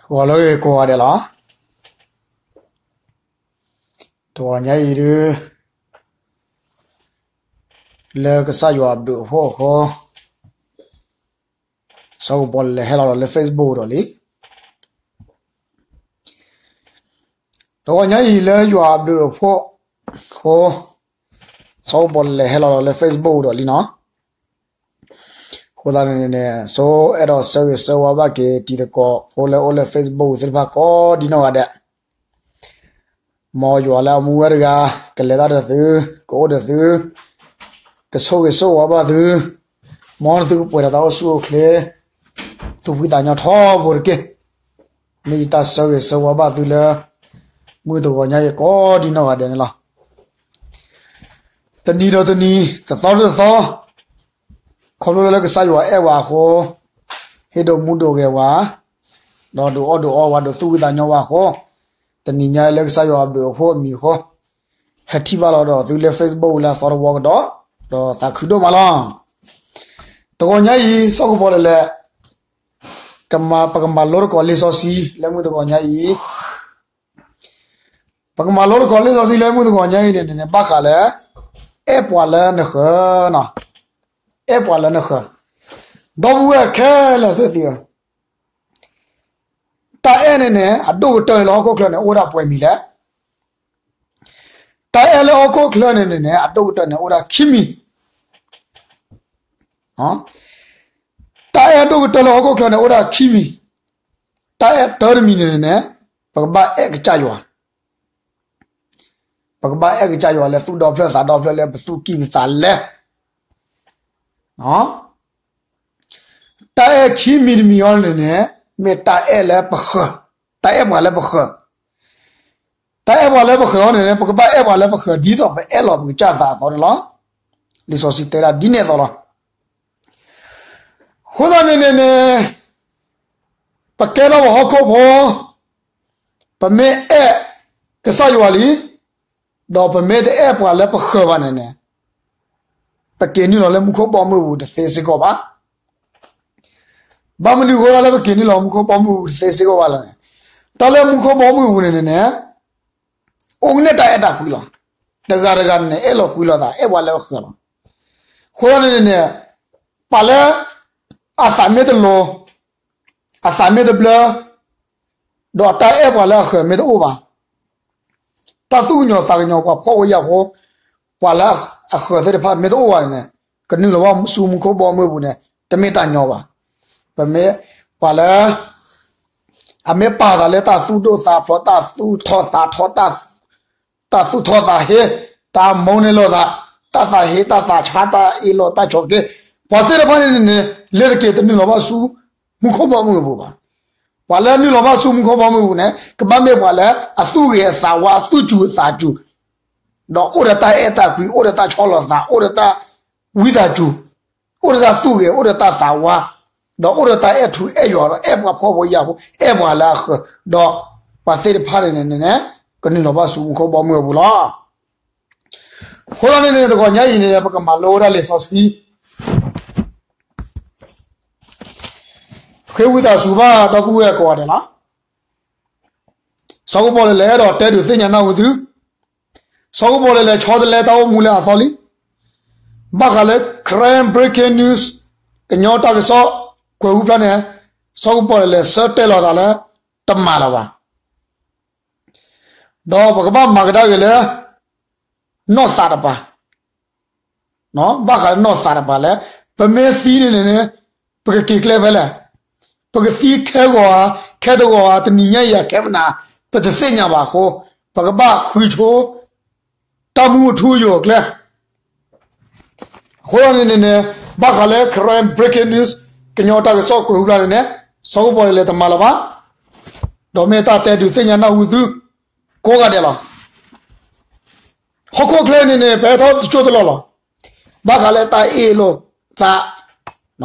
ဂီၤလၢဂ့ၤကိးဂၤဒဲးလီၤ. တဂီၤညါအံၤဒုး လၢကစၢ်ယွၤအဘျုးအဖှိၣ်အဃိ စီၤကပီၤလဲၤဟဲလီၤဒီးလၢ Facebook ဒီးလံ. တဂီၤညါအံၤလၢယွၤအဘျုးအဖှိၣ်အဃိ စီၤကပီၤလဲၤဟဲလီၤဒီးလၢ Facebook ဒီးလံနီၤ. အဃိသတးန့ၣ်န့ၣ် စိအဲၣ်ဒိးဆၢဂ့ၤဆၢဝါဘၣ်က့ၤတံၤသကိးဖိလၢအိၣ်လၢ Facebook သ့ၣ်တဖၣ်ကိးဒ်နီၢ်ဂၤဒဲး, မ်ယွၤလၢအမူဝဲတဂၤ ကလဲၤတၢ်ဒီးသု, ကအိၣ်ဒီးသု, ကဆိၣ်ဂ့ၤဆိၣ်ဝါဘၣ်သု, မ်သုကပှဲၤဒီးတၢ်အိၣ်ဆူၣ်အိၣ်ချ့, သူၣ်ဖှံသးညီထီဘိတက့ၢ်. မ့ၢ်ယတၢ်ဆၢဂ့ၤဆၢဝါဘၣ်သုလၢ မုၢ်တဂီၤညါအံၤကိးဒ်နီၢ်ဂၤဒဲးန့ၣ်လီၤ. တနံၤဒီးတနံၤ, တသီဒီးတသီ, ခီဖျိလၢကစၢ်ယွၤအဲၣ်ဝဲအဃိ, ဟ့ၣ်ဒိးမူဒိးဂဲၤဝဲ, ဒီးဒုးအီၣ်ဒုးအီဝဲ ဒုးသူၣ်ဖှံသးညီဝဲအဃိ, တနံၤညါအံၤလၢကစၢ်ယွၤအဘျုးအဖှိၣ်အမံၤအဃိ, ဟဲထံၣ်ဘၣ်လီၤဒီးသုလၢ Facebook လၢအသီတဝီကဒီး, ဒီးသးခုဒိၣ်မးလီၤ. တဂီၤညါအံၤ စီၤကပီၤလဲၤလဲၤ ကမၤ ပကမၤလိသကိးလံာ်စီဆှံလၢမုၢ်တဂီၤညါအံၤ, ပကမၤလိသကိးလံာ်စီဆှံလၢမုၢ်တဂီၤညါအံၤန့ၣ်န့ၣ် ဘၣ်ဃးလၢ အဲၣ်ပှၤလၢနဃၢၤ, အဲၣ်ပှၤလၢနဃၢၤ, ဒီပုၢ်ဝဲၢ်ခဲလၢာ်သ့ၣ်သ့ၣ်ဧၢ, တၢ်အဲၣ်န့ၣ်န့ၣ် အဒိၣ်ကတၢၢ်လၢဟီၣ်ခိၣ်ချၢန့ၣ် အိၣ်ဒၣ်ပှဲၤမံၤလဲၣ်. တၢ်အဲၣ်လၢဟီၣ်ခိၣ်ချၢန့ၣ်န့ၣ်န့ၣ် အဒိၣ်ကတၢၢ်န့ၣ် အိၣ်ဒၣ်ခံမံၤ တၢ်အဲၣ်ဒိၣ်ကတၢၢ်လၢဟီၣ်ခိၣ်ချၢန့ၣ် အိၣ်ဒၣ်ခံမံၤ, တၢ်အဲၣ်တၢတမံၤန့ၣ်န့ၣ်န့ၣ် ပကဘၣ်အဲၣ်ကစၢ်ယွၤ, ပကဘၣ်အဲၣ်ကစၢ်ယွၤလၢသူၣ်ဒီဖျၢၣ်သးဒီဖျၢၣ်လၢပသူၣ်ကံၢ်ပသးလဲ, တၢ်အဲၣ်ခံမံၤတမံၤအံၤန့ၣ်န့ၣ် မ့ၢ်တၢ်အဲၣ်လၢပဃၢၤ, တၢ်အဲၣ်ပှၤလၢပဃၢၤ, တၢ်အဲၣ်ပှၤလၢပဃၢၤအံၤန့ၣ်န့ၣ် ပကဘၣ်အဲၣ်ပှၤလၢပဃၢၤ ဒ်သိးပအဲၣ်လီၤပကစၢ်သးအသိးန့ၣ်လီၤ. လံာ်စီဆှံတဲဒၣ်ဒ်န့ၣ်အသိးလီၤ. အဃိသတးန့ၣ်န့ၣ်န့ၣ် ပကဲထီၣ်ပှၤဟီၣ်ခိၣ်ဖိ, ပမ့ၢ်အဲၣ်ကစၢ်ယွၤလံ, ဒီးပမ့ၢ်တအဲၣ်ပှၤလၢပဃၢၤဘၣ်န့ၣ်န့ၣ်, ပက့ၤနုာ်လီၤလၢမူခိၣ်ဘီမုၢ်ပူၤတသ့စ့ၢ်ကီးဘၣ်. ဘၣ်မနုၤအဃိသတးလၢပက့ၤနုာ်လီၤမူခိၣ်ဘီမုၢ်ပူၤတသ့စ့ၢ်ကီးဘၣ်လဲၣ်န့ၣ်, တၢ်လၢမူခိၣ်ဘီမုၢ်ပူၤန့ၣ်န့ၣ်န့ၣ် အိၣ်ကနဲၣ်တၢ်အဲၣ်တၢ်ကွံလီၤ. တဂၤတဂၤန့ၣ်န့ၣ် အဲၣ်လီၤကွံလိာ်သး အဲၣ်ပှၤလၢပဃၢၤလီၤ. အဃိသတးန့ၣ်န့ၣ်န့ၣ် ပှၤလၢ အသးမ့ၢ်တလိၤ, အသးမ့ၢ်တဘျၢ, ဒီးတၢ်အဲၣ်ပှၤလၢအဃၢၤမ့ၢ်တအိၣ်ဘၣ်, တၢ်သူၣ်ကညီၤသးကညီၤပှၤဖှီၣ်ဖိယာ်ဖိ, ပှၤလၢအဃၢၤသ့ၣ်တဖၣ်မ့ၢ်တအိၣ်ဘၣ်န့ၣ်န့ၣ်, ကနုာ်လီၤဘၣ်ဆူမူခိၣ်ဘီမုၢ်ပူၤန့ၣ် တမ့ၢ်တၢ်ညီဘၣ်. ပမ့ၢ်ပှၤလၢ အမ့ၢ်ပာ်သးလၢတၢ်သူၣ်ဒိၣ်သးဖျိး, တၢ်သူၣ်ထီၣ်သးထီ, တၢ်သူၣ်ထီၣ်သးဟ့, တၢ်မိၣ်န့ၢ်လိာ်သး, တၢ်သးဟ့တၢ်သးဆါ, တၢ်အ့ၣ်လိာ်တၢ်ဆိးက့, ပှၤသ့ၣ်တဖၣ်န့ၣ်န့ၣ်န့ၣ် လဲၤတက့ၤတနုာ်လီၤဘၣ်ဆူ မူခိၣ်ဘီမုၢ်အပူၤဘၣ်. ပှၤလၢနုာ်လီၤဘၣ်ဆူမူခိၣ်ဘီမုၢ်အပူၤန့ၣ် ကဘၣ်မ့ၢ်ပှၤလၢအသူၣ်ဂ့ၤအသးဝါ, အသူၣ်စူၤအသးစူၤ, ဒီးအိၣ်ဒီးတၢ်အဲၣ်တၢ်ကွံ, အိၣ်ဒီးတၢ်ဆီၣ်လီၤသး, အိၣ်ဒီးတၢ်ဝံသးစူၤ, အိၣ်ဒီးတၢ်သူၣ်ဂ့ၤ, အိၣ်ဒီးတၢ်သးဝါ, ဒီးအိၣ်ဒီးတၢ်အဲၣ်ထူအဲၣ်ယွၤ, ဒီးအဲၣ်ပှၤဖှီၣ်ဖိယာ်ဖိ, အဲၣ်ပှၤလၢအဃၢၤ, ဒီးပှၤသ့ၣ်တဖၣ်န့ၣ်န့ၣ်န့ၣ် ကနုာ်လီၤဘၣ်ဆူမူခိၣ်ဘီမုၢ်အပူၤလီၤ. အဃိသတးန့ၣ်န့ၣ် တဂီၤညါအံၤန့ၣ် ပကမၤလိဝဲဒၣ်လံာ်စီဆှံ ဃ့ဝံသးစူၤဘၣ်ဒီပုၢ်ဝဲၢ်ကိးဂၤဒဲးလီၤ. စီၤကပီၤလဲၣ်လဲၣ် အဲၣ်ဒိးတဲဒုးသ့ၣ်ညါနၢ်ဟူသု, စီၤကပီၤလဲၣ်လဲၣ် ဆီတလဲတၢ်အိၣ်မူလၢအသီလံ. ဘၣ်ဃးလၢ Karen Breaking News ကညီတၢ်ကစီၣ်ကွဲၤဟူဖျါန့ၣ်, စီၤကပီၤလဲၣ်လဲၣ် ဆၢတဲာ်လီၤသးလၢ တမၤလၢၤဘၣ်. ဒီးပကဘၣ်မၤကဒါက့ၤလၢ နီၢ်သးတပၤ, ဘၣ်ဃးလၢနီၢ်သးတပၤလၢ ပမ့ၢ်သံန့ၣ်န့ၣ်န့ၣ် ပကက့ၤကျဲဖဲလဲၣ်, ပကသံခဲဂီၤဧါ, ခဲတဂီၤဧါ, တနံၤညါအံၤဧါ, ခဲမနၤ, ပတသ့ၣ်ညါဘၣ်အဃိ, ပကဘၣ်ဃုဆိ တၢ်မူအထူအယိာ်အကျဲ. အဃိသတးန့ၣ်န့ၣ်န့ၣ် ဘၣ်ဃးလၢ Karen Breaking News ကညီတၢ်ကစီၣ်ကွဲၤဟူဖျါန့ၣ်န့ၣ်, စီၤကပီၤလဲၣ်လဲၣ်တမၤလၢၤဘၣ်, ဒီးမ့ၢ်တၢ်တဲဒုးသ့ၣ်ညါနၢ်ဟူသု ကိးဂၤဒဲးလီၤ. ဟီၣ်ခိၣ်ချၢန့ၣ်န့ၣ် ပဟဲထီၣ်တစိၢ်တလီၢ်လီၤ. ဘၣ်ဃးလၢတၢ်အ့ၣ်လိာ်သး,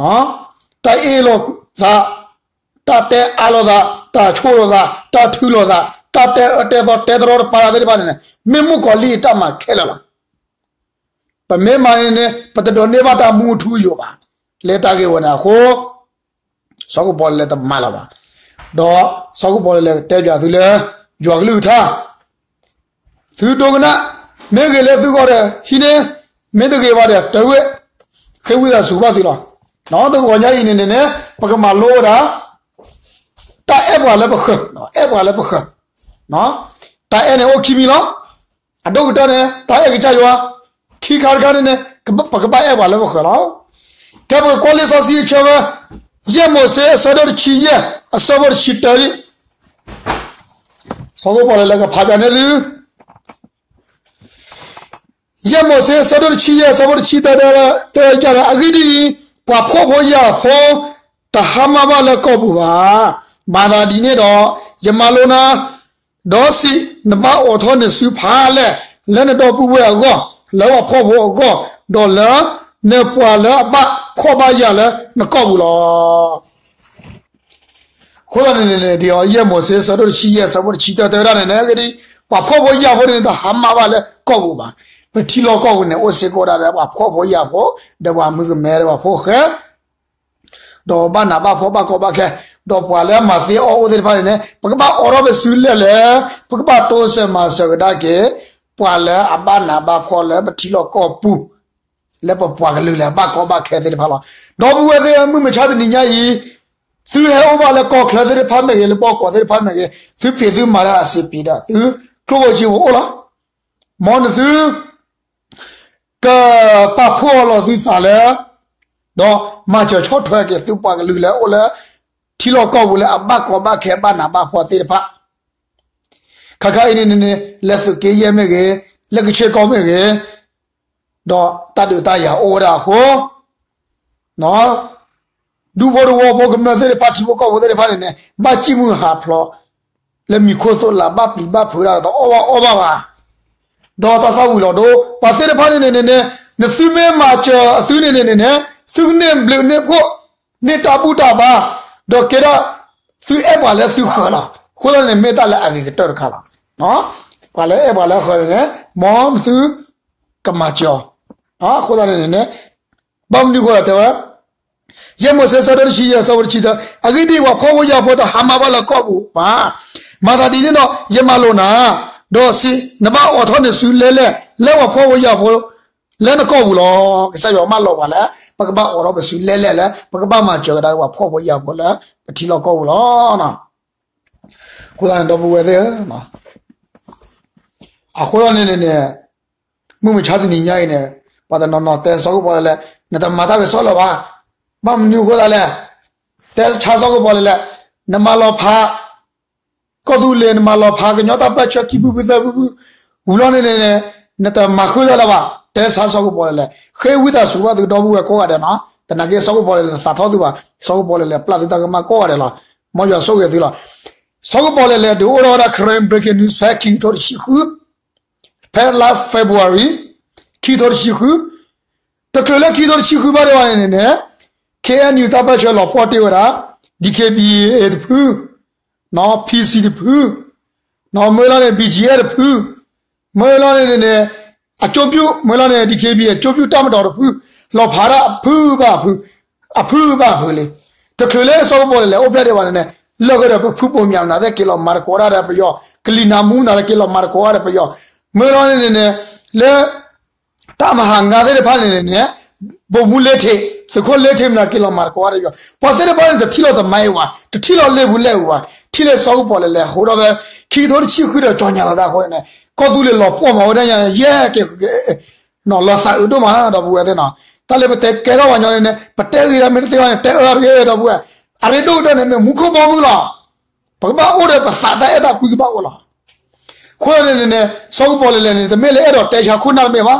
တၢ်အ့ၣ်လိာ်သး, တၢ်တဲအါလိာ်သး, တၢ်ဆိၣ်လိာ်သး, တၢ်ထုးလိာ်သး, တၢ်တဲအၢတဲသီတဲတရီတပါတၢ်သ့ၣ်တဖၣ်န့ၣ်န့ၣ် မ့ၢ်မုၣ်ကီၤလံၢ်အတၢ်မၤခဲလၢာ်လီၤ. ပမ့ၢ်မၤန့ၣ်န့ၣ် ပတဒိးန့ၢ်ဘၣ်တၢ်မူအထူအယိာ်ဘၣ်. လၢတၢ်ဂ့ၢ်ဝဲန့ၣ်အဃိ စီၤကပီၤလဲၣ်လဲၣ်တမၤလၢၤဘၣ်. ဒီးစီၤကပီၤလဲၣ်လဲၣ်ကတဲပၠးသုလၢ ယွၤကလုၢ်ကထါ သုဒိကနၣ်, မ့ၢ်ဂ့ၤလၢသုဂီၢ်ဒီး ဟံးန့ၢ်, မ့ၢ်တဂ့ၤဘၣ်ဒီး တၢ်ဝဲ, ဃ့ဝံသးစူၤဘၣ်သုလီၤ. တဂီၤညါအံၤန့ၣ်န့ၣ်န့ၣ် ပကမၤလိဝဲဒၣ် တၢ်အဲၣ်ပှၤလၢပဃၢၤ, အဲၣ်ပှၤလၢပဃၢၤ, တၢ်အဲၣ်န့ၣ်အိၣ်ခံမံၤလီၤ. အဒိၣ်ကတၢၢ်န့ၣ် တၢ်အဲၣ်ကစၢ်ယွၤ, ခံခါတခါန့ၣ်န့ၣ် ပကဘၣ်အဲၣ်ပှၤလၢပဃၢၤလီၤ. ကဲပကကွၢ်လံာ်စီဆှံအဆၢဝဲ, ယဲၢ်မိၤၡ့အဆၢဒိၣ်တဆံယဲၢ် အဆၢဖိတဆံတၢဒံး, စီၤကပီၤလဲၣ်လဲၣ်ကဖးပၠးန့ၢ်သု ယဲၢ်မိၤၡ့အဆၢဒိၣ်တဆံယဲၢ် အဆၢဖိတဆံတၢ တဲဝဲ, တဲဝဲဒ်လဲၣ်, အဂ့ၢ်ဒ်အံၤ, ပှၤဖှီၣ်ဖိယာ်ဖိ တဟါမၢ်ဘၣ်လၢကီၢ်ပူၤဘၣ်. မၤသးဒ်န့ၣ်ဒီး ယမၤလိနၤ, ဒီးစံး, နဘၣ်အိးထီၣ်နစုဖးလဲၢ် လၢနဒီပုၢ်ဝဲၢ်အဂီၢ်, လၢပှၤဖှီၣ်ဖိအဂီၢ်, ဒီးလၢနပှၤလၢအဘၣ်ဖှီၣ်ဘၣ်ယာ်လၢနကီၢ်ပူၤလီၤ. အဃိသတးန့ၣ်န့ၣ် ဒ်အံၤ ယဲၢ်မိၤၡ့အဆၢဒိၣ်တဆံယဲၢ် အဆၢဖိတဆံတၢ တဲဝဲဒၣ်န့ၣ်န့ၣ် အဂ့ၢ်ဒ်အံၤ, ပှၤဖှီၣ်ဖိယာ်ဖိန့ၣ် တဟါမၢ်ဘၣ်လၢကီၢ်ပူၤဘၣ်. ပထံလီၢ်ကီၢ်ပူၤန့ၣ် အိၣ်စ့ၢ်ကီးဒၣ်လၢပှၤဖှီၣ်ဖိယာ်ဖိ ဒီးပှၤမုၣ်ကမဲ ဒီးပှၤဖိၣ်ဃဲ ဒီးဘၣ်နးဘၣ်ဖှီၣ်ဘၣ်ကီဘၣ်ခဲ, ဒီးပှၤလၢအမၤသ့အီၣ်အိၣ်သ့ၣ်တဖၣ်န့ၣ်န့ၣ် ပကဘၣ်အိးထီၣ်ပစုလဲၢ်လဲၣ်, ပကဘၣ်တိစၢၤမၤစၢၤကဒါက့ၤ ပှၤလၢအဘၣ်နးဘၣ်ဖှီၣ်လၢပထံလီၢ်ကီၢ်ပူၤ, လၢပပှၤကလုာ်လၢအဘၣ်ကီဘၣ်ခဲသ့ၣ်တဖၣ်လီၤ. ဒီပုၢ်ဝဲၢ်သ့ၣ်ဧၢ, မုၢ်မဆါတနံၤညါအံၤ, သုဟဲအိၣ်ဘၣ်လၢကီၢ်ချၢသ့ၣ်တဖၣ်မ့ၢ်ဂ့ၤ, လၢဘီကီးသ့ၣ်တဖၣ်မ့ၢ်ဂ့ၤ, သုဖံးသုမၤလၢအစ့ပံးဒီး သုကျိၣ်ဖိစ့ဖိအိၣ်လီၤ. မ်နသု ကပာ်ဖှိၣ်အီၤလီၤသုသးလၢ ဒီးမၤစၢၤဆီၣ်ထွဲက့ၤသုပှၤကလုာ်လၢအိၣ်လၢ ထံလီၢ်ကီၢ်ပူၤလၢအဘၣ်ကီဘၣ်ခဲဘၣ်နးဘၣ်ဖှီၣ်သ့ၣ်တဖၣ်, ခါခါအံၤန့ၣ်န့ၣ်န့ၣ် လၢသုးက့ယဲၢ်မ့ၢ်ဂ့ၤ, လၢကဆ့ကီမ့ၢ်ဂ့ၤ, ဒီးတၢ်ဒုးတၢ်ယၤအိၣ်ဝဲဒၣ်အဃိ ဒူဖိတဝီဖိကမျၢၢ်သ့ၣ်တဖၣ် ထံဖိကီၢ်ဖိသ့ၣ်တဖၣ်န့ၣ်န့ၣ် ဘၣ်စံၣ်မုၢ်ဟးဖျိး လၢမံၤခိၣ်သိးလး ဘၣ်ပျံၤဘၣ်ဖုးဒၣ်ဒီးတအီၣ်ဘၣ်အီဘၣ်ဘၣ်, ဒီးတၢ်သၣ်ဝံၤလီၤဒိ ပှၤသ့ၣ်တဖၣ်န့ၣ်န့ၣ်န့ၣ် နသုမ့ၢ်မၤစၢၤအသုန့ၣ်န့ၣ်န့ၣ် သုကန့ၢ်ဘျုးန့ၢ်ဖှိၣ် န့ၢ်တၢ်ဘူၣ်တၢ်ဘါ, ဒီးကဲဒၣ် သုအဲၣ်ပှၤလၢသုဃၢၤလီၤ. အဃိသတးန့ၣ် မ့ၢ်တၢ်လၢအဂ့ၤကတၢၢ်တခါလီၤ. ပှၤလၢအဲၣ်ပှၤလၢအဃၢၤန့ၣ်န့ၣ် မ်နသုကမၤစၢၤအီၤ, အဃိသတးန့ၣ်န့ၣ် ဘၣ်မနုၤအဃိလဲၣ်တဲဝဲ ယဲၢ်မိၤၡ့ အဆၢဒိၣ်တဆံယဲၢ် အဆၢဖိတဆံတၢ, အဂ့ၢ်ဒ်အံၤ, ပှၤဖှီၣ်ဖိယာ်ဖိတဟါမၢ်ဘၣ်လၢကီၢ်ပူၤဘၣ်. မၤသးဒ်န့ၣ်ဒီး ယမၢလိာ်နၤ, ဒီးစံး, နဘၣ်အိးထီၣ်နစုလဲၢ်လဲၢ် လၢပှၤဖှီၣ်ဖိယာ်ဖိ လၢနကီၢ်ပူၤလီၤ. ကစၢ်ယွၤမၢလိာ်ပှၤလၢ ပကဘၣ်အိးထီၣ်ပစုလဲၢ်လဲၢ်လၢ ပကဘၣ်မၤစၢၤကဒါက့ၤပှၤဖှီၣ်ဖိယာ်ဖိလၢ ပထံလီၢ်ကီၢ်ပူၤလီၤ. အဃိသတးန့ၣ် ဒီပုၢ်ဝဲၢ်သ့ၣ်ဧၢ, အဃိသတးန့ၣ်န့ၣ်န့ၣ် မုၢ်မဆါတနံၤညါအံၤန့ၣ် ပှၤတနီၤနီၤတဲစီၤကပီၤလဲၣ်လဲၣ်, နတမၤတၢ်ကစီၣ်လၢၤဘၣ်. ဘၣ်မနုၤအဃိသတးလဲၣ်, တဲဆါစီၤကပီၤလဲၣ်လဲၣ်, နမၤလီၤဖး ကီၢ်သူလ့ၤ နမၤလီၤဖးကညီတၢ်ပၢၢ်ဆၢခံဖုဖုသၢဖုဖု ဝံၤလီၤန့ၣ်န့ၣ်န့ၣ် နတမၤဃုာ်သးလၢၤဘၣ်, တဲဆါစီၤကပီၤလဲၣ်လဲၣ်. ဃ့ဝံသးစူၤဘၣ်သုဒီပုၢ်ဝဲၢ်ကိးဂၤဒဲးနီၤ, သနာ်က့စီၤကပီၤလဲၣ်လဲၣ် တသးထီၣ်သုဘၣ်, စီၤကပီၤလဲၣ်လဲၣ် ပျၢ်သုတၢ်ကမၣ်ကိးဂၤဒဲးလီၤ. မ်ယွၤဆိၣ်ဂ့ၤသုလီၤ. စီၤကပီၤလဲၣ်လဲၣ် ဒုးအိၣ်ထီၣ်ဝဲဒၣ် Karen Breaking News ဖဲခံကထိတဆံဃု ဖဲလါ February ခံကထိတဆံဃု, တချုးလၢခံကထိတဆံဃုဘၣ်ဒံးဘၣ်န့ၣ်န့ၣ်န့ၣ် K N U တၢ်ပၢၢ်ဆၢလီၤပှီၢ်တ့ၢ်ဝဲဒၣ် D K B A တဖု, P C တဖု, မ့ၢ်လီၤန့ၣ် B G F တဖု, မ့ၢ်လီၤန့ၣ်န့ၣ် အကၠိပူၣ် မ့ၢ်လီၤန့ၣ် D K B A အကၠိပူၣ်တၢ်မတီၤတဖု, လီၤဖးဒၣ်အဖုဘၣ်အဖု, အဖုဘၣ်အဖုလံ. တချုးလၢစီၤကပီၤလဲၣ်လဲၣ် အိၣ်ဖျဲၣ်ဒံးဘၣ်န့ၣ်န့ၣ် လၢၢ်ဃဲဒီးပဖုဘိးမၠးနၤသ့ၣ်က့ၤလီၤမၤသကိးတၢ်ဒီးပယီၤ, ကလံၤနၤမူနၤသ့ၣ်က့ၤလီၤမၤသကိးတၢ်ဒီးပယီၤ, မ့ၢ်လီၤန့ၣ်န့ၣ်န့ၣ် လၢ တၢ်မၤဟးဂီၤသ့ၣ်တဖၣ်န့ၣ်န့ၣ်န့ၣ် ဗိုလ်မှူးလေးထေး, သုးခိၣ်လေးထေးမနၤက့ၤလီၤမၤသကိးတၢ်ဒီးပယီၤ, ပှၤသ့ၣ်တဖၣ်န့ၣ် တထံၣ်လိာ်သမိုင်းအံၤဘၣ်, တထံၣ်လိာ်လ့ၣ်ပူၤလဲၣ်ပူၤဘၣ်, ထံၣ်လၢစီၤကပီၤလဲၣ်လဲၣ် ဟိးထီၣ်ဖဲ ခံကထိတဆံဃုဒီး ကြေညာ လီၤသးအဃိန့ၣ်န့ၣ် ကီၢ်သူလ့ၤလီၤပှီၢ်မၤဝဲဒၣ်ညါ ယဲၢ်က့ၤဃုက့ၤ နီၤ လီၤသးအုးဒိၣ်မး ဒီပုၢ်ဝဲၢ်သ့ၣ်နီၤ, တၢ်လၢပတဲကဲထီၣ်ပှၤညီန့ၣ်န့ၣ် ပတဲဂ့ၤဒၣ်မ့ၢ်တသ့ဘၣ်န့ၣ် တဲအၢတဂ့ၤ ဒီပုၢ်ဝဲၢ်, အရ့ဒိၣ်ကတၢၢ်န့ၣ် မ့ၢ်မူခိၣ်ဘီမုၢ်လီၤ. ပကဘၣ်အိၣ်ဒီးပသးတၢ်အဲၣ်တၢ်ကွံကဘၣ်အိၣ်လီၤ. အဃိသတးန့ၣ်န့ၣ် စီၤကပီၤလဲၣ်လဲၣ်န့ၣ် တမ့ၢ်လၢအဲၣ်ဒိးတဲဆါခိၣ်နၢ်တမ့ၢ်ဘၣ်,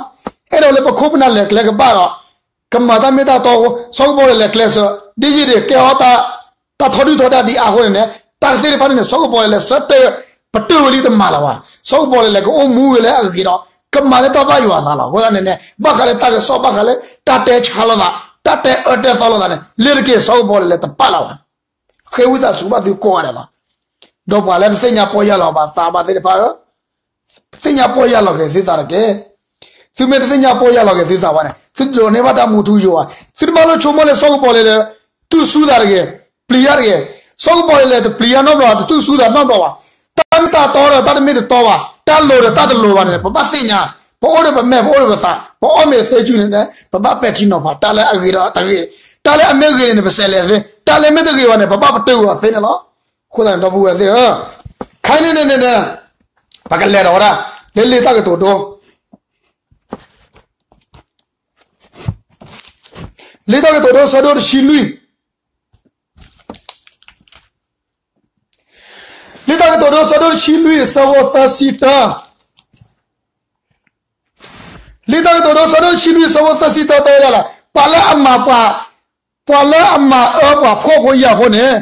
အဲၣ်ဒိးလၢပခိၣ်ပနၢ်လဲၤကျဲကဘၣ်ဒီး ကမၤတၢ်မ့ၢ်တၢ်တီအဃိ စီၤကပီၤလဲၣ်လဲၣ်ကျဲးစၢး ဒ်ယံာ်ဒံးကဲအီၤ တၢ်ထီဒုၣ်ထီဒါဒံးအါအဃိန့ၣ်န့ၣ် တၢ်သ့ၣ်တဖၣ်န့ၣ်န့ၣ် စီၤကပီၤလဲၣ်လဲၣ် ဆၢတဲာ်ပတုာ်ဝဲလံတမၤလၢၤဘၣ်. စီၤကပီၤလဲၣ်လဲၣ် ကအိၣ်မူဝဲလၢအဂ့ၤဒီး ကမၤလၢတၢ်ဘၣ်ယွၤအသးလီၤ. အဃိသတးန့ၣ်န့ၣ် ဘၣ်ဃးလၢတၢ်ကစီၣ် ဘၣ်ဃးလၢ တၢ်တဲဆါလိာ်သး တၢ်တဲအၢတဲသီလိာ်သးန့ၣ် လ့ၤတက့ၤ စီၤကပီၤလဲၣ်လဲၣ်တပာ်လၢၤဘၣ်. ဃ့ဝံသးစူၤဘၣ်သုကိးဂၤဒဲးလီၤ. ဒီးပှၤလၢတသ့ၣ်ညါပီၢ်ယၢ်လီၤဘၣ်သးဘၣ်သ့ၣ်တဖၣ်ဧၢ, သ့ၣ်ညါပီၢ်ယၢ်လီၤက့ၤသုသးတက့ၢ်. သုမ့ၢ်တသ့ၣ်ညါပီၢ်ယၢ်လီၤက့ၤသုသးဘၣ်န့ၣ် သုဒိးန့ၢ်ဘၣ်တၢ်မူထူယိာ်ဘၣ်. သုတဘၣ်လိၣ်ဆိကမိၣ်လၢစီၤကပီၤလဲၣ်လဲၣ် တူၢ်ဆူသးတဂ့ၤ, ပျံၤယၢ်တဂ့ၤ. စီၤကပီၤလံလဲၣ်တပျံၤအါနီတဘျီ တတူၢ်ဆူၣ်သးနီတဘျီဘၣ်. တၢ်မ့ၢ်တၢ်တီဒီးတၢ်တမ့ၢ်တတီဘၣ်, တၢ်လိၤဒီးတၢ်တလိၤဘၣ်န့ၣ် ပဘၣ်သ့ၣ်ညါ, ပအိၣ်ဒီးပမဲာ် ပအိၣ်ဒီးပသး ပအီၣ်မ့ၤသ့စုန့ၣ် ပဘၣ်ပဲာ်ထံနီၤဖး တၢ်လၢအဂ့ၤဒီးတဂ့ၤ, တၢ်လၢအမ့ၢ်ဂ့ၤန့ၣ် ပစဲးလဲၤသ့, တၢ်လၢမ့ၢ်တဂ့ၤဘၣ်န့ၣ် ပဘၣ်ပတုာ်အီၤသ့န့ၣ်လီၤ. အဃိသတးန့ၣ် ဒီပုၢ်ဝဲၢ်သ့ၣ်ဧၢ, ခဲအံၤန့ၣ်န့ၣ်န့ၣ် ပကလဲၤဒီးဝဲဒၣ် လၢလံာ်တၢ်ကတိၤဒိ လံာ်တၢ်ကတိၤဒိ ဆၢဒိၣ်တဆံလွံၢ်, လံာ်တၢ်ကတိၤဒိ ဆၢဒိၣ်တဆံလွံၢ် အဆၢဖိသၢဆံတၢ, လံာ်တၢ်ကတိၤဒိ ဆၢဒိၣ်တဆံလွံၢ် အဆၢဖိသၢဆံတၢ တဲဝဲဒၣ်လဲၣ်, ပှၤလၢအမၤပှၤ, ပှၤလၢအမၤအၢပှၤဖှီၣ်ဖိယာ်ဖိန့ၣ်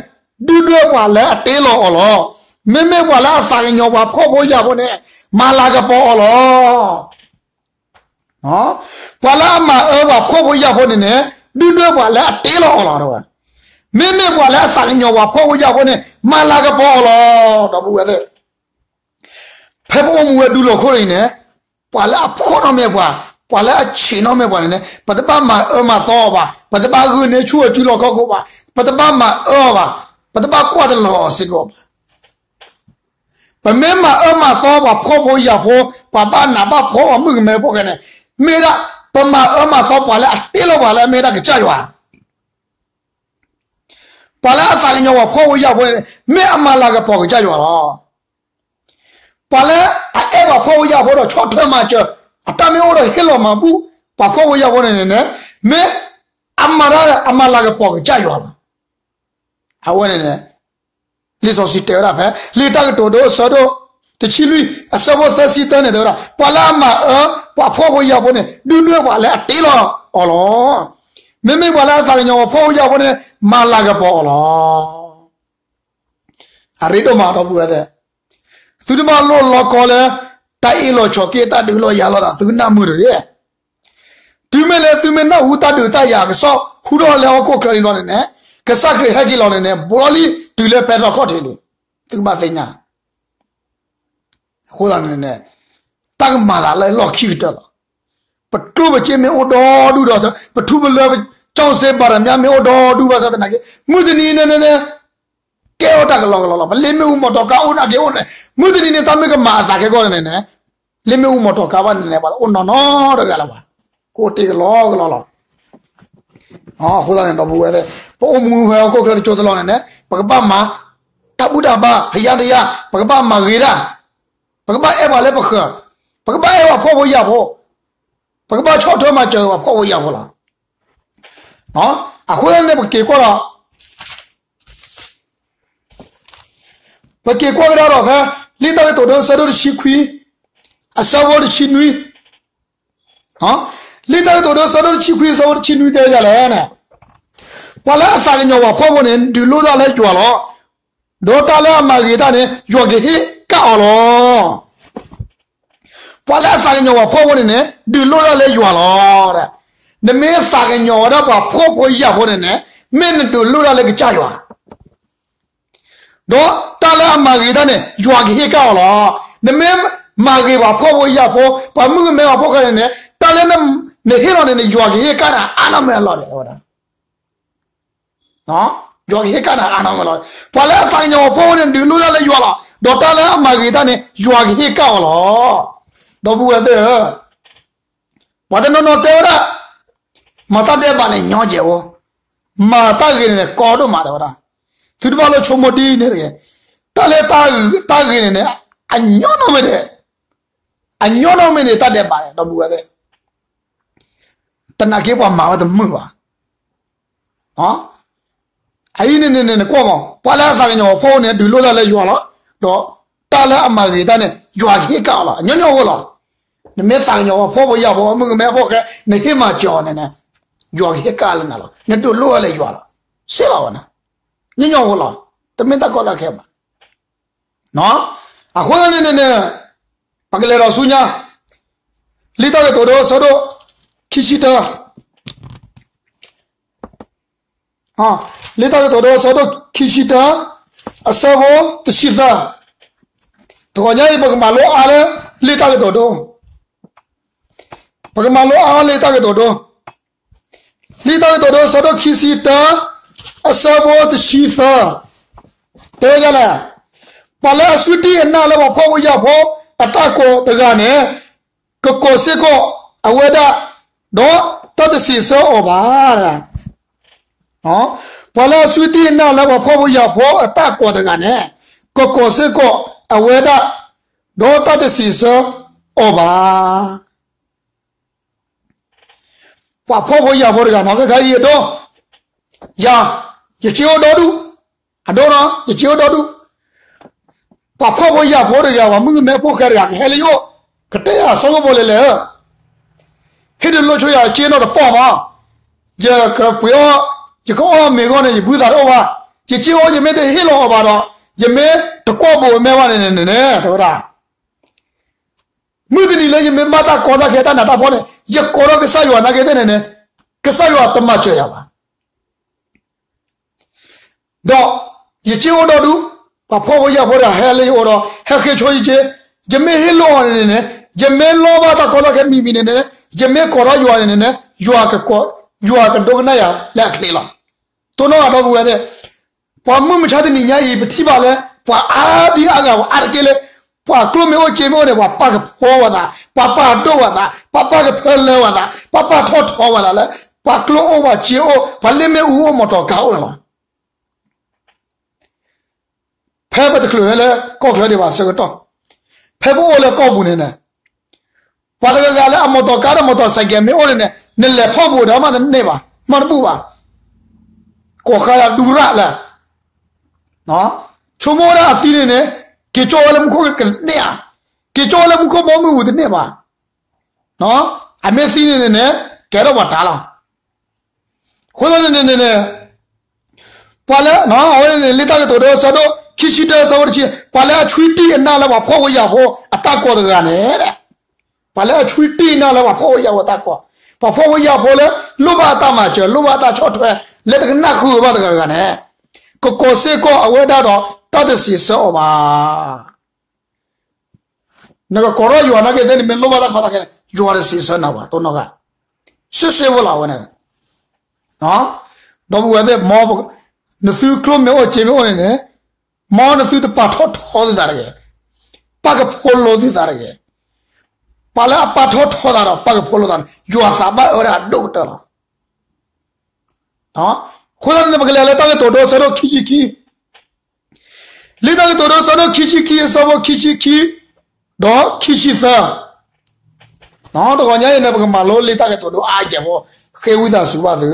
ဒုၣ်ဒွဲၣ်ပှၤလၢအတ့လီၤအီၤလီၤ. မ့မ့ၢ်ပှၤလၢအသးကညီၤပှၤဖှီၣ်ဖိယာ်ဖိန့ၣ် မၤလၤကပီၤအီၤလီၤ. ပှၤလၢအမၤအၢပှၤဖှီၣ်ဖိယာ်ဖိန့ၣ်န့ၣ် ဒုၣ်ဒွဲၣ်ပှၤလၢအတ့လီၤအီၤလီၤ. မ့မ့ၢ်ပှၤလၢအသးကညီၤပှၤဖှီၣ်ဖိယာ်ဖိန့ၣ် မၤလၤကပီၤအီၤလီၤ. ဒီပုၢ်ဝဲၢ်သ့ၣ် ဖဲပအိၣ်မူဝဲဒူလီၤခိၣ်န့ၣ်န့ၣ်, ပှၤလၢအဖှီၣ်နီၣ်မ့ၢ်ပှၤ, ပှၤလၢအဆံးနီၣ်မ့ၢ်ပှၤန့ၣ်န့ၣ် ပတဘၣ်မၤအၢမၤသီအီၤဘၣ်, ပတဘၣ်ဂုာ်န့ၢ်ဆူၣ်အစုလီၢ်ခီၣ်ခိၣ်ဘၣ်, ပတဘၣ်မၤအၢအီၤဘၣ်, ပတဘၣ်ကွၢ်တလီၤအီၤစ့ၢ်ကီးဘၣ်. ပမ့ၢ်မၤအၢမၤသီပှၤဖှီၣ်ဖိယာ်ဖိ, ပှၤဘၣ်နးဘၣ်ဖှီၣ် ပှၤမုၣ်ကမဲဖိဃဲန့ၣ်, မ့ၢ်ဒၣ် ပမၤအၢမၤသီပှၤလၢအတ့လီၤပှၤလၢအမ့ၢ်ဒၣ်ကစၢ်ယွၤ ပှၤလၢအသးကညီၤပှၤဖှီၣ်ဖိယာ်ဖိန့ၣ် မ့ၢ်အမၤလၤကပီၤကစၢ်ယွၤလီၤ. ပှၤလၢအအဲၣ်ပှၤဖှီၣ်ဖိယာ်ဖိဒီးဆီၣ်ထွဲမၤစၢၤ, အတၢ်မ့ၢ်အိၣ်ဒီးဟ့ၣ်လီၤမၤဘူၣ် ပှၤဖှီၣ်ဖိယာ်ဖိန့ၣ်န့ၣ်, မ့ၢ်အမၤတၢ်အမၤလၤကပီၤကစၢ်ယွၤလီၤ. အဝဲန့ၣ်န့ၣ် လံာ်စီဆှံတဲဝဲဒၣ်ဖဲ လံာ်တၢ်ကတိၤဒိ အဆၢဒိၣ်တဆံလွံၢ် အဆၢဖိသၢဆံတၢန့ၣ် တဲဝဲဒၣ် ပှၤလၢအမၤအၢ ပှၤဖှီၣ်ဖိယာ်ဖိန့ၣ် ဒုၣ်ဒွဲၣ်ပှၤလၢအတ့လီၤအီၤလီၤ. မ့မ့ၢ်ပှၤလၢအသးကညီၤပှၤဖှီၣ်ဖိယာ်ဖိန့ၣ် မၤလၤကပီၤအီၤလီၤ. အရ့ဒိၣ်မး ဒီပုၢ်ဝဲၢ်သ့ၣ်, သုတဘၣ်လိၣ်လီကီလၢ တၢ်အ့ၣ်လိာ်ဆိးက့ တၢ်ဒုးလိာ်ယၤလိာ်သး သုကနၢ်မုာ်တဂ့ၤ. တုၤမ့ၢ်လၢသုမ့ၢ်နၢ်ဟူတၢ်ဒုးတၢ်ယၤအကစီၣ် ဟူထီၣ်လၢဟီၣ်ခိၣ်ချၢန့ၣ်ဘျီန့ၣ်န့ၣ်, ကစၢ်ခရံာ်ဟဲက့ၤလီၤန့ၣ်န့ၣ် ဘှီလံတုၤလၢပဲတြီခီၣ်ထံးလံ. သုကဘၣ်သ့ၣ်ညါ အဃိသတးန့ၣ်န့ၣ် တၢ်ကမၤသးလၢလီၢ်ခံကတၢၢ်လီၤ. ပကျိၣ်ပစ့မ့ၢ်အိၣ်ဒီဒူၣ်ဒီး ပထူပလၢ ပကၠီၣ်စ့ဘၣ်တၢ်မ့ၢ်အိၣ်ဒီဒူၣ်ဘၣ်ဆၣ်သနာ်က့ မုၢ်တနံၤန့ၣ်န့ၣ် ကဲထီၣ်တၢ်ကလီကလီလီၤ. ပလ့မ့ၣ်အူမီၢ်တီၤကါအိၣ်နာ်က့အိၣ်န့ၣ် မုၢ်တနံၤန့ၣ် တၢ်မ့ၢ်ကမၤအသးခဲကီၢ်န့ၣ်န့ၣ် လ့မ့ၣ်အူမီၢ်တီၤကါဘၣ်န့ၣ်န့ၣ် ပှၤတအိၣ်နီၢ်နီတဂၤလၢၤဘၣ်. ကအိၣ်တ့ၢ်ကလီကလီလီၤ. အဃိသတးန့ၣ် ဒီပုၢ်ဝဲၢ်သ့ၣ် ပအိၣ်မူဖဲဟီၣ်ခိၣ်ချၢတစိၢ်တလီၢ်န့ၣ်န့ၣ် ပကဘၣ်မၤတၢ်ဘူၣ်တၢ်ဘါ ဖယါတယါ ပကဘၣ်မၤဂ့ၤတၢ်, ပကဘၣ်အဲၣ်ပှၤလၢပဃၢၤ, ပကဘၣ်အဲၣ်ပှၤဖှီၣ်ဖိယာ်ဖိ, ပကဘၣ်ဆီၣ်ထွဲမၤစၢၤပှၤဖှီၣ်ဖိယာ်ဖိလီၤ. အဃိသတးန့ၣ် ပက့ၤကွၢ်ဒီး ပက့ၤကွၢ်ကဒါဒီးဖဲ လံာ်တၢ်ကတိၤဒိ အဆၢဒိၣ်တဆံခွံ အဆၢဖိတဆံနွံ, လံာ်တၢ်ကတိၤဒိ အဆၢဒိၣ်တဆံခွံ အဆၢဖိတဆံနွံ တဲဒ်လဲၣ်န့ၣ်, ပှၤလၢအသးကညီၤပှၤဖှီၣ်ဖိန့ၣ် ဒုးလိၣ်တၢ်လၢယွၤလီၤ. ဒီးတၢ်လၢအမၤဂ့ၤတၢ်န့ၣ် ယွၤကဟ့ၣ်ကၣ်အီၤလီၤ. ပှၤလၢအသးကညီၤပှၤဖှီၣ်ဖိန့ၣ်န့ၣ် ဒုးလိၣ်တၢ်လၢယွၤလီၤ. နမ့ၢ်သးကညီၤဝဲဒၣ်ပှၤဖှီၣ်ဖိယာ်ဖိန့ၣ်န့ၣ် မ့ၢ်နဒုးလိၣ်တၢ်လၢကစၢ်ယွၤ ဒီးတၢ်လၢအမၤဂ့ၤတၢ်န့ၣ် ယွၤကဟ့ၣ်ကၣ်အီၤလီၤ. နမ့ၢ်မၤဂ့ၤပှၤဖှီၣ်ဖိယာ်ဖိ ပှၤမုၣ်ကမဲပှၤဖိဃဲန့ၣ်န့ၣ် တၢ်လၢနဟ့ၣ်လီၤန့ၣ်န့ၣ် ယွၤကဟ့ၣ်ကၣ်နၤအါနီၢ်မ့ၢ်အလီၢ်ဒဲးဝဲဒၣ် ယွၤကဟ့ၣ်ကၣ်နၤအါနီၢ်မ့ၢ်လီၤ. ပှၤလၢအသးကညီၤပှၤဖှီၣ်ဖိန့ၣ် ဒုးလိၣ်တၢ်လၢယွၤလီၤ. ဒီးတၢ်လၢအမၤဂ့ၤတၢ်န့ၣ် ယွၤကဟ့ၣ်ကၣ်အီၤလီၤ. ဒီပုၢ်ဝဲၢ်သ့ၣ်ဧၢ, ပှၤတနီၤနီၤတဲဝဲဒၣ် မၤတၢ်ဒဲးဘးန့ၣ် ညီကဲးဖိ, မၤတၢ်ဂ့ၤန့ၣ်န့ၣ် ကီဒိၣ်မးတဲဝဲဒၣ်. သုတဘၣ်လိၣ်ဆိကမိၣ်ဒ်န့ၣ်တဂ့ၤ. တၢ်လၢတၢ်ဂ့ၤန့ၣ်န့ၣ် အညီနီၢ်မ့ၢ်ဒဲး, အညီနီၢ်မ့ၢ်န့ၣ် တၢ်ဒဲးဘးန့ၣ် ဒီပုၢ်ဝဲၢ်သ့ၣ် တနာ်က့ပှၤမၤဝဲတမုာ်ဘၣ်. အအံၤန့ၣ်န့ၣ် နကွၢ်မး ပှၤလၢအသးကညီၤပှၤဖှီၣ်ဖိန့ၣ် ဒုးလိၣ်တၢ်လၢယွၤလီၤ. ဒီးတၢ်လၢအမၤဂ့ၤတၢ်န့ၣ် ယွၤကဟ့ၣ်ကၣ်အီၤလီၤ. ညီညီဖိလီၤ. နမ့ၢ်သးကညီၤပှၤဖှီၣ်ဖိယာ်ဖိ မုၣ်ကမဲဖိဃဲ နဟ့ၣ်မၤစၢၤအီၤန့ၣ်န့ၣ် ယွၤကဟ့ၣ်ကၣ်လၢနၤလီၤ. နဒုးလိၣ်တၢ်လၢယွၤလီၤ. စ့လီၤဝဲန့ၣ် ညီညီဖိလီၤ. တမ့ၢ်တၢ်ကီတၢ်ခဲဘၣ်. အဃိသတးန့ၣ်န့ၣ် ပကလဲၤဒီးဆူညါ လံာ်တၢ်ကတိၤဒိ အဆၢဒိၣ်ခံဆံတၢ လံာ်တၢ်ကတိၤဒိ အဆၢဒိၣ်ခံဆံတၢ အဆၢဖိတဆံသၢ. တဂီၤညါအံၤ ပကမၤလိအါလၢ လံာ်တၢ်ကတိၤဒိ, ပကမၤလိအါလၢလံာ်တၢ်ကတိၤဒိ လံာ်တၢ်ကတိၤဒိ အဆၢဒိၣ်ခံဆံတၢ အဆၢဖိတဆံသၢ. တဲဝဲဒ်လဲၣ်, ပှၤလၢအဆွံတံၢ်အနၢ်လၢပှၤဖှီၣ်ဖိယာ်ဖိအတၢ်ကိးတဂၤန့ၣ်, ကကိးစ့ၢ်ကီးအဝဲဒၣ်, ဒီးတၢ်တစံးဆၢအီၤဘၣ်. ပှၤလၢအဆွံတံၢ်အနၢ်လၢပှၤဖှီၣ်ဖိယာ်ဖိအတၢ်ကိးတဂၤန့ၣ်, ကကိးစ့ၢ်ကီးအဝဲဒၣ်, ဒီးတၢ်တစံးဆၢအီၤဘၣ်. ပှၤဖှီၣ်ဖိယာ်ဖိတဂၤနီၤ ခဲခါအံၤအဒိ, ယၤ, ယစ့အိၣ်ဒီဒူၣ်, အဒိနီၤ ယစ့အိၣ်ဒီဒူၣ်, ပှၤဖှီၣ်ဖိယာ်ဖိတဂၤ ပှၤမုၣ်ကမဲဖိဃဲတဂၤ ကဟဲလၢယအိၣ်, ကတဲယၤ စီၤကပီၤလဲၣ်လဲၣ်ဧၢ, ဟ့ၣ်ဒုးလိဆိယၤ စ့နီတပီၢ်မး, ယကပှ့ၤအီၣ်, ယကအီၣ်မ့ၤအဂီၢ်န့ၣ် ယဘုသးတအိၣ်ဘၣ်, ယစ့အိၣ် ယမ့ၢ်တဟ့ၣ်လီၤအီၤဘၣ်ဒီး, ယမ့ၢ်တကွီၢ်ဘိးမဲဘၣ်န့ၣ်န့ၣ်န့ၣ် တဲဝဲဒၣ် မုၢ်တနံၤလၢယမ့ၢ်ဘၣ်တၢ်ကီတၢ်ခဲတၢ်နးတၢ်ဖှီၣ်န့ၣ် ယကိးထီၣ်ကစၢ်ယွၤနာ်က့သ့ၣ်န့ၣ်န့ၣ်, ကစၢ်ယွၤတမၤစၢၤယၤဘၣ်. ဒီးယစ့အိၣ်ဒီဒူၣ်, ပှၤဖှီၣ်ဖိယာ်ဖိတဂၤဟဲလၢယအိၣ်ဒီး ဟဲဃ့ဆိယစ့, ယမ့ၢ်ဟ့ၣ်လီၤအီၤန့ၣ်န့ၣ်, ယမ့ၢ်လီၢ်ဘၣ်တၢ်ကီတၢ်ခဲမံၤမံၤန့ၣ်န့ၣ်, ယမ့ၢ်ကိးထီၣ်ယွၤန့ၣ်န့ၣ်, ယွၤကကိး, ယွၤကဒိကနၣ်ယၤလၢအချ့လီၤ. တိၢ်နီၣ်ဂၤဒီပုၢ်ဝဲၢ်သ့ၣ်, ပှၤမုၢ်မဆါတနံၤညါအံၤ ပထံၣ်ဘၣ်လၢ ပှၤအါဒံအါဂၤ ပှၤအါတက့ၢ်လၢ ပှၤကျိၣ်မ့ၢ်အိၣ်စ့မ့ၢ်အိၣ်န့ၣ် ပှၤပာ်ကဖီဝဲသး, ပှၤပာ်ဒိၣ်ဝဲသး, ပှၤပာ်ကဖၢလၢဝဲသး, ပှၤပာ်ထီၣ်ထီဝဲသးလၢ ပှၤကျိၣ်အိၣ်ပှၤစ့အိၣ် ပှၤလ့ၣ်မ့ၣ်အူအိၣ်မီၢ်တီၤကါအိၣ်န့ၣ်လီၤ. ဖဲပတချုးဟဲလၢကီၢ်ချၢဒံးဘၣ်ဆၢကတီၢ်, ဖဲပအိၣ်လၢကီၢ်ပူၤန့ၣ်န့ၣ်, ပှၤတဂၤဂၤလၢအမီၢ်တီၤကါဒီးမီၢ်တီၤစဲးကဲးမ့ၢ်အိၣ်န့ၣ်န့ၣ် နလဲၤဖီၣ်ဘူးဒီးမးတန့ၢ်ဘၣ်, မးတဘူၣ်ဘၣ်, ကိးဃါယၤဒူရၣ်လၢ ဆိကမိၣ်ဝဲဒၣ်အသံန့ၣ်န့ၣ်, က့ၤကၠီဝဲလၢမူခိၣ်ကန့ၢ်ဧါ, က့ၤကၠီဝဲလၢမူခိၣ်ဘီမုၢ်ပူၤတန့ၢ်ဘၣ်, အမ့ၢ်သံန့ၣ်န့ၣ်န့ၣ်, ကဲထီၣ်ပှၤတၢ်လီၤ. အဃိသတးန့ၣ်န့ၣ်န့ၣ်, ပှၤလၢ, အဝဲန့ၣ်လံာ်တၢ်ကတိၤဒိအဆၢဒိၣ်ခံဆံတၢအဆၢဖိတဆံ, ပှၤလၢအဆွံတံၢ်အနၢ်လၢပှၤဖှီၣ်ဖိယာ်ဖိအတၢ်ကိးတဂၤန့ၣ်, ပှၤလၢအဆွံတံၢ်အနၢ်လၢပှၤဖှီၣ်ဖိယာ်ဖိအတၢ်ကိး, ပှၤဖှီၣ်ဖိယာ်ဖိလၢ လိၣ်ဘၣ်အတၢ်မၤစၢၤ လိၣ်ဘၣ်အတၢ်ဆီၣ်ထွဲ လၢတကနၣ်ဃုာ်ဘၣ်တဂၤဂၤန့ၣ်, ကကိးစ့ၢ်ကီးအဝဲဒၣ်ဒီးတၢ်တစံးဆၢအီၤဘၣ်. နကကိးထီၣ်ယွၤနာ်က့သ့ၣ်န့ၣ် မ့ၢ်လိၣ်ဘၣ်တၢ်ကီတၢ်ခဲန့ၣ် ယွၤတစံးဆၢနၤဘၣ် တိၢ်နီၣ်ဂၤ, စ့စ့ဖိလီၤအဝဲန့ၣ်, ဒီပုၢ်ဝဲၢ်သ့ၣ်, နသုကျိၣ်မ့ၢ်အိၣ်စ့မ့ၢ်အိၣ်န့ၣ်န့ၣ်, မ်နသုတပာ်ထီၣ်ထီသုသးတဂ့ၤ, ပာ်ကဖီလိသုသးတဂ့ၤ, ပှၤလၢအပာ်ထီၣ်ထီသးဒီးပာ်ကဖီလိသးန့ၣ် ယွၤသးဘၣ်အၢဝဲဒၣ်အဒိၣ်ကတၢၢ်လီၤ. အဃိသတးန့ၣ် ပကလဲၤလၢတၢ်ကတိၤဒိအဆၢဒိၣ်ခံဆံခံ, လံာ်တၢ်ကတိၤဒိအဆၢဒိၣ်ခံဆံခံ အဆၢဖိခံဆံခံ, ဒီးခံဆံသၢ, တဂီၤညါအံၤန့ၣ် ပကမၤလိလံာ်တၢ်ကတိၤဒိအါယဲၢ်ဖိ, ဃ့ဝံသးစူၤဘၣ်သု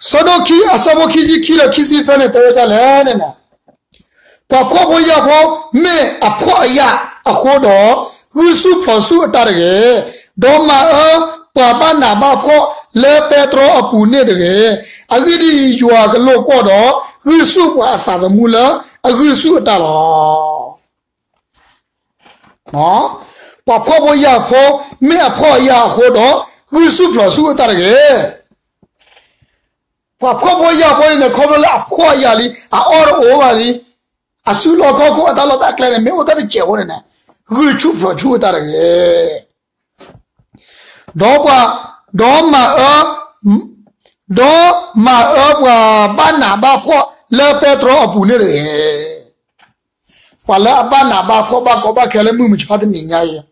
ဆၢဒိၣ်ခံ အဆၢဖိခံဆံခံဒီးခံဆံသၢန့ၣ် တဲဝဲဒ်လဲၣ်န့ၣ်, ပှၤဖှီၣ်ဖိယာ်ဖိမ့ၢ်အဖှီၣ်အယာ်အဃိဒီး, ဂုာ်ဆူၣ်ဖျိးဆူၣ်အတၢ်တဂ့ၤ, ဒီးမၤအၢပှၤဘၣ်နးဘၣ်ဖှီၣ်လၢပဲတြီအပူၤန့ၣ်တဂ့ၤ, အဂ့ၢ်ဒ်အံၤ, ယွၤကလိာ်ကွီၢ်ဒီး ဂုာ်ဆူၣ်ပှၤအသးသမူလၢအဂုာ်ဆူၣ်အတၢ်လီၤ. ပှၤဖှီၣ်ဖိယာ်ဖိမ့ၢ်အဖှီၣ်အယာ်အဃိဒီး, ဂုာ်ဆူၣ်ဖျိးဆူၣ်အတၢ်တဂ့ၤ. ပှၤဖှီၣ်ဖိယာ်ဖိန့ၣ်န့ၣ် ခီဖျိလၢအဖှီၣ်အယာ်လံ, အအီၣ်တအိၣ်ဘၣ်လံ, အစုလီၢ်ခီၣ်ခိၣ်အတၢ်လီၢ်တၢ်ကျဲန့ၣ် မ့ၢ်အိၣ်တၢ်တစဲးဖိန့ၣ်န့ၣ်, ဂုာ်ဆူၣ်ဖျိးဆူၣ်အတၢ်တဂ့ၤ. ဒီးပှၤ, ဒီးမၤအၢ, ဒီးမၤအၢပှၤဘၣ်နးဘၣ်ဖှီၣ်လၢပဲတြီအပူၤန့ၣ်တဂ့ၤ. ပှၤလၢအဘၣ်နးဘၣ်ဖှီၣ်ဘၣ်ကီဘၣ်ခဲလၢမုၢ်မဆါတနံၤညါအံၤ,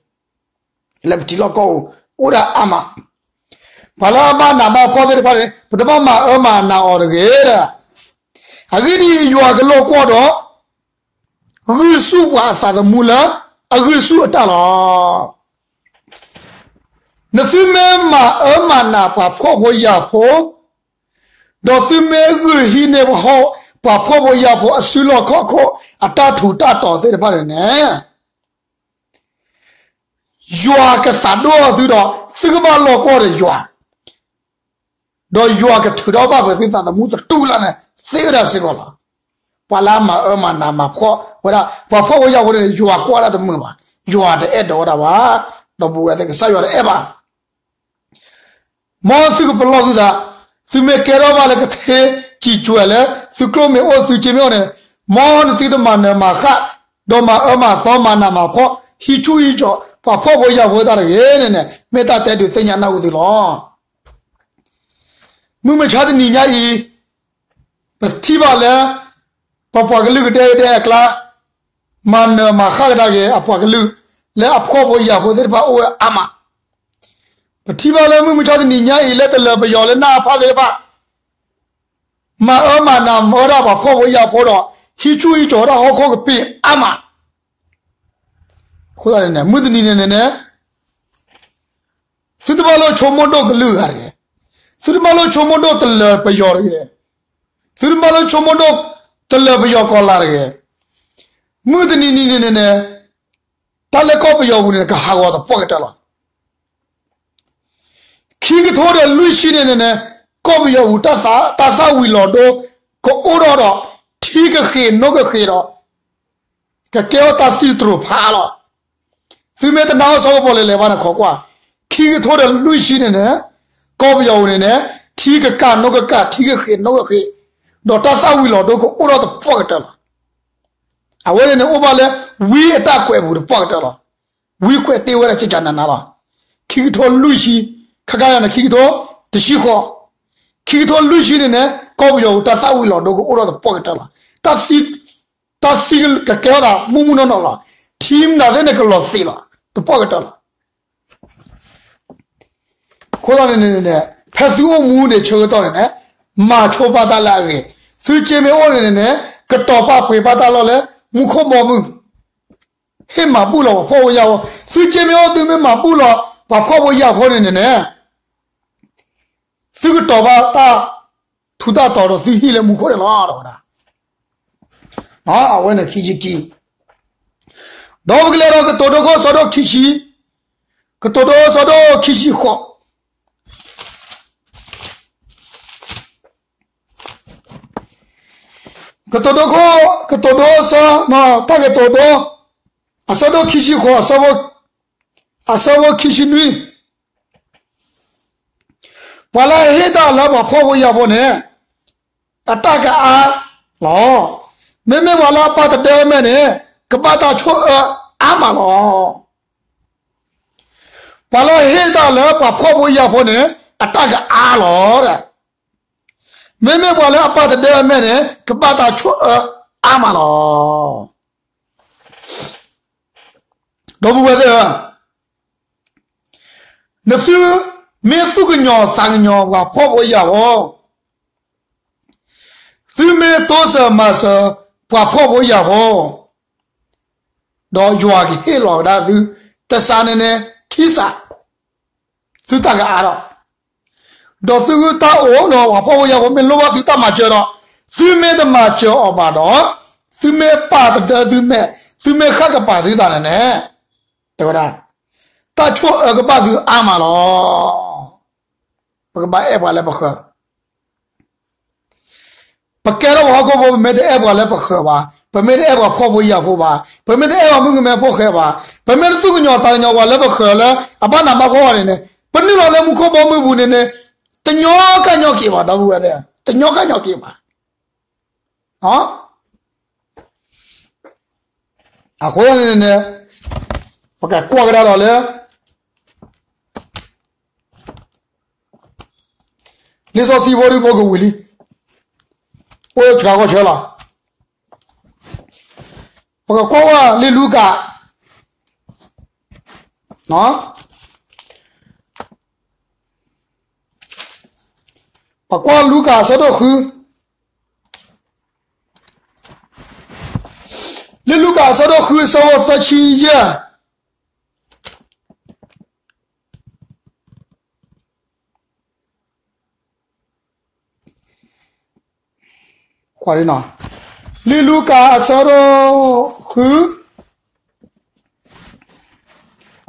လၢပထံလီၢ်ကီၢ်ပူၤ အိၣ်ဒၣ်အါမး, ပှၤလၢအဘၣ်နးဘၣ်ဖှီၣ်သ့ၣ်တဖၣ်န့ၣ် ပတဘၣ်မၤအၢမၤနးအီၤတဂ့ၤဒီး, အဂ့ၢ်ဒ်အံၤ, ယွၤကလိာ်ကွီၢ်ဒီး ဂုာ်ဆူၣ်ပှၤအသးသမူလၢအဂုာ်ဆူၣ်အတၢ်လီၤ. နသုမ့ၢ်မၤအၢမၤနးပှၤဖှီၣ်ဖိယာ်ဖိ, ဒီးသုမ့ၢ်ဂုာ်ဟံးန့ၢ်ပှၤဟီၣ်, ပှၤဖှီၣ်ဖိယာ်ဖိအစုလီၢ်ခီၣ်ခိၣ် အတၢ်ထူးတၢ်တီၤသ့ၣ်တဖၣ်န့ၣ်န့ၣ်, ယွၤကသးဒိၣ်အီၤသုဒီး သုကဘၣ်လီၤကွီၢ်ဒီးယွၤ, ဒီးယွၤကထုးထီၣ်ဘၣ်ပှၤသုသးသမူသတူၢ်လၢ်န့ၣ် သ့ဝဲဒၣ်စ့ၢ်ကီးလီၤ. ပှၤလၢအမၤအၢမၤနးမၤဖှီၣ်ဝဲဒၣ် ပှၤဖှီၣ်ဖိယာ်ဖိန့ၣ် ယွၤကွၢ်ဒၣ်တမုာ်ဘၣ်, ယွၤတအဲၣ်ဒိးဝဲဒၣ်ဘၣ်, ဒီပုၢ်ဝဲၢ်သ့ၣ် ကစၢ်ယွၤတအဲၣ်ဘၣ်. မ်သုကပလီၢ်သုသး, သုမ့ၢ်ကဲထီၣ်ဘၣ်လၢကထ့စံၣ်ကွဲးလၢ သုကျိၣ်မ့ၢ်အိၣ်သုစ့မ့ၢ်အိၣ်န့ၣ်, မ်နသုတမၤနၢၤမၤဃၣ်, ဒီးမၤအၢမၤသီမၤနးမၤဖှီၣ် ဟံးဆူၣ်ဟံးကၠီၤ ပှၤဖှီၣ်ဖိယာ်ဖိတၢ်တဂ့ၤန့ၣ်န့ၣ် မ့ၢ်တၢ်တဲဒုးသ့ၣ်ညါနၢ်ဟူသုလီၤ. မုၢ်မဆါတနံၤညါအံၤ, ပထံၣ်ဘၣ်လၢ ပပှၤကလုာ်ကဒဲကဒဲအကျါ မၤနၢၤမၤဃၣ်ကဒါက့ၤအပှၤကလုာ် လၢအဖှီၣ်ဖိယာ်ဖိသ့ၣ်တဖၣ်အိၣ်ဝဲအါမး, ပထံၣ်ဘၣ်လၢမုၢ်မဆါတနံၤညါအံၤ လၢတလၢၤပယီၤလၢနအါဖးသ့ၣ်တဖၣ် မၤအၢမၤနးမၤဝဲဒၣ်ပှၤဖှီၣ်ဖိယာ်ဖိဒီး ဟံးဆူၣ်ဟံးကၠီၤဝဲဒၣ်ဟီၣ်ခိၣ်ကပ့ၢ်အါမး. အဃိသတးန့ၣ် မုၢ်တနံၤန့ၣ်န့ၣ် သုတဘၣ်လိၣ်ဆိကမိၣ်ဒိၣ်ကလုာ်ဂၤတဂ့ၤ, သုတဘၣ်လိၣ်ဆိကမိၣ်ဒိၣ်တလၢၤပယီၤတဂ့ၤ, သုတဘၣ်လိၣ်ဆိကမိၣ်ဒိၣ်တလၢၤပယီၤကီၤလၤတဂ့ၤ. မုၢ်တနံၤနံၤန့ၣ်န့ၣ် တၢ်လၢကီၢ်ပယီၤပူၤန့ၣ် ကဟးဂီၤသပှၢ်ကတၢၢ်လီၤ. ခံကထိဒီးလွံၢ်ဆံန့ၣ်န့ၣ်န့ၣ် ကီၢ်ပယီၤပူၤ တၢ်သၣ်ဝံၤလီၤဒိ ကအိၣ်ထီၣ်ဒီး ထံကဃ့ၢ်နိကဃ့ၢ်ဒီး ကကဲထီၣ်တၢ်သံတြိာ်ဖးလီၤ. သုမ့ၢ်တနာ်အီၤ စီၤကပီၤလဲၤလဲၤဘၣ်န့ၣ် ခိးကွၢ်, ခံကထိဒီးလွံၢ်ဆံန့ၣ်န့ၣ် ကီၢ်ပယီၤပူၤန့ၣ်န့ၣ် ထံကကၢ်နိကကၢ် ထံကဃ့ၢ်နိကဃ့ၢ် ဒီးတၢ်သၣ်ဝံၤလီၤဒိကအိၣ်ထီၣ်သပှၢ်ကတၢၢ်လီၤ. အဝဲန့ၣ်န့ၣ်အိၣ်ဘၣ်လၢ ဝံအတၢ်ကွဲးပူၤသပှၢ်ကတၢၢ်လီၤ. ဝံကွဲးတ့ၢ်ဝဲဒၣ်ကကနနလီၤ. ခံကထိလွံၢ်ဆံ, ခါခါယၤန့ၣ် ခံကထိတဆံဃိး, ခံကထိလွံၢ်ဆံန့ၣ်န့ၣ် ကီၢ်ပယီၤပူၤ တၢ်သၣ်ဝံၤလီၤဒိကအိၣ်ထီၣ်သပှၢ်ကတၢၢ်လီၤ. တၢ်သံကကဲထီၣ်သးမုၢ်မုၢ်နီၢ်နီၢ်လီၤ. ထံမတၤသ့ၣ်န့ၣ် ကလီၤသ့းလီၤ သပှၢ်ကတၢၢ်လီၤ. အဃိသတးန့ၣ်န့ၣ် ဖဲသုအိၣ်မူန့ၣ် ဆၢကတီၢ်န့ၣ်န့ၣ် မၤဆိပာ်တၢ်လၢအဂ့ၤ, သုက့မ့ၢ်အိၣ်န့ၣ်န့ၣ် ကတီၤပာ်ပှ့ၤပာ်တၢ်လီၢ်လၢ မူခိၣ်ဘီမုၢ် ဟ့ၣ်မၤဘူၣ်လီၤပှၤဖှီၣ်ဖိယာ်ဖိ, သုက့မ့ၢ်အိၣ် သုမ့ၢ်မၤဘူၣ်လီၤ ပှၤဖှီၣ်ဖိယာ်ဖိန့ၣ်န့ၣ်န့ၣ် သုကတီၤဘၣ်တၢ်ထူးတၢ်တီၤဒီးသုဟံၣ်လၢမူခိၣ်န့ၣ်လီၤ တဲဝဲဒၣ်. အဝဲန့ၣ်ခံဆံခံ, ဒီးပကလဲၤဒီးကတိၤဒိခိၣ်အဆၢဒိၣ်ခံဆံ, ကတိၤဒိအဆၢဒိၣ်ခံဆံဃိး ကတိၤဒိခိၣ်, ကတိၤဒိအဆၢ, တၢ်ကတိၤဒိ အဆၢဒိၣ်ခံဆံဃိး, အဆၢဖိခံဆံနွံ, ပှၤလၢအဟ့ၣ်တၢ်လၢပှၤဖှီၣ်ဖိယာ်ဖိန့ၣ် အတၢ်ကအါလီၤ. မ့မ့ၢ်ပှၤလၢအပာ်တဒၢအမဲာ်န့ၣ် ကဘၣ်တၢ်ဆိၣ်အၢအါမးလီၤ. ပှၤလၢအဟ့ၣ်တၢ်လၢပှၤဖှီၣ်ဖိယာ်ဖိန့ၣ် အတၢ်ကအါလီၤ. မ့မ့ၢ်ပှၤလၢအပာ်တဒၢအမဲာ်န့ၣ် ကဘၣ်တၢ်ဆိၣ်အၢအါမးလီၤ. ဒီပုၢ်ဝဲၢ်သ့ၣ်ဧၢ, နသုမ့ၢ်သူၣ်ကညီၤသးကညီၤပှၤဖှီၣ်ဖိယာ်ဖိ, သုမ့ၢ်တိစၢၤမၤစၢၤပှၤဖှီၣ်ဖိယာ်ဖိ, ဒီးယွၤကဟ့ၣ်လီၤကဒါသု တစးန့ၣ်န့ၣ် ခံစး, သုတၢ်ကအါဒီး, ဒီးသုတၢ်အိၣ်ဒီးပှၤဖှီၣ်ဖိယာ်ဖိမ့ၢ်လိၣ်ဘၣ်သုတၢ်မၤစၢၤဒီး, သုမ့ၢ်တမၤစၢၤအီၤဘၣ်ဒီး, သုမ့ၢ်ပာ်တဒၢသုမဲာ်, သုမ့ၢ်ဃၣ်ကပၤသုသးန့ၣ်န့ၣ်, တဲဝဲဒၣ်, တၢ်ဆိၣ်အၢကဘၣ်သုအါမးလီၤ. ပကဘၣ်အဲၣ်ပှၤလၢပဃၢၤ ပကဲထီၣ်ပှၤဟီၣ်ခိၣ်ဖိ ပမ့ၢ်တအဲၣ်ပှၤလၢပဃၢၤဘၣ်, ပမ့ၢ်တအဲၣ်ပှၤဖှီၣ်ဖိယာ်ဖိဘၣ်, ပမ့ၢ်တအဲၣ်ပှၤမုၣ်ကမဲဖိဃဲဘၣ်, ပမ့ၢ်တသူၣ်ကညီၤသးကညီၤပှၤလၢပဃၢၤလၢအဘၣ်နးဘၣ်ဖှီၣ်အီၤန့ၣ်န့ၣ်, ပနုာ်လီၤလၢမူခိၣ်ဘီမုၢ်ပူၤန့ၣ်န့ၣ်, တညီကညီက့ၤဘၣ် ဒီပုၢ်ဝဲၢ်သ့ၣ်, တညီကညီက့ၤဘၣ်. အဃိန့ၣ်န့ၣ်, ပကကွၢ်ကဒါဒီးလၢ လံာ်စီဆှံဖိဒုးဖိကဝံၤလံ, အိၣ်ဆှးဂီၢ်ဆှၢလီၤ. ပကကွၢ်ဝဲလံာ်လူၤကၣ်, ပကွၢ်လူၤကၣ်အဆၢဒိၣ်ဃု, လံာ်လူၤကၣ်အဆၢဒိၣ်ဃု အဆၢဖိသၢဆံယဲၢ် လံာ်လူၤကၣ်အဆၢဒိၣ်ဃု,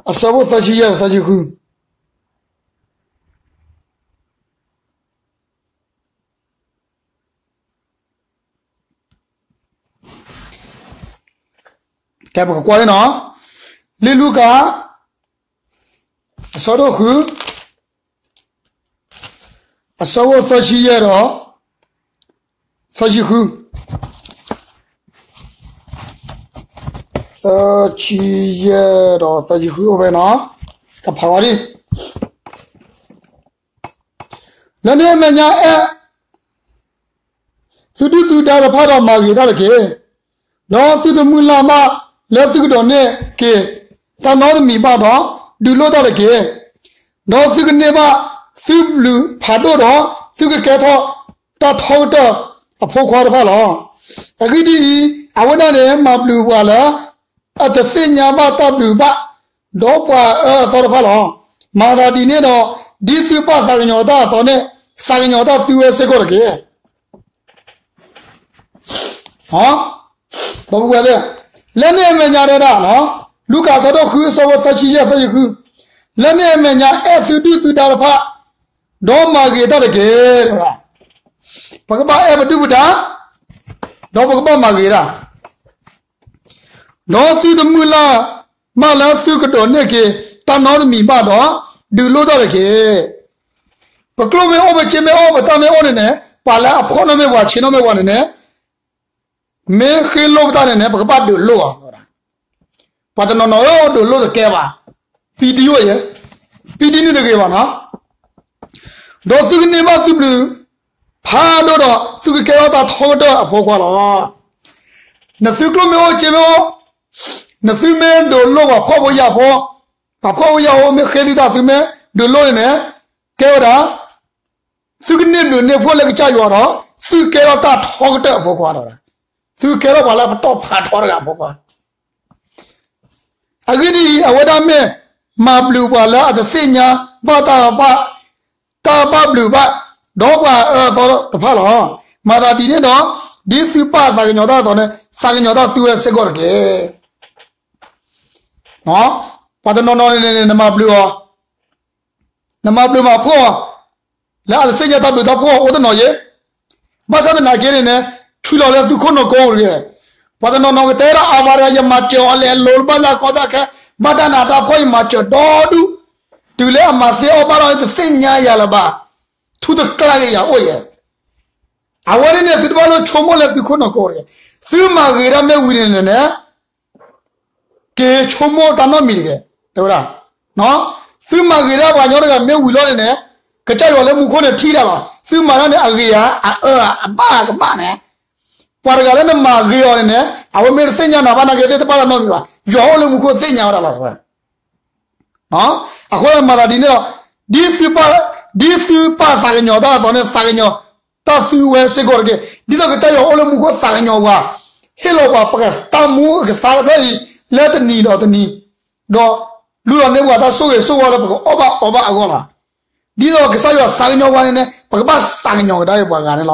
အဆၢဖိသၢဆံယဲၢ်ဒီးသၢဆံဃု. ကဲ ပကကွၢ်န့ၣ်နီၤ, လံာ်လူၤကၣ် အဆၢဒိၣ်ဃု, အဆၢဖိသၢဆံယဲၢ်ဒီး သၢဆံဃု, သၢဆံယဲၢ်ဒီးသၢဆံဃုအိၣ်ဖဲနီၤ, ကဖးဝဲဒၣ် လၢန့ၣ်အမဲာ်ညါအဲၣ်, သုဒုၣ်သုဒါတဖၣ်ဒီးမၤဂ့ၤတၢ်တက့ၢ်. ဒီးသုတမုၢ်လၢ်ဘၣ်လၢသုကဒိးန့ၢ်က့ၤ တၢ်နီတမံၤဘၣ်ဒီး ဒုးလိၣ်တၢ်တက့ၢ်. ဒီးသုကန့ၢ်ဘၣ်သုဘျုးဖးဒိၣ်ဒီး သုကကဲထီၣ်တၢ်ထီကတၢၢ်အဖိခွါတဖၣ်လီၤ. အဂ့ၢ်ဒ်အံၤ, အဝဲဒၣ်န့ၣ်မၤဘျုးပှၤလၢ အတသ့ၣ်ညါဘၣ်တၢ်ဘျုးဘၣ်, ဒီးပှၤအအၢအသီတဖၣ်လီၤ. မၤသးဒ်န့ၣ်ဒီး, ဒ်သုပၢ်သးကညီၤတၢ်အသိးန့ၣ်, သးကညီၤတၢ်သုဝဲစ့ၢ်ကီးတက့ၢ်. ဒီပုၢ်ဝဲၢ်သ့ၣ်, လၢန့ၣ်အမဲာ်ညါတဲဒၣ်, လူၤကၣ်အဆၢဒိၣ်ဃုအဆၢဖိသၢဆံယဲၢ်သၢဆံဃု, လၢန့ၣ်အမဲာ်ညါ အဲၣ်သုဒုၣ်သုဒါတဖၣ်, ဒီးမၤဂ့ၤတၢ်တက့ၢ်. ပကဘၣ်အဲၣ်ပဒုၣ်ပဒါ, ဒီးပကဘၣ်မၤဂ့ၤတၢ် ဒီးသုတမုၢ်လၢ်ဘၣ်လၢသုကဒိးန့ၢ်က့ၤ တၢ်နီတမံၤဘၣ်ဒီး ဒုးလိၣ်တၢ်တက့ၢ်. ပကျိၣ်မ့ၢ်အိၣ် ပစ့မ့ၢ်အိၣ် ပတၢ်မ့ၢ်အိၣ်န့ၣ်န့ၣ်, ပှၤလၢအဖှီၣ်နီၣ်မ့ၢ်ပှၤဆ့ၣ်နီၣ်မ့ၢ်ပှၤန့ၣ်န့ၣ်, မ့ၢ်ဃ့လိၣ်ပတၢ်န့ၣ်န့ၣ် ပကဘၣ်ဒုးလိၣ်အီၤ. ပှၤတနီၤနီၤဧၢ ဒုးလိၣ်တကဲဘၣ်, ပံဒံအိၣ်ယဲ, ပံဒံန့ၣ်တဂ့ၤဘၣ်နီၤ. ဒီးသုကန့ၢ်ဘၣ်သုဘျုးဖးဒိၣ်ဒီး သုကကဲထီၣ်တၢ်ထီကတၢၢ်အဖိခွါလီၤ. နသုကျိၣ်မ့ၢ်အိၣ် စ့မ့ၢ်အိၣ်, နသုမ့ၢ်ဒုးလိၣ်ပှၤဖှီၣ်ဖိယာ်ဖိ, ပှၤဖှီၣ်ဖိယာ်ဖိမ့ၢ်ဃ့သုတၢ် သုမ့ၢ်ဒုးလိၣ်န့ၣ်န့ၣ်, ကဲဝဲဒၣ် သုကန့ၢ်ဘျုးန့ၢ်ဖှိၣ်လၢကစၢ်ယွၤဒီး သုကဲထီၣ်တၢ်ထီကတၢၢ်အဖိခွါဒီး, သုကဲထီၣ်ပှၤလၢပတီၢ်ဖးထီတဂၤအဖိခွါ အဂ့ၢ်ဒ်အံၤ, အဝဲဒၣ်မ့ၢ်မၤဘျုးပှၤလၢအတသ့ၣ်ညါဘၣ်တၢ်ဘၣ်, တၢ်ဘၣ်ဘျုးဘၣ်, ဒီးပှၤအအၢအသီတဖၣ်လီၤ. မၤသးဒ်န့ၣ်ဒီး, ဒ်သုပၢ်သးကညီၤတၢ်အသိးန့ၣ်, သးကညီၤတၢ်သုဝဲစ့ၢ်ကီးတက့ၢ်. ပှၤတနီၤနီၤန့ၣ် နမၤဘျုးအီၤ, နမၤဘျုးမၤဖှိၣ်အီၤ, လၢအတသ့ၣ်ညါတၢ်ဘျုးတၢ်ဖှိၣ်အီၤအိၣ်တနီၤယဲ ဘၣ်ဆၣ်သနာ်က့န့ၣ်န့ၣ်, ထုးလီၤလၢသုခိၣ်နူာ်ကိးဂၤ, ပှၤတနီၤနီၤကတဲဒၣ်အါဘၣ်တဂၤ ယမၤစၢၤအီၤလဲၤလိၤတဘၣ်လၢအကီတၢ်ခဲ, ဘၣ်တၢ်နးတၢ်ဖှီၣ်ယမၤစၢၤဒီဒူၣ်, တုၤလၢအမၤသ့အီၣ်ဘၣ်ဒီးတသ့ၣ်ညါယၤလၢၤဘၣ်, ထူတကျါက့ၤယၤအိၣ်ယဲ. အဝဲန့ၣ်န့ၣ် သုတဘၣ်လိၣ်ဆိကမိၣ်လၢသုခိၣ်နူာ်ကိးဂၤ, သုမၤဂ့ၤတၢ်မ့ၢ်ဝံၤန့ၣ်န့ၣ်န့ၣ် က့ၤဆိကမိၣ်တၢ်နီတမံၤတဂ့ၤ, တဲဝဲဒၣ်, သုမၤဂ့ၤဒၣ်ပှၤကညီတဂၤမ့ၢ်ဝံၤလီၤန့ၣ်န့ၣ်, ကစၢ်ယွၤလၢမူခိၣ်န့ၣ်ထံၣ်ဒၣ်လီၤ. သုမၤတၢ်န့ၣ်အဂ့ၤဧါ, အအၢဧါ, အဘၣ်ဧါ, ကဘၣ်န့ၣ်, ပှၤတဂၤလၢနမၤဂ့ၤအီၤန့ၣ်န့ၣ်, အဝဲမ့ၢ်တသ့ၣ်ညါနၤဘၣ်နာ်က့သ့ၣ်တဘၣ်တၢ်နီတမံၤဘၣ်, ယွၤအိၣ်လၢမူခိၣ်သ့ၣ်ညါဝဲဒၣ်လီၤ. အဃိမၤသးဒ်န့ၣ်ဒီး, ဒ်သုပၢ်, ဒ်သုပၢ်သးကညီၤတၢ်အသိးန့ၣ် သးကညီၤတၢ်သုဝဲစ့ၢ်ကီးတက့ၢ်. ဒ်သိးကစၢ်ယွၤအိၣ်လၢမူခိၣ်သးကညီၤပှၤ, ဟ့ၣ်လီၤပှၤပကတၢ်မူအကသါတဖျၢၣ်အံၤ, လၢတနံၤဒီးတနံၤ, ဒီးလူလီၤန့ၢ်ပှၤတၢ်ဆိၣ်ဂ့ၤဆိၣ်ဝါလၢပကအီၣ်ဘၣ်အီဘၣ်အဂီၢ်လီၤ. ဒ်သိးကစၢ်ယွၤသးကညီၤပှၤန့ၣ်န့ၣ် ပကဘၣ်သးကညီၤကဒါက့ၤပှၤဂၤန့ၣ်လီၤ.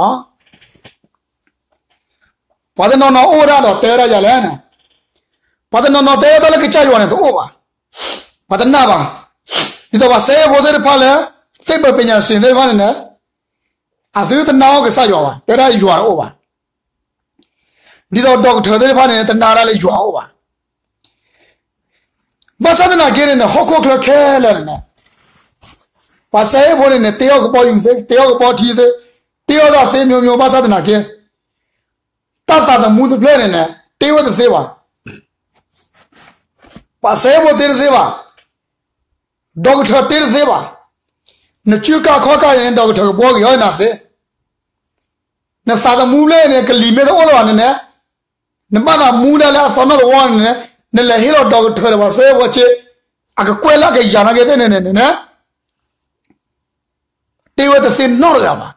ပှၤတနီၤနီၤအိၣ်ဝဲဒၣ်ဒီးတဲဝဲဒၣ်ယၤလဲၣ်န့ၣ်, ပှၤတနီၤနီၤတဲဝဲဒၣ်လၢကစၢ်ယွၤန့ၣ်တအိၣ်ဘၣ်, ပှၤတနာ်ဘၣ်. ဒ်သိးပှၤစဲအ့ၣ်ဖိသ့ၣ်တဖၣ်လၢ သိပ္ပံပညာရှင်သ့ၣ်တဖၣ်န့ၣ်န့ၣ်, အသုတနာ်အီၤကစၢ်ယွၤဘၣ်, တဲဒၣ်ယွၤတအိၣ်ဘၣ်. ဒ်သိး doctor သ့ၣ်တဖၣ်န့ၣ် တနာ်ဒၣ်လၢယွၤအိၣ်ဘၣ်. ဘၣ်ဆၣ်သနာ်က့န့ၣ်န့ၣ် ဟီၣ်ခိၣ်ချၢခဲလၢာ်န့ၣ်န့ၣ်, ပှၤစဲအ့ၣ်ဖိန့ၣ်န့ၣ် တ့အီၣ်ကဘီယူၤသ့, တ့အီၣ်ကဘီထံသ့, တ့အီၣ်ဒၣ်သ့ မျိုးမျိုး ဘၣ်ဆၣ်သနာ်က့ တၢ်သးသမူတဖျၢၣ်န့ၣ်န့ၣ် တ့ဝဲတသ့ဘၣ်. ပှၤစဲအ့ၣ်ဖိတ့တသ့ဘၣ်. doctor တ့တသ့ဘၣ်. နစုကါခီၣ်ကါန့ၣ် doctor ကဘှီက့ၤအီၤနၤသ့. နသးသမူဖျၢၣ်န့ၣ် ကလံၤမ့ၢ်တအိၣ်လၢၤဘၣ်န့ၣ်န့ၣ်, နဘၣ်သးမူဒၣ်လၢအသီနီၣ်သဝီန့ၣ်န့ၣ်, နလဲၤဟ့ၣ်လီၤ doctor ဒီးပှၤစဲအ့ၣ်ဖိစ့, အကကွဲၢ်လၢအကယၤနာ်က့သ့ၣ်န့ၣ်န့ၣ်န့ၣ် တ့ဝဲတသ့နီတဂၤဘၣ်.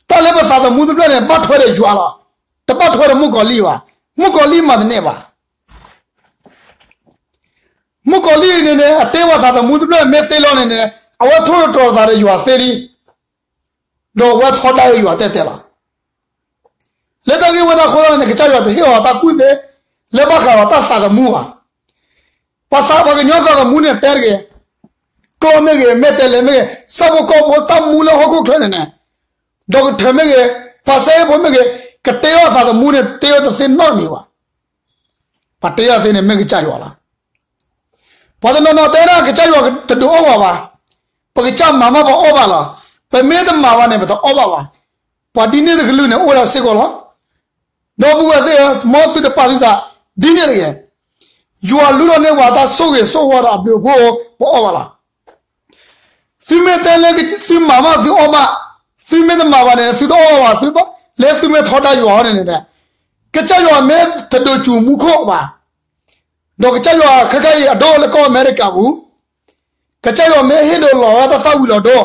တၢ်လၢပသးသမူတဖျၢၣ်န့ၣ် ဘၣ်ထွဲဒီးယွၤလီၤ. တဘၣ်ထွဲဒီးမုၣ်ကီၤလံၢ်ဘၣ်. မုၣ်ကီၤလံၢ်မၤတန့ၢ်ဘၣ်. မုၣ်ကီၤလံၢ်န့ၣ်န့ၣ် အတ့ဝဲသးသမူတဖျၢၣ်မ့ၢ်သ့လီၤန့ၣ်န့ၣ်, အဝဲထိၣ်သတြီၤသးဒီးယွၤသ့လံ. ဒီးအဝဲထီဒါက့ၤယွၤတဲတဲလီၤ. လၢတၢ်ဂ့ၢ်ဝဲဒၣ်အဃိသတးန့ၣ် ကစၢ်ယွၤတဟ့ၣ်အီၤတၢ်ကူၣ်သ့, လၢဘၣ်ဃးဒီးတၢ်သးသမူဘၣ်. ပှၤသးပှၤကညီသးသမူန့ၣ်တဲတဂ့ၤ, ကျီၢ်မ့ၢ်ဂ့ၤ, မဲာ်တဲးလဲးမ့ၢ်ဂ့ၤ, ဆၣ်ဖိကီၢ်ဖိတၢ်မူလၢဟီၣ်ခိၣ်ချၢန့ၣ်န့ၣ်, doctor မ့ၢ်ဂ့ၤ, ပှၤစဲအ့ၣ်ဖိမ့ၢ်ဂ့ၤ, ကတ့အီၣ်သးသမူန့ၣ် တ့ဝဲတသ့နီတမံၤဘၣ်. ပှၤတ့အီၣ်သ့န့ၣ်မ့ၢ်ကစၢ်ယွၤလီၤ. ပှၤတနီၤနီၤတဲဒၣ်ကစၢ်ယွၤတဒုးအိၣ်ဘၣ်ဘၣ်, ပကစၢ်မၤမးပအီၣ်ဘၣ်လီၤ. ပမ့ၢ်တမၤဘၣ်န့ၣ် ပတအီၣ်ဘၣ်ဘၣ်. ပှၤဒ်န့ၣ်တကလုာ်န့ၣ်အိၣ်ဝဲဒၣ်စ့ၢ်ကီးလီၤ. ဒီပုၢ်ဝဲၢ်သ့ၣ်ဧၢ, မ်သုတပာ်သုသးဒ်န့ၣ်တဂ့ၤ. ယွၤလူလီၤန့ၢ်ပှၤတၢ်ဆိၣ်ဂ့ၤဆိၣ်ဝါဒီးအဘျုးအဖှိၣ် ပအီၣ်ဘၣ်လီၤ. သုမ့ၢ်တဲလၢသုမၤမးသုအီၣ်ဘၣ်, သုမ့ၢ်တမၤဘၣ်န့ၣ် သုတအီၣ်ဘၣ်ဘၣ်, သုဘၣ်, လၢသုမ့ၢ်ထီဒါယွၤအီၤန့ၣ်န့ၣ်, ကစၢ်ယွၤမ့ၢ်တဒိးစူၤမူခိၣ်ဘၣ်, ဒီးကစၢ်ယွၤခဲခါအံၤအဒိၣ်လၢကီၢ်အမဲရကၤပူၤ, ကစၢ်ယွၤမ့ၢ်ဟ့ၣ်ဒိးလီၤဝဲတၢ်သၣ်ဝံၤလီၤဒိ,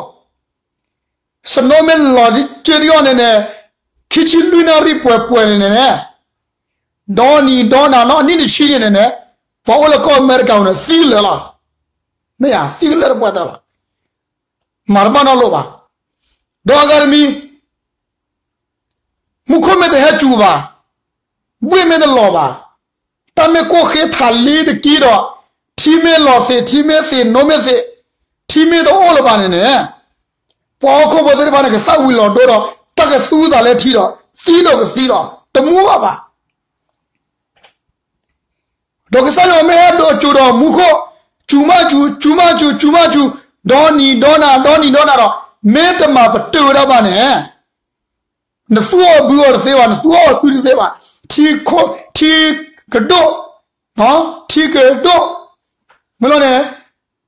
စနိမ့ၢ်လီၤက့ဒံးအီၤန့ၣ်န့ၣ်, ခံဆံလွံၢ်နၣ်ရံၣ်ပှဲၤပှဲၤန့ၣ်န့ၣ်, ဒီနံၤဒီနၤနီၢ်အနံၣ်တဆံန့ၣ်န့ၣ်န့ၣ်, ပှၤအိၣ်လၢကီၢ်အမဲရကၤပူၤန့ၣ် သံလၢာ်လီၤ. မ့ၢ်ဧါ, သံကလၢာ်တပှဲၤတၢၢ်လီၤ. မၤတဘၣ်နီတလိၤဘၣ်. ဒီးအဂၤတမံၤ မူခိၣ်မ့ၢ်တဟဲစူၤဘၣ်, ဘှ့ၣ်မ့ၢ်တလီၤဘၣ်, တၢ်မ့ၢ်ကိၢ်ဃ့ထးလံတကံဒီး, ထံမ့ၢ်လီၤသ့း, ထံမ့ၢ်သ့း, နိမ့ၢ်သ့း, ထံမ့ၢ်တအိၣ်လၢၤဘၣ်န့ၣ်န့ၣ်, ပှၤဟီၣ်ခိၣ်ဖိသ့ၣ်တဖၣ်န့ၣ် ကသၣ်ဝံၤလီၤဒိဒီး တၢ်ကသူသးလၢထံဒီး သံဒီးကသံလီၤ, တမူဘၣ်ဘၣ်. ဒီးကစၢ်ယွၤမ့ၢ်ဟဲဒိးစူၤဒီးမူခိၣ်, စူၤမးစူၤ, စူၤမးစူၤ, စူၤမးစူၤ, ဒီနံၤဒီနၤ, ဒီနံၤဒီနၤဒီး, မ့ၢ်တမၤပတုာ်ဝဲဒၣ်ဘၣ်န့ၣ်, နသူအီၣ်ဘုအီတသ့ဘၣ်, နသူအီၣ်အီဘုတသ့ဘၣ်. ထံ, ထံကဒိၣ်, ထံကဒိၣ်, မ့ၢ်လီၤန့ၣ်,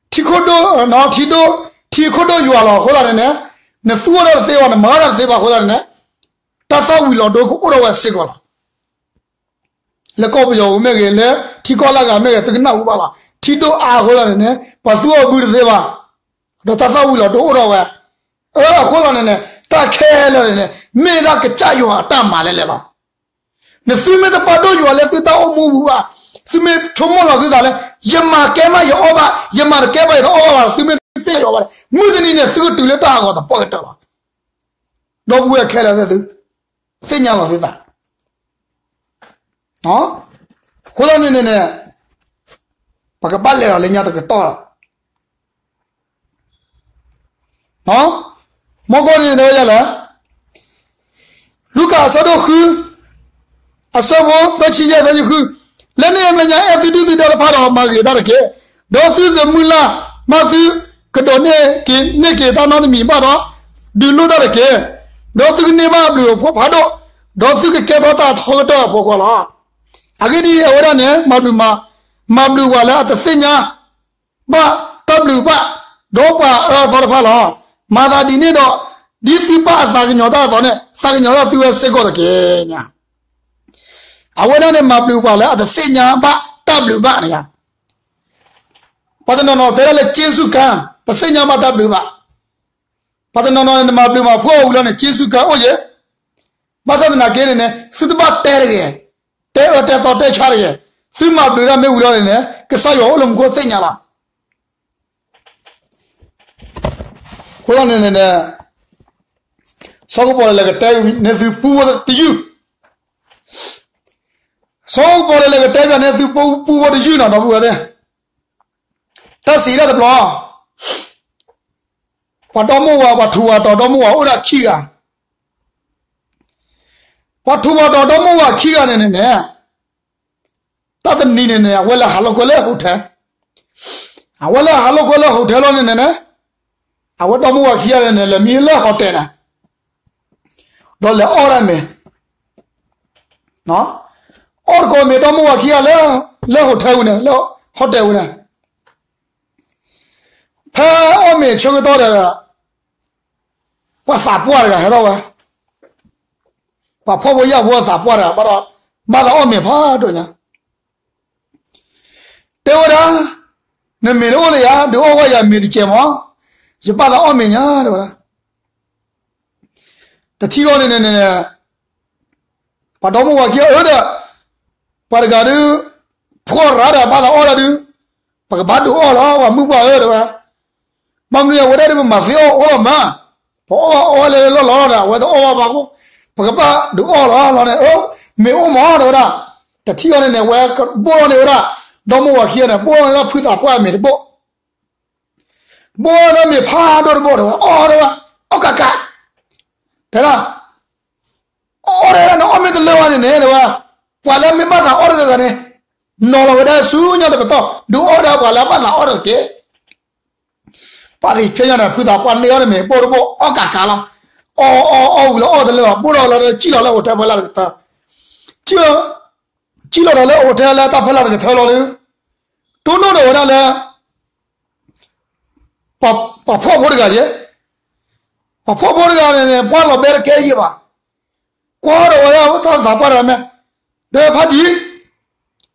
ထံခိၣ်ဒိၣ်, ထံဒိၣ်, ထံခိၣ်ဒိၣ်ယွၤလီၤ. အဃိသတးန့ၣ်န့ၣ်, နသူအီၣ်တၢ်တသ့ဘၣ်, နမၤတၢ်တသ့ဘၣ်အဃိသတးန့ၣ်န့ၣ်, တၢ်သၣ်ဝံၤလီၤဒိကအိၣ်ဒီးဝဲစ့ၢ်ကီးလီၤ. လၢကီၢ်ပယီၤပူၤမ့ၢ်ဂ့ၤ, လၢထံကီၢ်လၢဂၤမ့ၢ်ဂ့ၤ, သုကနၣ်အူဘၣ်လီၤ. ထံဒိၣ်အါအဃိသတးန့ၣ်န့ၣ်, ပှၤသူအီၣ်ဘုတသ့ဘၣ်, ဒီးတၢ်သၣ်ဝံၤလီၤဒိအိၣ်ဒီးဝဲ. အဃိသတးန့ၣ်န့ၣ်, တၢ်ခဲလၢာ်န့ၣ်န့ၣ်, မ့ၢ်ဒၣ်ကစၢ်ယွၤအတၢ်မၤလဲၣ်လဲၣ်လီၤ. နသုမ့ၢ်တပာ်ဒိၣ်ယွၤလၢသုတၢ်အိၣ်မူပူၤဘၣ်, သုမ့ၢ်ဆိကမိၣ်လီၤသုသးလၢ, ယမၤကဲမးယအီၣ်ဘၣ်, ယမၤတကဲဘၣ်ယတအီၣ်ဘၣ်ဘၣ်, သုမ့ၢ်တသ့ၣ်ညါယွၤဘၣ်န့ၣ်, မုၢ်တနံၤန့ၣ် သုကတုၤလၢတၢ်အဂီၤသပှၢ်ကတၢၢ်လီၤ. ဒီပုၢ်ဝဲၢ်ခဲလၢာ်သ့ၣ်သု, သ့ၣ်ညါလီၤသုသး အဃိသတးန့ၣ်န့ၣ်န့ၣ်, ပကဘၣ်လဲၤဒီးလၢညါတကတီၢ်လီၤ. မီၢ်ကီၢ်န့ၣ်တဲဝဲဒ်လဲၣ်, လူၤကၣ်အဆၢဒိၣ်ဃု, အဆၢဖိသၢဆံယဲၢ်သၢဆံဃု, လၢန့ၣ်အမဲာ်ညါ အဲၣ်သုဒုၣ်သုဒါတဖၣ်ဒီး မၤဂ့ၤတၢ်တက့ၢ်. ဒီးသုကမုၢ်လၢ်, မ့ၢ်သုကဒိးန့ၢ်က့ၤတၢ်နီတမံၤဘၣ်ဒီး, ဒုးလိၣ်တၢ်တက့ၢ်. ဒီးသုကန့ၢ်ဘၣ်အဘျုးအဖှိၣ်ဖးဒိၣ်, ဒီးသုကကဲထီၣ်တၢ်ထီကတၢၢ်အဖိခွါလီၤ. အဂ့ၢ်ဒ်အံၤ, အဝဲဒၣ်န့ၣ် မၤဘျုး, မၤဘျုးပှၤလၢအတသ့ၣ်ညါဘၣ်တၢ်ဘျုးဘၣ်, ဒီးပှၤအၢအသီတဖၣ်လီၤ. မၤသးဒ်န့ၣ်ဒီး, ဒ်သုပၢ်အသးကညီၤတၢ်အသိးန့ၣ်, သးကညီၤတၢ်သုဝဲစ့ၢ်ကီးတက့ၢ်. အဝဲဒၣ်န့ၣ် မၤဘျုးပှၤလၢအတသ့ၣ်ညါဘၣ်တၢ်ဘျုးဘၣ်န့ၣ်, ပှၤတနီၤနီၤတဲဒၣ်လၢ က့စူၣ်ကါ, တသ့ၣ်ညါဘၣ်တၢ်ဘျုးဘၣ်. ပှၤတနီၤနီၤန့ၣ် နမၤဘျုးမၤဖှိၣ်အီၤဝံၤလီၤန့ၣ် က့စူၣ်ကါအိၣ်ယဲ. ဘၣ်ဆၣ်သနာ်က့န့ၣ်န့ၣ် သုတဘၣ်တဲတဂ့ၤ, တဲအၢတဲသီတဲဆါတဂ့ၤ, သုမၤဘျုးတၢ်မ့ၢ်ဝံၤလီၤန့ၣ်န့ၣ် ကစၢ်ယွၤအိၣ်လၢမူခိၣ်သ့ၣ်ညါလီၤ. အဃိသတးန့ၣ်န့ၣ်, စီၤကပီၤလဲၤကတဲန့ၢ်သုပူဖိတယုၢ်, စီၤကပီၤလဲၤကတဲပၠးန့ၢ်သုပူဖိတယုၢ်နီၤ ဒီပုၢ်ဝဲၢ်သ့ၣ်, တၢ်စံးဒၣ်တဘျီ, ပှၤဒီမိၢ်ဝၤ ပှၤထူးပှၤတီၤဒီမိၢ်ဝၤအိၣ်ဒၣ်ခံဂၤ, ပှၤထူးပှၤတီၤဒီမိၢ်ဝၤခံဂၤန့ၣ်န့ၣ်န့ၣ်, တၢ်တနံၤန့ၣ်န့ၣ် အဝဲလဲၤဟးလိာ်ကွဲလၢ hotel, အဝဲလဲၤဟးလိာ်ကွဲလၢ hotel လီၤန့ၣ်န့ၣ်န့ၣ်, အဝဲဒီမိၢ်ဝၤခံဂၤန့ၣ်န့ၣ် လဲၤမံလၢ hotel န့ၣ်, ဒီးလဲၤအီၣ်ဒၣ်မ့ၤ, အီၣ်တကိးမ့ၤဒီမိၢ်ဝၤခံဂၤလၢ, လၢ hotel ဝံၤန့ၣ်, လၢ hotel ဝံၤန့ၣ်, ဖဲအီၣ်မ့ၤဆၢကတီၢ်ဒီး, ပှၤသးပှၢ်တဂၤဟဲထီၣ်ဝဲ, ပှၤဖှီၣ်ဖိယာ်ဖိသးပှၢ်တဂၤ ဘၣ်ဒီး, ဘၣ်သးအီၣ်မ့ၤဖးဒိၣ်ညါ, တဲဝဲဒၣ်, နမ့ၤတအိၣ်လၢၤယၤ ဒုးအီၣ်ဝဲယၤမ့ၤတကဲးမး, ယဘၣ်သးအီၣ်မ့ၤညါ တဲဝဲဒၣ်. တထံၣ်ဃီန့ၣ်န့ၣ်န့ၣ်, ပှၤဒီမိၢ်ဝၤခံဂၤအၢဒီး, ပှၤတဂၤဒုး, ဖှီၣ်ရၤဒီးဘၣ်သးအီၣ်ဒီးဒုး, ပကဘၣ်ဒုးအီၣ်လီၤ ပှၤမုၣ်ပှၢ်ဧၢ တဲဝဲ. ဘၣ်မနုၤအဝဲဒၣ်ဒုး ပမၤသ့အီၣ်အီလီၤမး, ပအီၣ်ဘၣ်အီဝဲလၢလီၢ်လီၤဒီး အဝဲတအီၣ်ဘၣ်ဘၣ်အဃိ, ပကဘၣ်ဒုးအီၣ်လီၤလီၤန့ၣ်, မ့ၤအိၣ်မး တဲဝဲဒၣ်. တထံၣ်ဃီန့ၣ်န့ၣ် အဝဲဘိၣ်န့ၢ်ဝဲဒၣ်, ဒီမိၢ်ဝၤခံဂၤန့ၣ် ဘိၣ်န့ၢ်ဝဲဒၣ်ဖုသးပှၢ်မ့ၤတဘိၣ် ဘိၣ်ဝဲဒၣ်မ့ၤဖးဒိၣ်တဘိၣ်ဒီး အီၣ်ဒီးဝဲ, အီၣ်ကးကး, တဲဒၣ်, အီၣ်ဒီးနအီၣ်မ့ၢ်တလၢဝဲန့ၣ်န့ၣ် တဲဝဲ, ပှၤလၢမ့ၢ်ဘၣ်သးအီၣ်တဂၤဂၤန့ၣ်, နီၤလီၤဝဲဒၣ်ဆူညါတပတီၢ်, ဒုးအီၣ်ဒီးပှၤလၢအဘၣ်သးအီၣ်တဂၤတက့ၢ်. ပှၤတဖျဲညါန့ၣ် ဖုသးပှၢ်န့ၢ်အီၣ်န့ၣ်မ့ၤဘိၣ်တဘိၣ် အီၣ်ကးကးလီၤ. အီၣ်အီၣ်အီၣ်ဝံၤလီၤအီၣ်တလၢဘၣ် ဘိၣ်ဒီးလီၤဒီး စံၣ်လီၤလၢ hotel ဖဲလၢတကထၢ စံၣ်လီၤဒီးလၢ hotel လၢတၢ်ဖဲလၢတကထၢလီၤဒီး တိၢ်နီၣ်ဒီးဝဲဒၣ်လၢ ပှၤဖှီၣ်ဖိတဂၤယဲ, ပှၤဖှီၣ်ဖိတဂၤန့ၣ်န့ၣ် ပှၢ်လီၤဘဲတကဲယဲဘၣ်. ကွၢ်ဒီးဝဲဒၣ်တၢ်သးပှၢ်တဂၤမ့ၢ်, ဒီးဖါတံၢ်,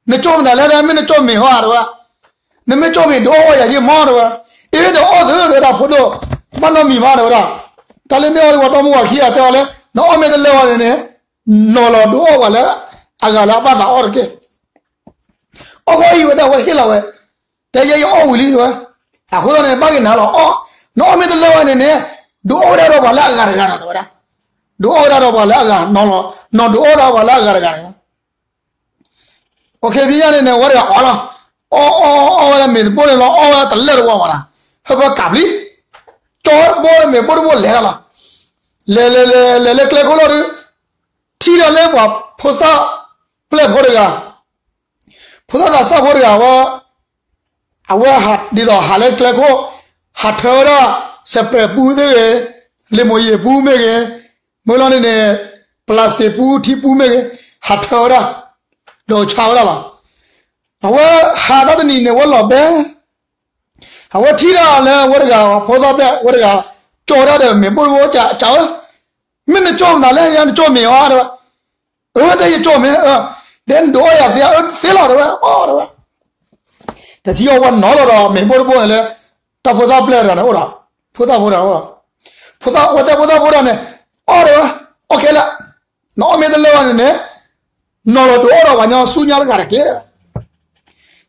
နကၠီၣ်မတၤလဲၣ်, မ့ၢ်နကၠီၣ်မ့ၢ်ဟီဧါ တဲဝဲ, နမ့ၢ်ကၠီၣ်မ့ၢ်ဒုးအီၣ်ဝဲယၤယ့ၢ်မီၢ် တဲဝဲ, အ့ ဒီးအီၣ်သု တဲဝဲဒၣ်ဖိဒိၣ်, ဘၣ်နီတမံၤဘၣ် တဲဝဲဒၣ်, တၢ်လၢန့ၢ်အီၣ်ဒ်ပှၤတီမုၣ်ဝၤခံဂၤတဲအီၤလၢ နအီၣ်မ့ၢ်တလၢဝဲန့ၣ်န့ၣ်, နီၤလီၤဒုးအီၣ်ပှၤလၢအဂၤလၢအဘၣ်သးအီၣ်တက့ၢ်. အီၣ်ဃီအံၤဝဲဒၣ်ဝဲဟ့ၣ်လီၤဝဲ, တဲယဲယအီၣ်ဝံၤလံ တဲဝဲ, အဃိသတးန့ၣ် ဘၣ်က့ၤနၤလီၤအီၣ်, နအီၣ်မ့ၢ်တလၢဝဲန့ၣ်န့ၣ်, ဒုးအီၣ်ဝဲဒၣ်ဒီးပှၤလၢအဂၤတဂၤဒီး တဲဝဲဒၣ်, ဒုးအီၣ်ဝဲဒၣ်ဒီးပှၤလၢအဂၤ, နီၤဒုးအီၣ်ဒၣ်ပှၤလၢအဂၤတဂၤတဂၤ အီၣ်ခံဖဲညါန့ၣ်န့ၣ် ဝဲတဂၤအီၣ်လီၤ, အီၣ်အီၣ်အီၣ်ဝဲဒၣ်မ့ၤတဘိန့ၣ်လီၤ, အီၣ်ဝဲဒၣ်တလၢတဝီမးနီၤ, ဟၢဖၢကးပျံၤ, ကၠီတဘိမ့ၤဘိတဘိလဲၤတၢ်လီၤ, လဲၤလဲၤလဲၤလဲၤလၢကျဲခိၣ်လီၤဒီး, ထံၣ်ဒီးလၢပှၤဖိသၣ်ပျဲၢ်ဖိတဂၤ, ဖိသၣ်သးစၢ်ဖိတဂၤဝဲ, အဝဲဒ်သိးဟးလၢကျဲခိၣ်, ဟးထၢဝဲဒၣ် စပဲးပူသ့ၣ်ဂ့ၤ, လံာ်မိၤယံာ်ပူမ့ၢ်ဂ့ၤ, မ့ၢ်လီၤန့ၣ်န့ၣ်, plasticပူထံပူမ့ၢ်ဂ့ၤ, ဟးထၢဝဲဒၣ်, ဒီးဆါဝဲဒၣ်လီၤ. အဝဲဟးတၢ်တနံၤန့ၣ် ဝဲလီၤဘဲ, အဝဲထံၣ်ဒၣ်လၢဝဲတဂၤ ဖိသၣ်ပျဲၢ်ဝဲတဂၤ, ကၠီဒၣ်ဒီးမ့ၤဘိတဘိ, ကၠီဧၢ, မ့ၢ်နကၠီမတၤလဲၣ်, ယၤနကၠီမ့ၤဧါ တဲဝဲ, အၢ တဲယကၠီမ့ၤ, ဒဲနဒုးအီၣ်ယၤသ့ဧါ, အၢ သ့လီၤ တဲဝဲ, အီၣ် တဲဝဲ, တထံၣ်အီၣ်ဝဲနီၤလီၤဒီး မ့ၤဘိတဘိန့ၣ်လၢ တၢ်ဖိသၣ်ပျဲၢ်တဂၤန့ၣ်အိၣ်ဒီး, ဖိသၣ်ဖိတဂၤအိၣ်ဒီး, ဖိသၣ်ဝဲတဲဖိသၣ်ဖိတဂၤန့ၣ်, အီၣ် တဲဝဲ, အီၣ်ခဲလၢာ်, နအီၣ်မ့ၢ်တလၢဝဲန့ၣ်န့ၣ်, နီၤလီၤဒုးအီၣ်ဒီးပှၤညီဆူညါတဂၤတက့ၢ်.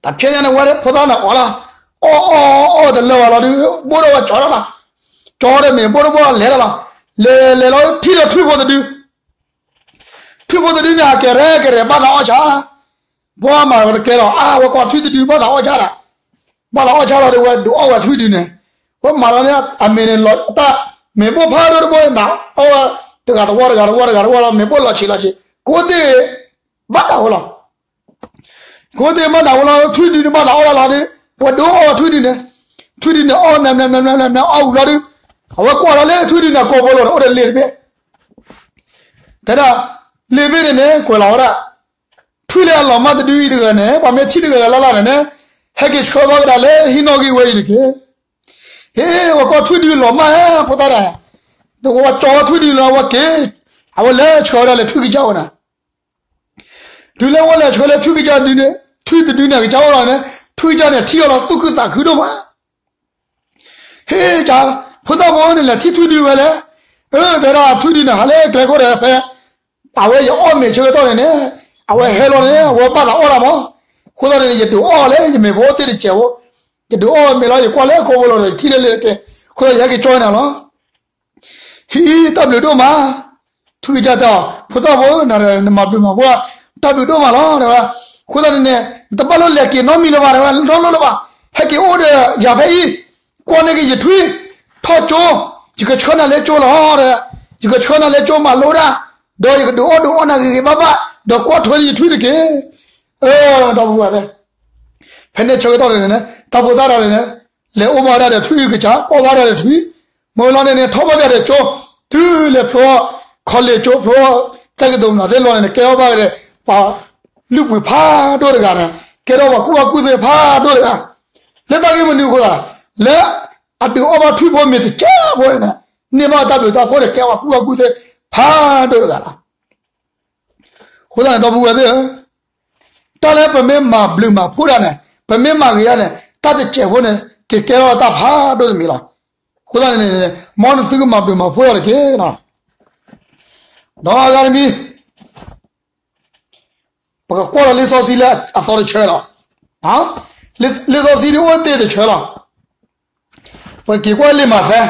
တၢ်ဖဲညါန့ၣ်ဝဲဖိသၣ်န့ၣ်အီၣ်လီၤ, အီၣ်အီၣ်အီၣ်တလၢဝဲလီၤဒီး, ဘိၣ်ဒီးဝဲကၠီတၢ်လီၤ, ကၠီဒီးမ့ၤဘိၣ်တဘိၣ်လဲၤတၢ်လီၤ, လဲၤလဲၤလီၤထံၣ်ဒီးထွံၣ်ဖိတဒု ထွံၣ်ဖိတဒုန့ၣ် အကဲရဲၣ်ကဲရဲၣ်ဘၣ်သးအီၣ်ဆၣ်, ပှၤမၤဝဲတကဲလီၤ, အါ ဝဲကွၢ်ထွံၣ်တဒုဘၣ်သးအီၣ်ဆၣ်ဒီး, ဘၣ်သးအီၣ်ဆၣ်လီၤဒီးဝဲဒုးအီၣ်ဝဲထွံၣ်ဒုန့ၣ်, ဝဲမၤလီၤန့ၣ် အမ့ၤန့ၣ်လီၤတၢ်, မ့ၤဘိၣ်ဖးဒိၣ်တဘိန့ၣ် အီၣ်ဝဲ, တဂၤတဝီတဂၤတဝီတဂၤတဝီလီၤ မ့ၤဘိၣ်လီၤဆံးလီၤဆံး, ကိးသ့ၣ်, ဘၣ်တၢ်ဝဲလီၤ ကိးသ့ၣ်ဘၣ်တၢ်ဝဲလီၤ ထွံၣ်ဒုန့ၣ်ဘၣ်သးအီၣ်လီၤလီၤဒီး, ဝဲဒုးအီၣ်ထွံၣ်ဒုန့ၣ်, ထွံၣ်ဒုန့ၣ်အီၣ် မ့ၢ်မ့ၢ်မ့ၢ်မ့ၢ်အီၣ်ဝံၤလီၤဒီး, အဝဲကွၢ်လီၤလၢထွံၣ်ဒုန့ၣ် ကိးဘိလီၤန့ၣ် အိၣ်ဒီးလ့ၣ်တဘ့ၣ်, တဲဒၣ်, လ့ၣ်တဘ့ၣ်န့ၣ်န့ၣ် ကွဲးလီၤဝဲဒၣ်, ထွံၣ်လၢအလီၤမၢ်တဒုအံၤတဂၤန့ၣ် ပှၤမ့ၢ်ထံၣ်တဂၤဂၤလၢ်လၢ်န့ၣ်န့ၣ်, ဟဲက့ၤဆှၢဘၣ်ကဒါလၢဟံၣ်နီၣ်ဂံၢ်ဝဲအံၤတက့ၢ်. ဟ့ၣ် ဝဲကွၢ်ထွံၣ်ဒုလီၤမၢ်ဧါ ဖိသၣ်တဂၤ, ဒီးဝဲကၠီထွံၣ်ဒုလီၤဝဲက့ၤ, အဝဲလဲၤဆှၢဝဲဒၣ်လၢထွံၣ်ကစၢ်အိၣ်န့ၣ်, တုၤလၢဝဲလဲၤဆှၢလၢထွံၣ်ကစၢ်ဒုန့ၣ်, ထွံၣ်တဒုန့ၣ် ကစၢ်အိၣ်လီၤန့ၣ်, ထွံၣ်ကစၢ်န့ၣ် ထံၣ်အီၤလီၤသူၣ်ခုသးခုဒိၣ်မး ဟ့ၣ်ကၠီ, ဖိသၣ်ဖိန့ၣ်လဲၤထံၣ်ထွံၣ်ဒုဝဲလဲၣ်, အၢ တဲဒၣ်ထွံၣ်ဒုန့ၣ် ဟးလၢကျဲခိၣ်ဒီးဖဲ, အဝဲယအီၣ်မ့ၤဆၢကတီၢ်န့ၣ်န့ၣ်, အဝဲဟဲလီၤန့ၣ် အဝဲဘၣ်သးအီၣ်တၢ်မး, အဃိသတးန့ၣ် ယဒုးအီၣ်လၢယမ့ၤဖိသ့ၣ်တစဲးဖိ, ယဒုးအီၣ်မ့ၤလီၤ ယကွၢ်လၢကိးဘိလီၤဒီး ယထံၣ်လၢလ့ၣ်တက့ၢ်, အဃိသတးယဟဲက့ၤကၠီနၤလီၤ ဟံၣ်တၢ်ဘျုးဒိၣ်မး, ထွံၣ်ကစၢ်တဲအီၤ ဖိသၣ်ဖိ နမၤဘျုးမၤဖှိၣ်, တၢ်ဘျုးဒိၣ်မးလီၤ တဲဝဲ, အဃိသတးန့ၣ်န့ၣ်, နတဘၣ်လိၣ်လဲၤက့ၤနီတမံၤလၢၤဘၣ် တဲဝဲ, နီတဘျီလၢၤဘၣ်, ဟဲက့ၤအိၣ်ဒီးယၤဖဲအံၤ, ကွၢ်န့ၢ်က့ၤယထွံၣ်, ထီၣ်ကၠိ, ယကဆှၢနၤလၢကၠိလီၤ တဲဝဲ, ယကဆှၢနၤလၢကၠိမၤလိတၢ်, ဒီးယကဒုးအီၣ်ဒုးအီနၤဂ့ၤဂ့ၤဘၣ်ဘၣ်, ဒီးကွၢ်ထွဲန့ၢ်ယထွံၣ်တက့ၢ်. ဒီပုၢ်ဝဲၢ်သ့ၣ်, ဖဲန့ၣ်ဆၢကတီၢ်န့ၣ်န့ၣ် တၢ်ဖိသၣ်တဂၤန့ၣ်န့ၣ်, လဲၤအိၣ်ဘၣ်ဒၣ်ဒီးထွံၣ်ကစၢ် အီၣ်ဘၣ်ဒၣ်ဒီးထွံၣ်, မ့ၢ်လီၤန့ၣ်န့ၣ် ထီၣ်ဘၣ်ဒၣ်ဒီးကၠိ, တုၤလဲၤဖျိ, ခီလ့ၣ်ကၠိဖျိ, သက္ကသိုလ်မနုၤသ့ၣ်လီၤန့ၣ်န့ၣ် ကဲထီၣ်ဘၣ်က့ၤဒီး ပှၤလုၢ်ပှ့ၤဖးဒိၣ်တဂၤန့ၣ်, ကဲထီၣ်ပှၤကူၣ်ဘၣ်ကူၣ်သ့ဖးဒိၣ်တဂၤ, လၢတၢ်ဂ့ၢ်မနုၤအဃိသတး, လၢအဒုးအီၣ်ဘၣ်ထွံၣ်ဖိမ့ၤတစဲးဖိန့ၣ်န့ၣ်, န့ၢ်ဘၣ်တၢ်ဘျုးတၢ်ဖှိၣ်န့ၣ် ကဲပှၤကူၣ်ဘၣ်ကူၣ်သ့ဖးဒိၣ်တဂၤလီၤ. အဃိသတးန့ၣ် ဒီပုၢ်ဝဲၢ်သ့ၣ်ဧၢ, တၢ်လၢပမ့ၢ်မၤဘျုးမၤဖှိၣ်ဒၣ်န့ၣ်, ပမ့ၢ်မၤဂ့ၤဒၣ်န့ၣ်, တၢ်တစဲးဖိန့ၣ် ကကဲထီၣ်တၢ်ဖးဒိၣ်တမံၤလီၤ. အဃိသတးန့ၣ်န့ၣ်, မ်နသုကမၤဘျုးမၤဖှိၣ်ထီၣ်တက့ၢ်. ဒီးအဂၤတမံၤ, ပကကွၢ်လီၤလံာ်စီဆှံလၢအသီတဆၢလီၤ. လံာ်စီဆှံဒ်အိၣ်တ့ၢ်တဆၢလီၤ. ပက့ၤကွၢ်လံာ်မးသဲ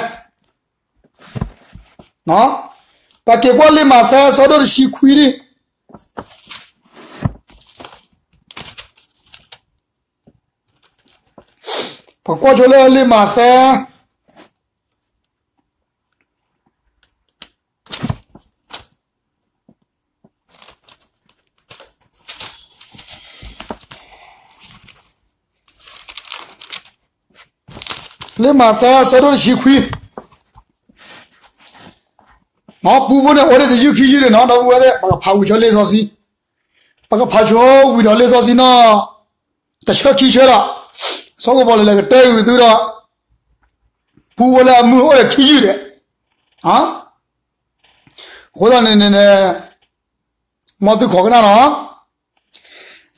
ပက့ၤကွၢ်လံာ်မးသဲ အဆၢဒိၣ်တဆံခွံန့ၣ်, ပကွၢ်ဆိလၢလံာ်မးသဲ လံာ်မးသဲ အဆၢဒိၣ်တဆံခွံ, ပူဖိန့ၣ်အိၣ်ဒံးတယုၢ်ခံယုၢ်န့ၣ်နီၤ, ဒီပုၢ်ဝဲၢ်သ့ၣ် ပကဖးဝံၤဆိလံာ်စီဆှံ, ပကဖးဆိဝံၤဒီးလံာ်စီဆှံနီၤ, တဆၢခံဆၢဒီး, စီၤကပီၤလၢ်လၢကတဲဂုာ်သုဒီး, ပူဖိလၢအမုၢ်အိၣ်ဒီးခံယုၢ်ဒံး, အဃိသတးန့ၣ်န့ၣ်, မ်သုခိးကနၣ်လီၤ.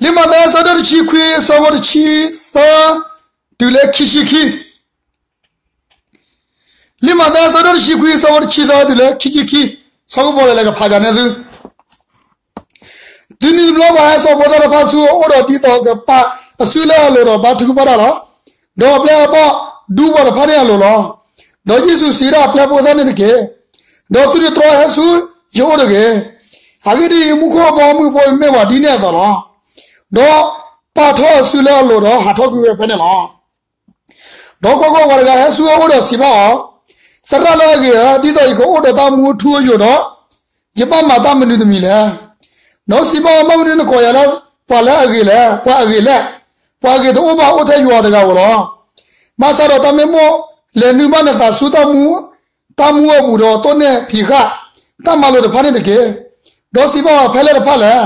လံာ်မးသဲအဆၢဒိၣ်တဆံခွံအဆၢဖိတဆံသၢ တုၤလၢခံဆံခံ, လံာ်မးသဲအဆၢဒိၣ်တဆံခွံအဆၢဖိတဆံသၢတုၤလၢခံဆံခံ, ဆၢကပီၤလၢလဲၤကဖးပၠးန့ၣ်သု တုၤနံၤတဘျီ ပှၤဟဲစိာ်ဖိသၣ်တဖၣ်ဆူအအိၣ်ဒီး ဒ်သိးကပာ်အစုလၢအလိၤဒီးဘါထုကဖၣ်တၢ်လီၤ. ဒီးအပျဲၢ်အဘီၣ်ဒူပှၤတဖၣ်န့ၣ်အလိၤလီၤ. ဒီးယ့ၣ်ၡူးစံးဝဲဒၣ် ပျဲဖိသၣ်န့ၣ်တက့ၢ်. ဒီးသုတတြီဟဲဆူယအိၣ်တဂ့ၤ. အဂ့ၢ်ဒ်အံၤ, မူခိၣ်ဘီမုၢ်ဖိမ့ၢ်ပှၤဒ်န့ၣ်အသိးလီၤ. ဒီးပာ်ထီၣ်အစုလၢအလိၤဒီးဟးထီၣ်ကွံာ်ဝဲဖဲန့ၣ်လီၤ. ဒီးကွၢ်ကွၢ်, ပှၤတဂၤဟဲဆူအအိၣ်ဒီးစံးဘၣ်အီၤ, သရၣ်လၢအဂ့ၤဧၢ, ဒ်သိးယကအိၣ်ဒီးတၢ်မူအထူအယိာ်ဒီး, ယဘၣ်မၤတၢ်မနုၤတမံၤလဲၣ်. ဒီးစံးဘၣ်အီၤ, ဘၣ်မနုၤနကိးယၤလၢပှၤလၢအဂ့ၤလဲၣ်. ပှၤအဂ့ၤလဲၣ်, ပှၤအဂ့ၤတအိၣ်ဘၣ်, အိၣ်ထဲယွၤတဂၤဧိၤလီၤ. ဘၣ်ဆၣ်ဒီးတၢ်မ့ၢ်မိၣ်လဲၤနုာ်ဘၣ်နသးဆူ တၢ်မူအပူၤဒီး တိၢ်န့ၢ်ဖံးဃာ်တၢ်မၤလိာ်တဖၣ်န့ၣ်တက့ၢ်. ဒီးစံးဘၣ်အီၤ, ဖဲလဲၣ်တဖၣ်လဲၣ်.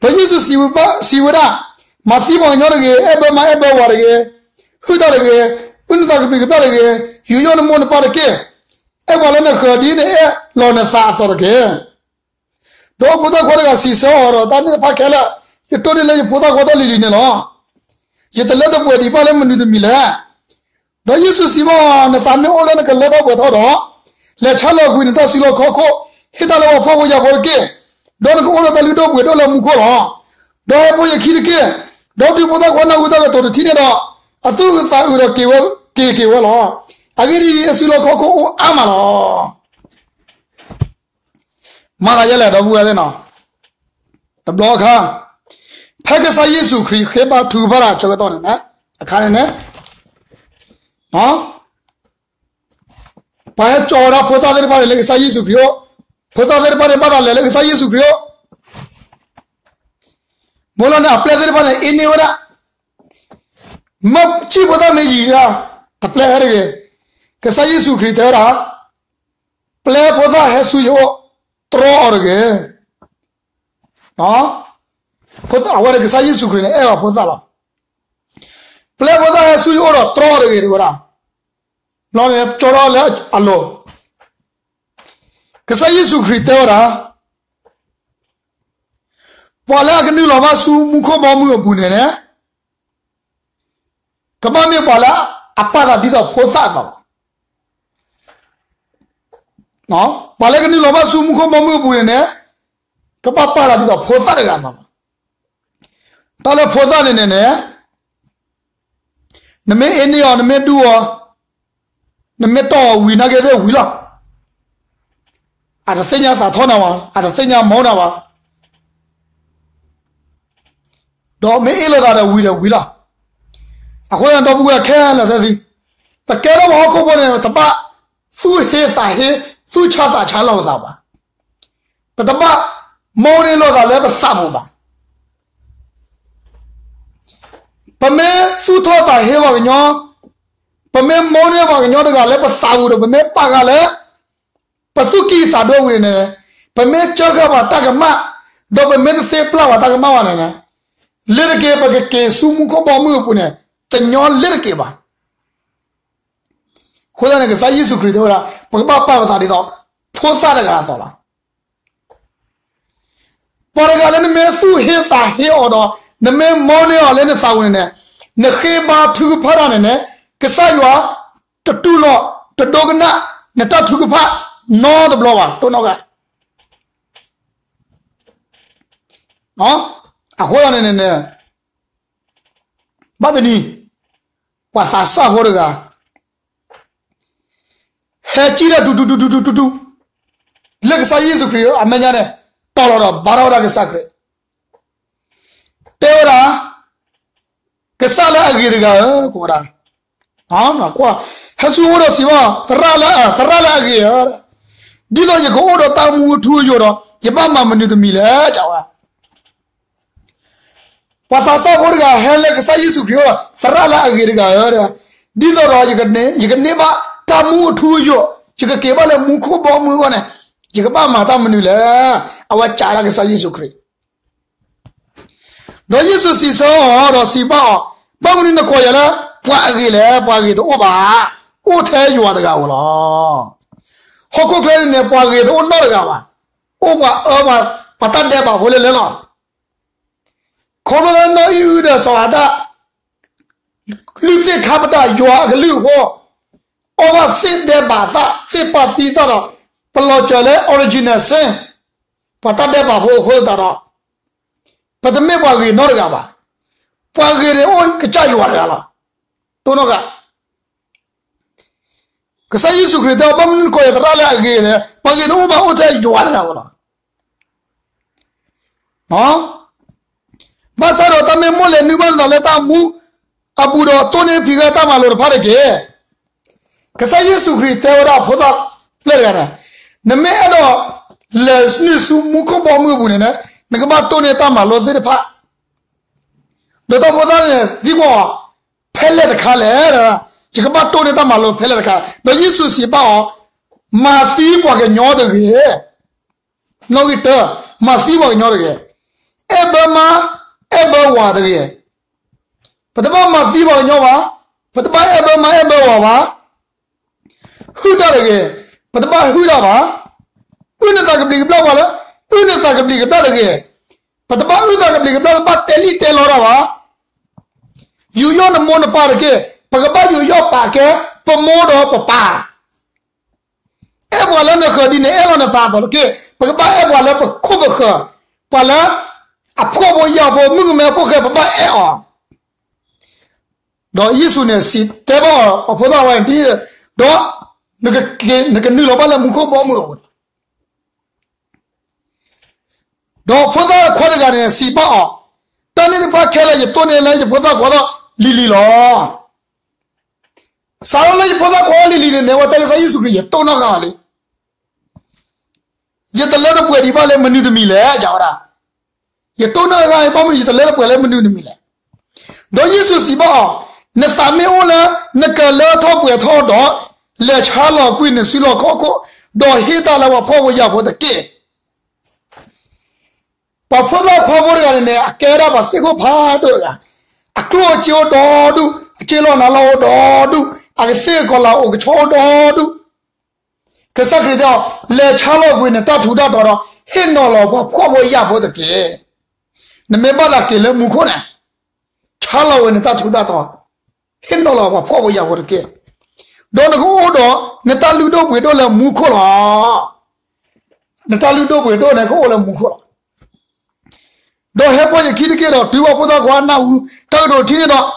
ဒီးယ့ၣ်ၡူးစံးဝဲဒၣ်, မၤသံပှၤကညီတဂ့ၤ, အဲၣ်ဘၢမါအဲၣ်ဘၢဝၤတဂ့ၤ, ဟုၣ်တၢ်တဂ့ၤ, အုၣ်နသးကပံာ်ကပျၢ်တဂ့ၤ, ယူးယီၣ်နမိၢ်နပၢ်တက့ၢ်. အဲၣ်ပှၤလၢနဃၢၤ ဒ်နအဲၣ်လီၤနသးအသိးတက့ၢ်. ဒီးဖိသၣ်ခွါတဂၤစံးဆၢအီၤ, ဒီးတၢ်န့ၣ်တဖၣ်ခဲလၢာ်, ယတိၢ်န့ၢ်လၢယဖိသၣ်ခွါတၢ်လံၤလံၤန့ၣ်လီၤ. ယတလၢတပှဲၤဒံးဘၣ်လၢမနုၤတမံၤလဲၣ်. ဒီးယ့ၣ်ၡူးစံးဘၣ်အီၤ, နသးမ့ၢ်အိၣ်လၢနကလၢထီၣ်ပှဲၤထီၣ်ဒီး, လဲၤဆါလီၤကွံာ်နတၢ်စုလီၢ်ခီၣ်ခိၣ်, ဟ့ၣ်တၢ်လၢပှၤဖှီၣ်ဖိယာ်ဖိတက့ၢ်. ဒီးနကအိၣ်ဒီးတၢ်လုၢ်ဒိၣ်ပှ့ၤဒိၣ်လၢမူခိၣ်လီၤ. ဒီးဟဲပိာ်ယခံတက့ၢ်. ဒီးတုၤဖိသၣ်ခွါနၢ်ဟူတၢ်ကတိၤတထံၣ်န့ၣ်ဒီး, အသူၣ်အုးသးအုးဒီးက့ၤဝဲ, က့ၤက့ၤဝဲလီၤ. အဂ့ၢ်ဒ်အံၤ, အစုလီၢ်ခီၣ်ခိၣ်အိၣ်အါမးလီၤ. မၤသးဒ်လဲၣ် ဒီပုၢ်ဝဲၢ်သ့ၣ်နီၤ, တဘျီအခါ, ဖဲကစၢ်ယ့ၣ်ၡူးခရံာ်ဃ့ဘါထုကဖၣ်တၢ်အဆၢကတီၢ်န့ၣ်, အခါန့ၣ်န့ၣ်, ပှၤဟဲကၠီဝဲဒၣ်ဖိသၣ်သ့ၣ်တဖၣ်န့ၣ်လၢကစၢ်ယ့ၣ်ၡူးခရံာ်အအိၣ်, ဖိသၣ်သ့ၣ်တဖၣ်န့ၣ်ဘၣ်သးလဲၤလၢကစၢ်ယ့ၣ်ၡူးခရံာ်အအိၣ်, မ့ၢ်လီၤန့ၣ် အပျဲၢ်သ့ၣ်တဖၣ်န့ၣ် အ့န့ၢ်ဝဲဒၣ်, မ့ၢ်စံၣ်ဖိသၣ်မ့ၢ်ယံာ်ဒၣ်, အပျဲၢ်ဟဲတဂ့ၤ, ကစၢ်ယ့ၣ်ၡူးခရံာ်တဲဝဲဒၣ်, ပျဲဖိသၣ်ဟဲဆူယအိၣ်, တြီအီၤတဂ့ၤ. အဝဲန့ၣ်ကစၢ်ယ့ၣ်ၡူးခရံာ်န့ၣ် အဲၣ်ဘၣ်ဖိသၣ်လီၤ. ပျဲဖိသၣ်ဟဲဆူယအိၣ်ဒီးတြီအီၤတဂ့ၤ တဲဝဲဒၣ်, ဘျီန့ၣ်ကၠီထီၣ်လၢအလိၤ, ကစၢ်ယ့ၣ်ၡူးခရံာ်တဲဝဲဒၣ်, ပှၤလၢအကနုာ်လီၤဘၣ်ဆူမူခိၣ်ဘီမုၢ်အပူၤန့ၣ်န့ၣ်, ကဘၣ်မ့ၢ်ပှၤလၢအပာ်သးဒ်သိးဖိသၣ်အသိးလီၤ. ပှၤလၢကနုာ်လီၤဘၣ်ဆူမူခိၣ်ဘီမုၢ်အပူၤန့ၣ်န့ၣ်, ကဘၣ်ပာ်သးဒ်သိးဖိသၣ်တဂၤအသိးလီၤ. တၢ်လၢဖိသၣ်န့ၣ်န့ၣ်န့ၣ်, နမ့ၢ်အ့န့ၢ်အီၤ, နမ့ၢ်ဒူအီၤ, နမ့ၢ်တီၢ်အီၤဝံၤ နာ်က့သ့ၣ်ဝံၤလီၤ. အတသ့ၣ်ညါသးထီၣ်နၤဘၣ်, အတသ့ၣ်ညါမီၢ်နၤဘၣ်. ဒီးမ့ၢ်အ့ၣ်လိာ်သးဒီးဝံၤဒီးဝံၤလီၤ. အဃိဒီပုၢ်ဝဲၢ်ခဲလၢာ်သ့ၣ်သု, ပကဲထီၣ်ပှၤဟီၣ်ခိၣ်ဖိန့ၣ် ပတဘၣ်သူၣ်ဟ့သးဟ့, သူၣ်ဆါသးဆါလိာ်ပသးဘၣ်. ပတဘၣ်မီၢ်န့ၢ်လိာ်သးလၢပသးပူၤဘၣ်. ပမ့ၢ်သူၣ်ထီၣ်သးဟ့ပှၤကညီ, ပမ့ၢ်မီၢ်န့ၢ်ပှၤကညီတဂၤလၢပသးပူၤဒီး ပမ့ၢ်ပာ်ဃာ်လၢ ပသူၣ်ကံၢ်သးဒိၣ်ဝံၤန့ၣ်န့ၣ်, ပမ့ၢ်ကၢဃာ်ပှၤတၢ်ကမၣ်, ဒီးပမ့ၢ်တသ့ပျၢ်ပှၤတၢ်ကမၣ်ဘၣ်န့ၣ်န့ၣ်, လ့ၤတက့ၤ ပကက့ၤဆူမူခိၣ်ဘီမုၢ်အပူၤန့ၣ်, တညီလ့ၤတက့ၤဘၣ်. အဃိသတးန့ၣ် ကစၢ်ယ့ၣ်ၡူးခရံာ်တဲဝဲဒၣ်, ပကဘၣ်ပာ်ပသးဒ်သိးဖိသၣ်တဂၤအသိးလီၤ. ပှၤတဂၤလၢနမ့ၢ်သူၣ်ဟ့သးဟ့အီၤဒီး နမ့ၢ်မီၢ်န့ၢ်အီၤလၢနသးပူၤန့ၣ်န့ၣ်, နဃ့ဘါထုကဖၣ်တၢ်န့ၣ်န့ၣ်, ကစၢ်ယွၤတတူၢ်လိာ်, တဒိကနၣ်နတၢ်ထုကဖၣ်နီတဘျီဘၣ်, တိၢ်နီၣ်ဂၤ အဃိသတးန့ၣ်န့ၣ်, ဘၣ်တနံၤ, ပှၤသးစၢ်ဖိတဂၤ ဟဲစံၣ်တၢ်တူတူတူတူတူတူတူ, လၢကစၢ်ယ့ၣ်ၡူးခရံာ်အမဲာ်ညါန့ၣ်, တီၤလီၤဒီးဘါထီၣ်ဝဲဒၣ်ကစၢ်ခရံာ်, တဲဝဲဒၣ်, ကစၢ်လၢအဂ့ၤတဂၤဧၢ, ကိးဝဲဒၣ်, ဟဲဆူအအိၣ်ဒီးစံးဘၣ်, သရၣ်လၢ, သရၣ်လၢအဂ့ၤဧၢ, ဒ်သိးယကအိၣ်ဒီးတၢ်မူအထူအယိာ်ဒီး, ယဘၣ်မၤမနုၤတမံၤလဲၣ်, တဲဝဲ ပှၤသးစၢ်ဖိတဂၤဟဲလၢကစၢ်ယ့ၣ်ၡူးခရံာ်အအိၣ်ဒီး, သရၣ်လၢအဂ့ၤတဂၤဧၢ, ဒ်သိးဒီး ယကန့ၢ်ဘၣ်တၢ်မူအထူအယိာ်, ယကက့ၤဘၣ်လၢမူခိၣ်ဘီမုၢ်အဂီၢ်န့ၣ်, ယကဘၣ်မၤတၢ်မနုၤလဲၣ်. အဝဲစံးဒၣ်ကစၢ်ယ့ၣ်ၡူးခရံာ် ဒီးယ့ၣ်ၡူးစံးဆၢအီၤဒီးစံးဘၣ်အီၤ, ဘၣ်မနုၤနကိးယၤလၢပှၤအဂ့ၤလဲၣ်. ပှၤအဂ့ၤတအိၣ်ဘၣ်, အိၣ်ထဲယွၤတဂၤဧိၤလီၤ. ဟီၣ်ခိၣ်ချၢန့ၣ်န့ၣ် ပှၤဂ့ၤတအိၣ်နီတဂၤဘၣ်. အိၣ်ပှၤအၢပှၤ ပှၤတၢ်ဒဲးဘးဖိလၢလၢလီၤ. ခီဖျိလၢနီၢ်အံၣ်အုဒီးစီၤအၤဒၣ် လုၢ်သ့ၣ်ခါပတာ်ယွၤအကလုၢ်အဃိ, အီၣ်ဘၣ်သ့ၣ်ဒဲးဘးသၣ် သ့ၣ်ပာ်သံသၣ်ဒီး ပလီၤစၢၤလၢ original sin ပှၤတၢ်ဒဲးဘးဖိအဃိသတးဒီး ပတမ့ၢ်ပှၤဂ့ၤနီတဂၤဘၣ်. ပှၤဂ့ၤန့ၣ်အိၣ်ကစၢ်ယွၤတဂၤလီၤ. တိၢ်နီၣ်ဂၤ ကစၢ်ယ့ၣ်ၡူးခရံာ်တဲအီၤ ဘၣ်မနုၤနကိးယသရၣ်လၢအဂ့ၤလဲၣ်, ပှၤဂ့ၤတအိၣ်ဘၣ် အိၣ်ထဲယွၤတဂၤဧိၤလီၤ. ဘၣ်ဆၣ်ဒီးတၢ်မ့ၢ်မိၣ်လဲၤနုာ်ဘၣ်နသးလၢတၢ်မူအပူၤဒီး တိၢ်န့ၢ်ဖံးဃာ်တၢ်မၤလိာ်တဖၣ်တက့ၢ်. ကစၢ်ယ့ၣ်ၡူးခရံာ်တဲဝဲဒၣ်ဖိသၣ်ပျဲၢ်တဂၤန့ၣ်, နမ့ၢ်အဲၣ်ဒိးလဲၤနုာ်ဆူမူခိၣ်ဘီမုၢ်အပူၤန့ၣ် နကဘၣ်တိၢ်န့ၢ်တၢ်မၤလိာ်သ့ၣ်တဖၣ် ဒီးတၢ်ဖိသၣ်န့ၣ်သံကွၢ်အီၤ, ဖဲလဲၣ်တခါလဲၣ်, ယကဘၣ်တိၢ်န့ၢ်တၢ်မၤလိာ်ဖဲလဲၣ်တခါ, ဒီးယ့ၣ်ၡူးစံးဘၣ်အီၤ, မၤသံပှၤကညီတဂ့ၤ. နီၣ်ဂံၢ်တၢ, မၤသံပှၤကညီတဂ့ၤ. အဲၣ်ဘၢမါ, အဲၣ်ဘၢဝၤတဂ့ၤ. ပတဘၣ်မၤသံပှၤကညီဘၣ်, ပတဘၣ်အဲၣ်ဘၢမါအဲၣ်ဘၢဝၤဘၣ်. ဟုၣ်တၢ်တဂ့ၤ, ပတဘၣ်ဟုၣ်တၢ်ဘၣ်. အုၣ်နသးကဘျံးကဘျၣ်ပှၤလၢ အုၣ်နသးကဘျံးကဘျၣ်တဂ့ၤ. ပတဘၣ်အုၣ်သးကဘျံးကဘျၣ် တဘၣ်တဲလံၣ်တဲလီတၢ်ဘၣ်. ယူးယီၣ်နမိၢ်နပၢ်တက့ၢ်, ပကဘၣ်ယူးယီၣ်ပာ်ကဲ ပမိၢ်ဒီးပပၢ်. အဲၣ်ပှၤလၢနဃၢၤဒ်နအဲၣ်လီၤနသးအသိးတက့ၢ်, ပကဘၣ်အဲၣ်ပှၤလၢပခိၣ်ပဃၢၤ, ပှၤလၢအဖှီၣ်ဖိယာ်ဖိ မုၣ်ကမဲဖိဃဲ ပဘၣ်အဲၣ်အီၤ. ဒီးယ့ၣ်ၡူးန့ၣ်စံးတဲဘၣ်အီၤ ပှၤဖိသၣ်ဝဲဒ်, ဒီး နကနုာ်လီၤဘၣ်လၢမူခိၣ်ဘီမုၢ်အပူၤလီၤ. ဒီးဖိသၣ်ခွါတဂၤန့ၣ်စံးဘၣ်အီၤ, တၢ်န့ၣ်တဖၣ်ခဲလၢာ် ယတိၢ်န့ၢ်လၢယဖိသၣ်ခွါအအိၣ်လံၤလံၤလီၤ. စးထီၣ်လၢယဖိသၣ်ခွါအအိၣ်လံၤလံၤန့ၣ်န့ၣ် အဝဲတဲကစၢ်ယ့ၣ်ၡူးခရံာ် ယတိၢ်နီၣ်ဃာ်အီၤလံ. ယတလၢတပှဲၤဒံးဘၣ်လၢမနုၤတမံၤလဲၣ်, ယဝဲဒၣ်, ယတိၢ်နီၣ်ဃာ်အီၤ ဘၣ်မနုၤ ယတလၢတပှဲၤလၢမနုၤတမံၤလဲၣ်. ဒီးယ့ၣ်ၡူးစံးဘၣ်အီၤ, နသးမ့ၢ်အိၣ်လၢနကလၢထီၣ်ပှဲၤထီၣ်ဒီး, လဲၤဆါလီၤကွံာ်နစုလီၢ်ခီၣ်ခိၣ်, ဒီးဟ့ၣ်တၢ်လၢပှၤဖှီၣ်ဖိယာ်ဖိတက့ၢ်. ပှၤဖိသၣ်ခွါဖိတဂၤန့ၣ်န့ၣ် အကဲဝဲဒၣ်ပှၤသ့ၣ်ခိၣ်ဖးဒိၣ်တဂၤ, အကျိၣ်အစ့အိၣ်ဒီဒူၣ်, အစ့လီၢ်နါလီၢ်အိၣ်ဒီဒူၣ်, အကသ့ၣ်ကီၤလၤအိၣ်ကဆီအိၣ်ဒီဒူၣ်. ကစၢ်ခရံာ်တဲအီၤ, လဲၤဆါလီၤကွံာ်နတၢ်ထူးတၢ်တီၤဒီး ဟ့ၣ်နီၤလီၤပှၤဖှီၣ်ဖိယာ်ဖိတက့ၢ်. နမ့ၢ်ဘၣ်သးက့ၤလၢမူခိၣ်န့ၣ်, ဆါလီၤဝဲနတၢ်ထူးတၢ်တီၤ, ဟ့ၣ်နီၤလီၤပှၤဖှီၣ်ဖိယာ်ဖိတက့ၢ်. ဒီးနကအိၣ်ဒီးနတၢ်လုၢ်ဒိၣ်ပှ့ၤဒိၣ်လၢမူခိၣ်လီၤ. နတၢ်လုၢ်ဒိၣ်ပှ့ၤဒိၣ်န့ၣ် ကအိၣ်လၢမူခိၣ်လီၤ. ဒီးဟဲဖီယခံတက့ၢ်ဒီး တုၤပှၤဖိသၣ်ခွါနၢ်ဟူ တၢ်ကတိၤထံၣ်န့ၣ်ဒီး,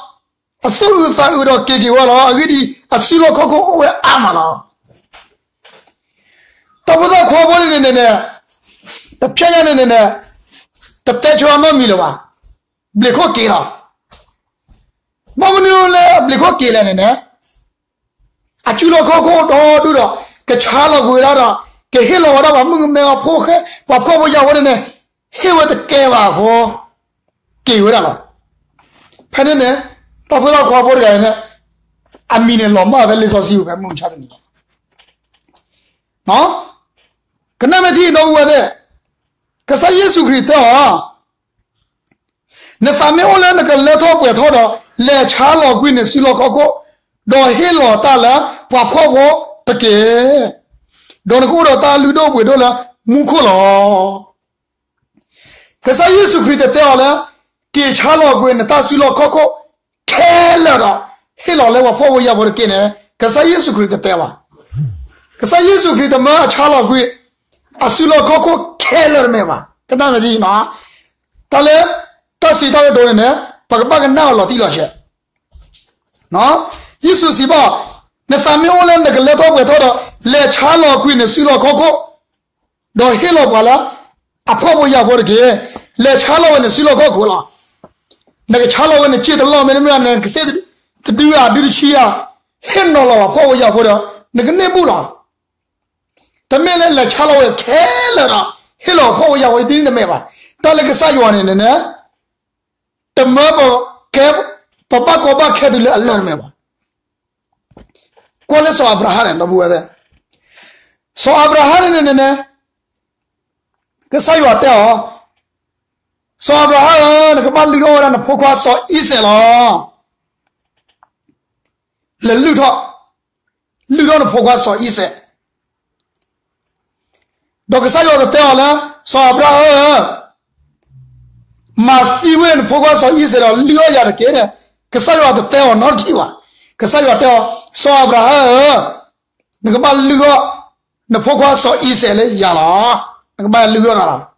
အသူၣ်အုးသးအုးဒီးက့ၤက့ၤဝဲလီၤ. အဂ့ၢ်ဒ်အံၤ, အစုလီၢ်ခီၣ်ခိၣ်အိၣ်ဝဲအါမးလီၤ. တၢ်ဖိသၣ်ခွါဖိန့ၣ်န့ၣ်န့ၣ်, တဖျဲညါန့ၣ်န့ၣ်န့ၣ်, တတဲဆၢအနီတမံၤလၢၤဘၣ်. ဘျံးခိၣ်က့ၤလီၤ. ဘၣ်မနုၤလၢအဘျံးခိၣ်က့ၤလဲၣ်န့ၣ်န့ၣ်, အစုလီၢ်ခီၣ်ခိၣ်အိၣ်ဒီဒူၣ်ဒီး, ကဆါလီၤကွံာ်ဝဲဒၣ်ဒီး, ကဟ့ၣ်လီၤဝဲဒၣ်ပှၤမုၣ်ကမဲအဖိဃဲ, ပှၤဖှီၣ်ဖိယာ်ဖိန့ၣ်န့ၣ်, ဟ့ၣ်ဝဲတကဲဘၣ်အဃိ, က့ၤဝဲဒၣ်လီၤ. ဖဲန့ၣ်န့ၣ်, တၢ်ဖိသၣ်ခွါဖိတဂၤန့ၣ်, အမံၤန့ၣ်လီၤမၢ်ဖဲလံာ်စီဆှံပူၤဖဲမုၢ်မဆါတနံၤ, ကနၣ်မ့ၢ်ထံၣ်ဒီပုၢ်ဝဲၢ်သ့ၣ်, ကစၢ်ယ့ၣ်ၡူးခရံာ်တဲအီၤ နသးမ့ၢ်အိၣ်လၢနကလၢထီၣ်ပှဲၤထီၣ်ဒီး, လဲၤဆါလီၤကွံာ်နစုလီၢ်ခီၣ်ခိၣ်, ဒီးဟ့ၣ်လီၤတၢ်လၢပှၤဖှီၣ်ဖိတက့ၢ်. ဒီးနကအိၣ်ဒီးတၢ်လုၢ်ဒိၣ်ပှ့ၤဒိၣ်လၢမူခိၣ်လီၤ. ကစၢ်ယ့ၣ်ၡူးခရံာ်တတဲအီၤလၢ, က့ၤဆါလီၤကွံာ်နတၢ်စုလီၢ်ခီၣ်ခိၣ်ခဲလၢာ်ဒီး, ဟ့ၣ်လီၤလၢပှၤဖှီၣ်ဖိယာ်ဖိတက့ၢ်န့ၣ်, ကစၢ်ယ့ၣ်ၡူးခရံာ်တတဲဘၣ်. ကစၢ်ယ့ၣ်ၡူးခရံာ်တမၢအဆါလီၤကွံာ် အစုလီၢ်ခီၣ်ခိၣ်ခဲလၢာ်တမ့ၢ်ဘၣ်. ကနၣ်မ့ၢ်ထံၣ်, တၢ်လၢ, တၢ်စံးတၢ်ကတိၤန့ၣ်န့ၣ်, ပကဘၣ်ကနၣ်အီၤလီၤတံၢ်လီၤဆဲး ယ့ၣ်ၡူးစံးဘၣ်, နသးမ့ၢ်အိၣ်လၢနကလၢထီၣ်ပှဲၤထီၣ်ဒီး, လဲၤဆါလီၤကွံာ်နစုလီၢ်ခီၣ်ခိၣ်, ဒီးဟ့ၣ်လီၤပှၤလၢအဖှီၣ်ဖိယာ်ဖိတက့ၢ်. လဲၤဆါလီၤဝဲနစုလီၢ်ခီၣ်ခိၣ်လီၤ. နကဆါလီၤဝဲနစ့တလီၢ်မ့တမ့ၢ် နကသ့ၣ်တဒုဧါ ဒုတဆံဧါ, ဟ့ၣ်နီၤလီၤပှၤဖှီၣ်ဖိယာ်ဖိဒီး, နကန့ၢ်ဘူၣ်လီၤ. တမ့ၢ်လၢလဲၤဆါလီၤဝဲခဲလၢာ်ဒီး, ဟ့ၣ်လီၤပှၤဖှီၣ်ဖိယာ်ဖိဒ်န့ၣ်တမ့ၢ်ဘၣ်. တၢ်လၢကစၢ်ယွၤန့ၣ်န့ၣ်န့ၣ် တမၢပကဲ, ပဘၣ်ကီဘၣ်ခဲတုၤလၢအလၢာ်တမ့ၢ်ဘၣ်. ကွၢ်လၢစီၤအၤဘြၤဟၣ်န့ၣ် ဒီပုၢ်ဝဲၢ်သ့ၣ်, စီၤအၤဘြၤဟၣ်န့ၣ်န့ၣ်န့ၣ်, ကစၢ်ယွၤတဲအီၤ, စီၤအၤဘြၤဟၣ်ဧၢ, နကဘၣ်လုၢ်ထီၣ်ဝဲဒၣ်နဖိခွါစီၤအံၤစဲးလီၤ. လဲၤလုၢ်ထီၣ်, လုၢ်ထီၣ်နဖိခွါစီၤအံၤစဲး. ဒီးကစၢ်ယွၤတတဲအီၤလၢ စီၤအၤဘြၤဟၣ်ဧၢ, မၤသံဝဲနဖိခွါစီၤအံၤစဲးဒီးလုၢ်အီၣ်ယၤတက့ၢ်န့ၣ်, ကစၢ်ယွၤတတဲအီၤနီတထံၣ်ဘၣ်. ကစၢ်ယွၤတဲအီၤ, စီၤအၤဘြၤဟၣ်ဧၢ, နကဘၣ်လုၢ်အီၣ်နဖိခွါစီၤအံၤစဲးလၢယၤလီၤ. နကဘၣ်လုၢ်အီၣ်နၤလီၤ.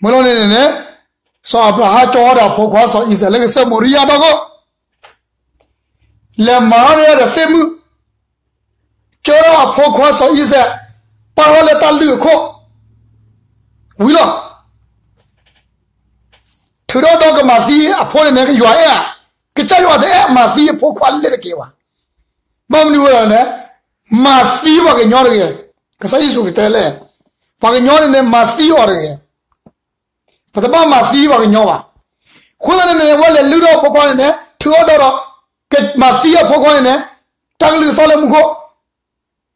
မ့ၢ်လီၤန့ၣ်န့ၣ်, စီၤအၤဘြၤဟၣ်ကၠီအီၤဒီးအဖိခွါစီၤအံၤစဲးလၢကစၢၢ်မိၤရံယၤဒီးအဃိ, လဲၤမၤထီၣ်န့ၢ်ဒီးသ့ၣ်မုၣ်, ကၢထီၣ်အဖိခွါစီၤအံၤစဲး, ပာ်ထီၣ်လၢတၢ်လုၢ်အခိၣ်, ဝံၤလီၤ. ထုးထီၣ်ဒီးကမၤသံအဖိန့ၣ်န့ၣ် ယွၤအဲၣ်ဧါ, ကစၢ်ယွၤတအဲၣ်မၤသံအဖိခွါလၢတက့ၢ်ဘၣ်. ဘၣ်မနုၤဝဲလဲၣ်န့ၣ်, မၤသံပှၤကညီတဂ့ၤ. ကစၢ်ယ့ၣ်ၡူးခရံာ်တဲလဲၣ်, ပှၤကညီန့ၣ်န့ၣ် မၤသံအီၤတဂ့ၤ. ပတဘၣ်မၤသံပှၤကညီဘၣ်. အဃိသတးန့ၣ်န့ၣ် အဝဲလဲၤလုၢ်ထီၣ်အဖိခွါန့ၣ်န့ၣ် ထုးထီၣ်ဒီး ကမၤသံအဖိခွါန့ၣ်န့ၣ်, တၢ်ကလုၢ်သီၣ်လၢမူခိၣ်,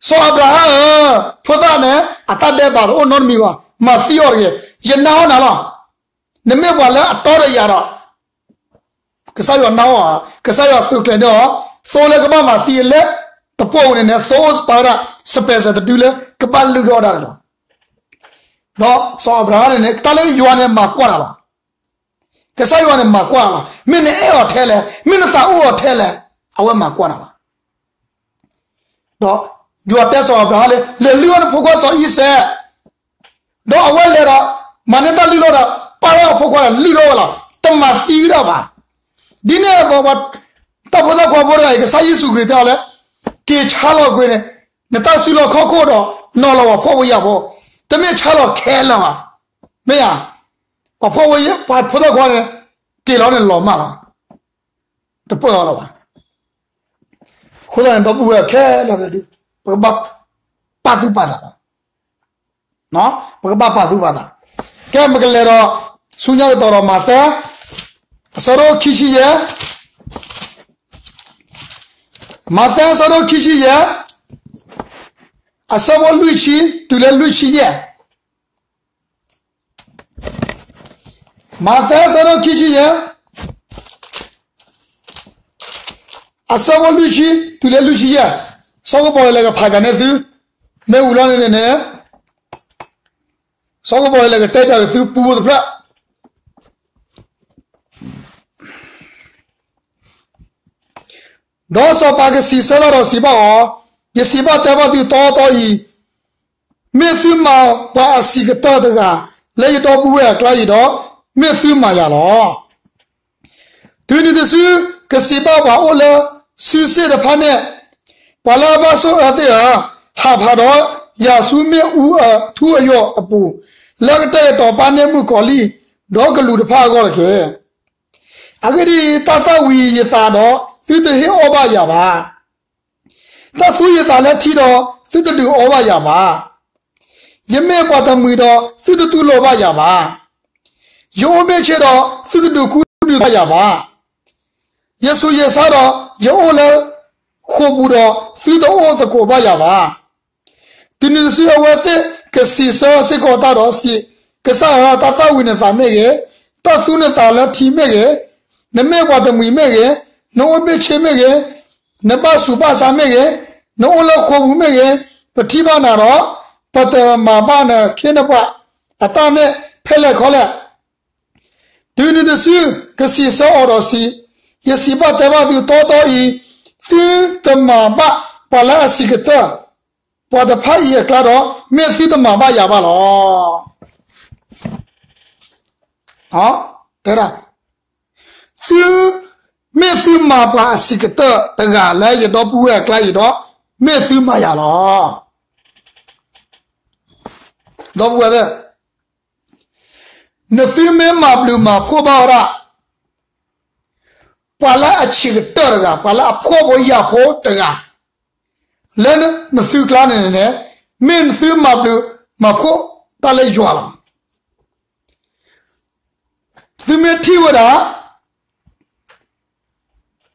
စီၤအၤဘြၤဟၣ်ဧၢ, ဖိသၣ်န့ၣ် အတၢ်ဒဲးဘးတအိၣ်နီတမံၤဘၣ်, မၤသံအီၤတဂ့ၤ, ယနာ်အီၤနၤလီၤ. နမ့ၢ်ပှၤလၢအတီဒီးယၤဒီး ကစၢ်ယွၤနာ်အီၤ, ကစၢ်ယွၤသုးကျဲၤန့ၢ်အီၤ, သိလၢကဘၣ်မၤသံအလၢ တပိာ်ပူၤန့ၣ်န့ၣ် သိစပၤဝဲဒၣ် စပဲးစၢၤတဒုလၢကဘၣ်လုၢ်ထီၣ်ဒၣ်န့ၣ်လီၤ. ဒီးစီၤအၤဘြၤဟၣ်န့ၣ်န့ၣ် တၢ်လၢယွၤန့ၣ်မၤကွၢ်တၢ်လီၤ. ကစၢ်ယွၤန့ၣ်မၤကွၢ်တၢ်လီၤ. မ့ၢ်နအဲၣ်အီၤထဲလဲၣ်, မ့ၢ်နသးအိၣ်အီၤထဲလဲၣ်, အဝဲမၤကွၢ်တၢ်လီၤ. ဒီးယွၤတဲစီၤအၤဘြၤဟၣ်လၢ လဲၤလုၢ်အီၣ်နဖိခွါစီၤအံၤစဲး, ဒီးအဝဲလဲၤဒီး မၤန့ၢ်တၢ်လုၢ်လီၢ်ဒီး ပာ်ထီၣ်အဖိခွါဒီးလုၢ်ထီၣ်ဝဲလီၤ. တမၤသံဒၣ်ဘၣ်. ဒ်န့ၣ်အသိး တၢ်ဖိသၣ်ခွါဖိတဂၤအံၤ ကစၢ်ယ့ၣ်ၡူးခရံာ်တဲအီၤလၢ က့ၤဆါလီၤကွံာ်န့ၣ် နတၢ်စုလီၢ်ခီၣ်ခိၣ်ဒီး နီၤလီၤပှၤဖှီၣ်ဖိယာ်ဖိ, တမ့ၢ်ဆါလီၤခဲလၢာ်ဘၣ်. မ့ၢ်ဧါ, ပှၤဖှီၣ်ဖိ, ပှၤဖိသၣ်ခွါန့ၣ် က့ၤလီၤန့ၣ်လီၤမၢ်လီၤ. တပၢၢ်အီၤလၢၤဘၣ်. အဃိသတးန့ၣ် ဒီပုၢ်ဝဲၢ်ခဲလၢာ်သ့ၣ်, ပကဘၣ်ပာ်သူၣ်ပာ်သးလီၤ. ပကဘၣ်ပာ်သူၣ်ပာ်သး. ကဲ ပကလဲၤဒီး ဆူညါကတီၢ်ဒီး မးသဲ အဆၢဒိၣ်ခံဆံယဲၢ်, မးသဲအဆၢဒိၣ်ခံဆံယဲၢ်, အဆၢဖိလွံၢ်ဆံ တုၤလၢလွံၢ်ဆံယဲၢ်. မးသဲအဆၢဒိၣ်ခံဆံယဲၢ်, အဆၢဖိလွံၢ်ဆံ တုၤလၢလွံၢ်ဆံယဲၢ်, စီၤကပီၤလဲၤကဖးပၠးန့ၢ်သု, မ့ၢ်ဝံၤလီၤန့ၣ်န့ၣ်, စီၤကပီၤလဲၤကတဲပၠးက့ၤသုပူဖိတဖျၢၣ်. ဒီးစီၤပၤကစံးဆၢလၢဒီးစံးဘၣ်အီၤ, ယစံးဘၣ်တဲဘၣ်သုတီတီအံၤ, မ့ၢ်သုမၤပှၤအဆံးကတၢၢ်တဂၤ လၢယဒီပုၢ်ဝဲၢ်အကျါအံၤဒီး, မ့ၢ်သုမၤယၤလီၤ. တုၤနုၤတစု ကစံးဘၣ်ပှၤအိၣ်လၢစုစ့ၣ်တဖၣ်န့ၣ်, ပှၤလၢအဘၣ်ဆိၣ်အၢသ့ၣ်ဧၢ, ဟးဖးဒီးယၤဆူမ့ၣ်အူအထူအယိာ်အပူၤ, လၢကတဲာ်ကတီၤပာ်န့ၢ်မုၣ်ကီၤလံၢ်, ဒီးကလူးတဖၣ်အဂီၢ်တက့ၢ်. အဂ့ၢ်ဒ်အံၤ, တၢ်သၣ်ဝံၤယသးဒီး သုတဟ့ၣ်အီၣ်ဘၣ်ယၤဘၣ်. တၢ်သူယသးလၢထံဒီး သုတဒုးအီဘၣ်ယၤဘၣ်. ယမ့ၢ်ပှၤတမှံၤဒီး သုတတူၢ်လိာ်ဘၣ်ယၤဘၣ်. ယအိၣ်ဘ့ၣ်ဆ့ဒီး သုတဒုးကူဒုးသိးယၤဘၣ်. ယဆူးယဆါဒီး ယအိၣ်လၢဃိာ်ပူၤဒီး သုတအိၣ်သကိးဘၣ်ယၤဘၣ်. တုၤနုၤတစုအဝဲသ့ၣ်ကစံးဆၢစ့ၢ်ကီးတၢ်ဒီးစံး, ကစၢ်ဧၢ, တၢ်သၣ်ဝံၤနသးမ့ၢ်ဂ့ၤ, တၢ်သူနသးလၢထံမ့ၢ်ဂ့ၤ, နမ့ၢ်ပှၤတမှံၤမ့ၢ်ဂ့ၤ, နအိၣ်ဘ့ၣ်ဆ့မ့ၢ်ဂ့ၤ, နဘၣ်ဆူးဘၣ်ဆါမ့ၢ်ဂ့ၤ, နအိၣ်လၢဃိာ်ပူၤမ့ၢ်ဂ့ၤ, ပထံၣ်ဘၣ်နၤဒီး ပတမၤဘၣ်နခ့နပှၤအတၢ်န့ၣ်ဖဲလဲၣ်ခီလဲၣ်. တုၤနုၤတစုကစံးဆၢအီၤဒီးစံး, ယစံးဘၣ်တဲဘၣ်သုတီတီအံၤ, သုတမၤဘၣ်ပှၤလၢအဆံးကတၢၢ် ပှၤတဖၣ်အံၤအကျါဒီး, မ့ၢ်သုတမၤဘၣ်ယၤဘၣ်လီၤ. တဲဒၣ်, သု, မ့ၢ်သုမၤပှၤအဆံးကတၢၢ်တဂၤလၢယဒီပုၢ်ဝဲၢ်အကျါအံၤဒီး, မ့ၢ်သုမၤယၤလီၤ. ဒီပုၢ်ဝဲၢ်သ့ၣ်, နသုမ့ၢ်မၤဘျုးမၤဖှိၣ်ဘၣ်ဝဲဒၣ် ပှၤလၢအဆံးကတၢၢ်တဂၤ, ပှၤလၢအဖှီၣ်ဖိယာ်ဖိတဂၤ, လၢနသုကျါန့ၣ်န့ၣ်, မ့ၢ်သုမၤဘျုးမၤဖှိၣ်တၢ်လၢယွၤလီၤ. သုမ့ၢ်ထံၣ်ဝဲဒၣ်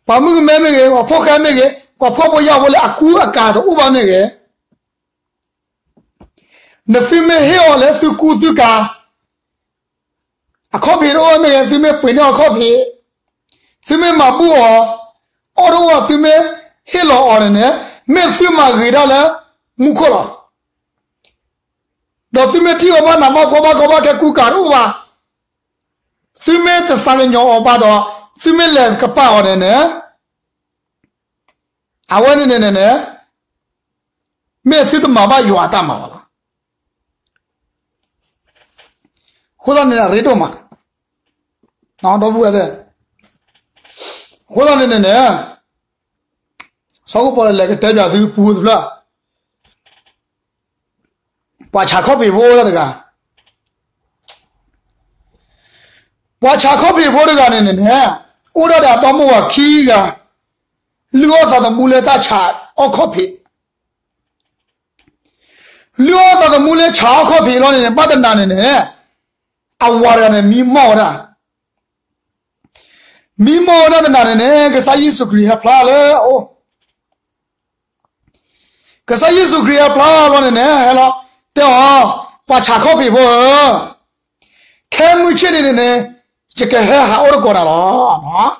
ပှၤမုၣ်ကမဲမ့ၢ်ဂ့ၤ, ပှၤဖိဃဲမ့ၢ်ဂ့ၤ, ပှၤဖှီၣ်ဖိယာ်ဖိလၢအကူအကၤတအိၣ်ဘၣ်မ့ၢ်ဂ့ၤ, နသုမ့ၢ်ဟ့ၣ်အီၤလၢသုကူသုကၤ, အခီၣ်ဖံးတအိၣ်ဘၣ်မ့ၢ်ဂ့ၤ, သုမ့ၢ်ပှ့ၤန့ၢ်အီၤအခီၣ်ဖံး, သုမ့ၢ်မၤဘူၣ်အီၤ, အီၣ်တအိၣ်ဘၣ်သုမ့ၢ်ဟ့ၣ်လီၤအီၤန့ၣ်န့ၣ်, မ့ၢ်သုမၤဂ့ၤတၢ်လၢမူခိၣ်လီၤ. ဒီးသုမ့ၢ်ထံၣ်အီၤဘၣ်နးဘၣ်ဖှီၣ်ဘၣ်ကီဘၣ်ခဲကူကၤတအိၣ်ဘၣ်, သုမ့ၢ်တသးကညီၤအီၤဘၣ်ဒီး သုမ့ၢ်လဲၤကပာ်အီၤန့ၣ်န့ၣ်, အဝဲန့ၣ်န့ၣ်န့ၣ်န့ၣ်, မ့ၢ်သုတမၤဘၣ်ယွၤအတၢ်မၤဘၣ်လီၤ. အဃိသတးန့ၣ် အရ့ဒိၣ်မး, ဒီပုၢ်ဝဲၢ်သ့ၣ်, အဃိသတးန့ၣ်န့ၣ်န့ၣ်, စီၤကပီၤလဲၤကတဲပၠးသုပူတဖျၢၣ် ပှၤဆးခီၣ်ဖံးဖိအိၣ်ဒၣ်တဂၤ, ပှၤဆးခီၣ်ဖံးဖိတဂၤန့ၣ်န့ၣ်န့ၣ်, အိၣ်ဒၣ်ဒီးအဒီမိၢ်ဝၤခံဂၤ, လုၢ်အီၣ်သးသမူလၢတၢ်ဆးအီၣ်ခီၣ်ဖံး, လုၢ်အီၣ်သးသမူလၢဆးအီၣ်ခီၣ်ဖံးလီၤန့ၣ်န့ၣ် ဘၣ်တနၤန့ၣ်န့ၣ်, အဝၤတဂၤန့ၣ်မံမီၢ်ဝဲဒၣ် မံမီၢ်ဝဲဒၣ်တနၤန့ၣ်န့ၣ် ကစၢ်ယ့ၣ်ၡူးခရံာ်ဟဲဖျါလၢအအိၣ်, ကစၢ်ယ့ၣ်ၡူးခရံာ်ဟဲဖျါလီၤန့ၣ်န့ၣ် ဟဲလီၤ, တဲအီၤ, ပှၤဆးခီၣ်ဖံးဖိဧၢ, ခဲမုၢ်ဆ့ၣ်န့ၣ်န့ၣ်န့ၣ်, ယကဟဲဟးအိၣ်တကိးနၤလီၤ.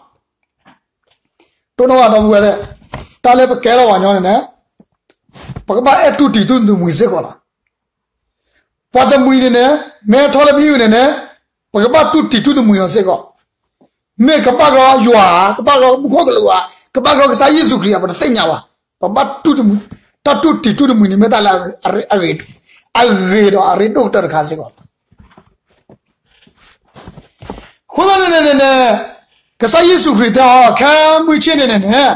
တိၢ်နီၣ်ဘၣ်ဒီပုၢ်ဝဲၢ်သ့ၣ်, တၢ်လၢပကဲထီၣ်ပှၤကညီန့ၣ်န့ၣ်, ပကဘၣ်အဲၣ်တူၢ်တံၢ်တူၢ်တမှံၤစ့ၢ်ကီးလီၤ. ပှၤတမှံၤန့ၣ်န့ၣ်, မ့ၢ်ထီၣ်လၢပဟံၣ်န့ၣ်န့ၣ်, ပကဘၣ်တူၢ်တံၢ်တူၢ်တမှံၤအီၤစ့ၢ်ကီး, မ့ၢ်ကဘၣ်ကီယွၤဧါ, ကဘၣ်ကီမူခိၣ်ကလူးဧါ, ကဘၣ်ကီကစၢ်ယ့ၣ်ၡူးခရံာ်ဧါ, ပတသ့ၣ်ညါဘၣ်. ပဘၣ်တူၢ်တမှံၤ, တၢ်တူၢ်တံၢ်တူၢ်တမှံၤန့ၣ် မ့ၢ်တၢ်လၢအဂ့ၤ, အဂ့ၤဒီးအရ့ဒိၣ်ကတၢၢ်တခါစ့ၢ်ကီးလီၤ. အဃိသတးန့ၣ်န့ၣ်န့ၣ်, ကစၢ်ယ့ၣ်ၡူးခရံာ်တဲအီၤ ခဲမုၢ်ဆ့ၣ်န့ၣ်န့ၣ်န့ၣ်,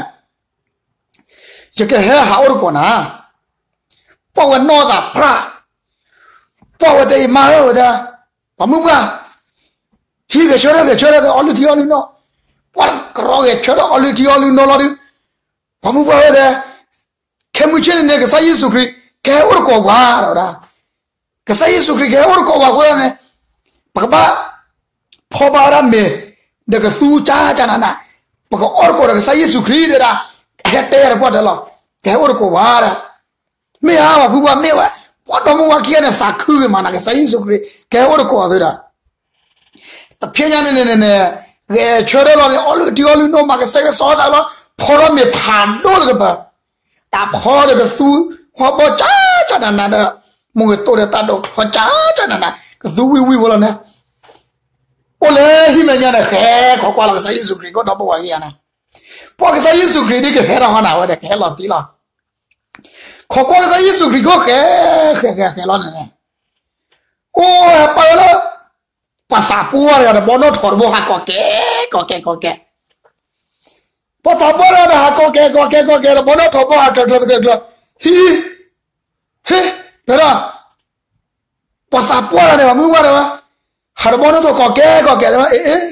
ယကဟဲဟးအိၣ်တကိးနၤ, ပှၢ်ဝဲနီၢ်သးဖြၣ်, ပှၢ်ဝဲတဲအံၤမါဧၢဝဲဒၣ်, ပှၤမုၢ်ပှၢ်, ဟံးဂဲၤဆၢထၢၣ်ဂဲၤဆၢထၢၣ်ဒီးအီလုၢ်ထံအီလုၢ်နီၢ်, ပှၢ်ကရီဂဲၤဆၢထၢၣ်အီလုၢ်ထံအီလုၢ်နီၢ်လီၤဒုး, ပှၤမုၢ်ပှၢ်ဝဲတဲ, ခဲမုၢ်ဆ့ၣ်န့ၣ်န့ၣ် ကစၢ်ယ့ၣ်ၡူးခရံာ် ကဟဲအိၣ်တကိးပှၤဒီးဝဲဒၣ်, ကစၢ်ယ့ၣ်ၡူးခရံာ်ကဟဲအိၣ်တကိးပှၤအဃိသတးန့ၣ်, ပကဘၣ်ဖီဘၣ်ဝဲဒၣ်မ့ၤ, ဒီးကသူကၢ်ကၢ်နးနး, ပကအီၣ်တကိးဒီးကစၢ်ယ့ၣ်ၡူးခရံာ်တဲဒၣ်, အဟဲတဲတပှၢ်တၢၢ်လီၤ, ကဟဲအိၣ်တကိးပှၤဒီး, မ့ၢ်ဧါ ပှၤဖုပှၢ်မ့ၢ်ဝဲ, ပှၤဒီမါဝၤခံဂၤန့ၣ် သးခုဂ့ၤမးနၤ ကစၢ်ယ့ၣ်ၡူးခရံာ် ကဟဲအိၣ်တကိးအသုဒီး တဖဲညါန့ၣ်န့ၣ်န့ၣ်, ဂဲၤဆၢထၢၣ်လီၤန့ၣ် အီလုၢ်ထံအီလုၢ်နီၢ် မၤကစဲကစီသးလီၤ, ဖီထီၣ်မ့ၤဖးဒိၣ်တကပၤ, တၢ်ဖီဒီးကသူ, ဟီဘီကၢ်ကၢ်နးနးဒီး, မုၢ်ကတိၢ်ဒီးတၢ်ဒိးချီကၢ်ကၢ်နးနး, ကသူဝံၣ်ဝံၣ်ဖိလီၤန့ၣ်, အိၣ်လၢဟံၣ်မဲာ်ညါန့ၣ် ဃဲၤခိးကွၢ်လီၤကစၢ်ယ့ၣ်ၡူးခရံာ် ကီၢ်ဒီပုၢ်ဝဲၢ်ခံဂၤန့ၣ်, ပှၤကစၢ်ယ့ၣ်ၡူးခရံာ်ဒ်ကဟဲထီၣ်ဟီနၤဝဲဒီး ကဟဲလီၤတံၢ်လီၤ, ခိးကွၢ်ကစၢ်ယ့ၣ်ၡူးခရံာ်ကီၢ်ဃဲၤ, ဃဲၤဃဲၤဃဲၤလီၤန့ၣ်န့ၣ် အိၣ်ဟဲပာ်ဝဲလၢ ပှၤသးပှၢ်တဂၤဒီး ဘီနီၣ်ထိးတဘိဟးကိးကဲ, ကိးကဲ ကိးကဲ, ပှၤသးပှၢ်တဂၤဒီးဟးကိးကဲ ကိးကဲ ကိးကဲဒီး ဘီနီၣ်ထိးဘိဟးကျၢၤကျၢၤတကျၢၤကျၢၤ, ဟံ, ဟ့, တဲဒၣ်, ပှၤသးပှၢ်တဂၤန့ၣ် ပှၤမုၢ်ပှၢ်တဂၤ, ဟးဒီးဘီနီၣ်ထိးကိးကဲ ကိးကဲ, အ့ အ့,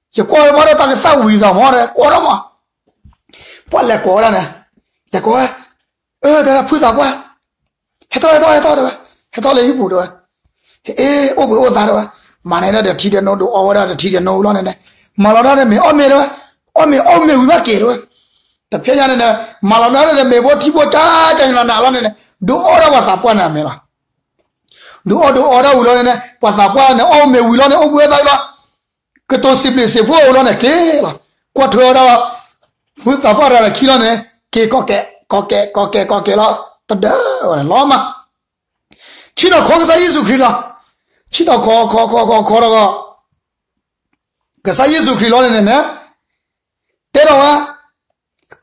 ယကွၢ်ဝဲဘၣ်ဒီးတၢ်ကသၣ်ဝံၤသးမီၤဒီး ကွၢ်ထီၣ်မး, ပှၤလဲၤကိးဝဲဒၣ်န့ၣ်, လဲၤကိးဝဲ, အၢ တဲဒၣ်ဖုသးပှၢ် ဟဲထီၣ် ဟဲထီၣ် ဟဲထီၣ်တဲဝဲ, ဟဲထီၣ်လၢဟံၣ်ပူၤတဲဝဲ, ဟ့ၣ် အိၣ်ဘှံးအိၣ်သါတဲဝဲ, မၤန့ၢ်ဒၣ်ဒီးထံဒီးနိ ဒုးအီဝဲဒၣ်ဒီးထံဒီးနိလီၤန့ၣ်န့ၣ်, မၤလီၤဒၣ်ဒီးမ့ၤအီၣ်မ့ၤတဲဝဲ, အီၣ်မ့ၤအီၣ်မ့ၤဝံၤဘၣ်က့ၤတဲဝဲ, တဖဲညါန့ၣ်န့ၣ်, မၤလီၤဒၣ်ဒီးမ့ၤဖိထံဖိကၢ်ကၢ်နးနးလီၤန့ၣ်န့ၣ်, ဒုးအီဒၣ်ပှၤသးပှၢ်န့ၣ်အမ့ၤလီၤ, ဒုးအီဒုးအီဒၣ်ဝံၤလီၤန့ၣ်န့ၣ်, ပှၤသးပှၢ်န့ၣ် အီၣ်မ့ၤဝံၤလီၤန့ၣ် အိၣ်ဘှံးအိၣ်သါလီၤ, ကတိၤစံးဘျုးစံးဖှိၣ်ဝံၤလီၤန့ၣ်က့ၤလီၤ, ကွၢ်ထွဲဝဲဒၣ် ဖုသးပှၢ်တဂၤဒီးခံလီၤန့ၣ်, က့ၤကိးကဲ, ကိးကဲ ကိးကဲ ကိးကဲလီၤ, တဒၢဝဲန့ၣ်လီၤမး, ဆ့ၣ်နီၤခိးကစၢ်ယ့ၣ်ၡူးခရံာ်လီၤ, ဆ့ၣ်နီၤခိး ခိး ခိး ခိး ခိးဒီး ကစၢ်ယ့ၣ်ၡူးခရံာ်လီၤန့ၣ်န့ၣ်, တဲဒီးဝဲ,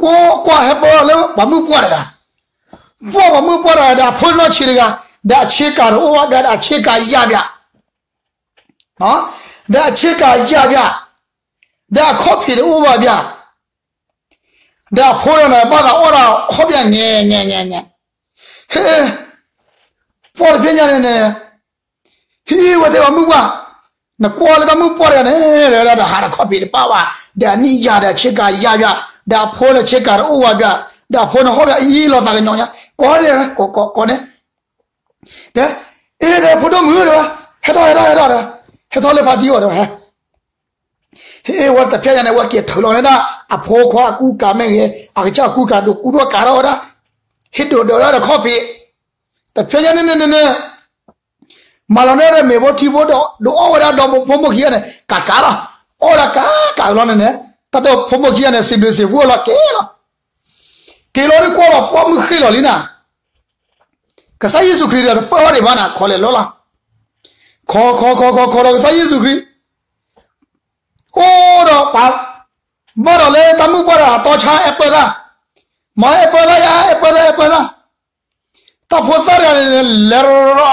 ကွၢ်ကွၢ်ဟဲပၢလၢပှၤမုၣ်ပှၢ်တဂၤ, ပှၢ်ပှၤမုၣ်ပှၢ်တဂၤဒီးအဖိနီၢ်ဆံးတဂၤ, ဒီးအဆ့ကၤတအိၣ်ဘၣ်ဘၣ်, ဒီးအဆ့ကၤယၢ်ဘၣ်, ဒီးအဆ့ကၤယၢ်ဘၣ်, ဒီးအခီၣ်ဖံးတအိၣ်ဘၣ်ဘၣ်, ဒီးအဖိန့ၣ် ဘၣ်သးအီၣ်ဒီးဟီၣ်ဘၣ်ညဲညဲညဲညဲ, ဟ့ၣ်, ပှၢ်တဖဲညါန့ၣ်န့ၣ်, ဟ့ၣ်ဝဲတဲပှၤမုၣ်ပှၢ်, နကွၢ်လၢတၢ်မုၣ်ပှၢ်တဂၤန့ၣ်, ဒီးဟးဒီးခီၣ်ဖံးတပၣ်ဘၣ်, ဒီးအနံၣ်ယၢ်ဒီးဆ့ကၤယၢ်ဘၣ်, ဒီးအဖိန့ၣ်ဆ့ကၤတအိၣ်ဘၣ်ဘၣ်, ဒီးအဖိန့ၣ်ဟီၣ်ဘၣ်အံၤလီၤသးကညီၤညါ, ကိးန့ၣ်, ကိးကိးကိးန့ၣ်, တဲ, အ့ တဲဖိဒိၣ်မုၣ်တဲဝဲ, ဟဲထီၣ် ဟဲထီၣ် ဟဲထီၣ်တဲဝဲ, ဟဲထီၣ်လၢဖါတံၢ်အီၤတဲဝဲ, ဟ့ၣ် ဝဲတဖဲညါန့ၣ် ဝဲက့ၤထုးလီၤန့ၢ်ဒၣ် အဖိခွါအကူကၤမ့ၢ်ဂ့ၤ, အကစၢ်အကူကၤဒိးကူဒိးကၤထီၣ်ဝဲဒၣ်, ဟ့ၣ်ဒိးဒိးဒၣ်ဒီးခီၣ်ဖံး, တဖဲညါန့ၣ်န့ၣ်န့ၣ်, မၤလီၤန့ၢ်ဒီးမ့ၤဖိထံဖိဒီး ဒုးအီၣ်ဝဲဒၣ်ဒီးဖိမိၢ်ခံဂၤန့ၣ် ကၤကၤလီၤ, အီၣ်ဝဲဒၣ်ကၤကၤလီၤန့ၣ်န့ၣ်, တၢ်ဒီးဖိမိၢ်ခံဂၤန့ၣ် စံးဘျုးစံးဖှိၣ်လီၤက့ၤလီၤ, က့ၤလီၤဒုးကွၢ်လီၤပှၢ်မုၢ်ဃ့ၢ်လီၤလံနၤ ကစၢ်ယ့ၣ်ၡူးခရံာ်ဒီးတပၢၢ်အီၤဒံးဘၣ်နၤ ခီလဲၤလီၤလီၤ, ခီခီခီခီခီဒီးကစၢ်ယ့ၣ်ၡူးခရံာ် အိၣ်ဒီးပှၤ ဘၣ်ဒီးလၢတၢ်မုၣ်ပှၢ်ဒီးအတီဆါ အဲၣ်ပၢၢ်သး, မၤအဲၣ်ပၢၢ်သးယၤ အဲၣ်ပၢၢ်သး အဲၣ်ပၢၢ်သး, တၢ်ဖိသၣ်တဂၤန့ၣ် လဲၤ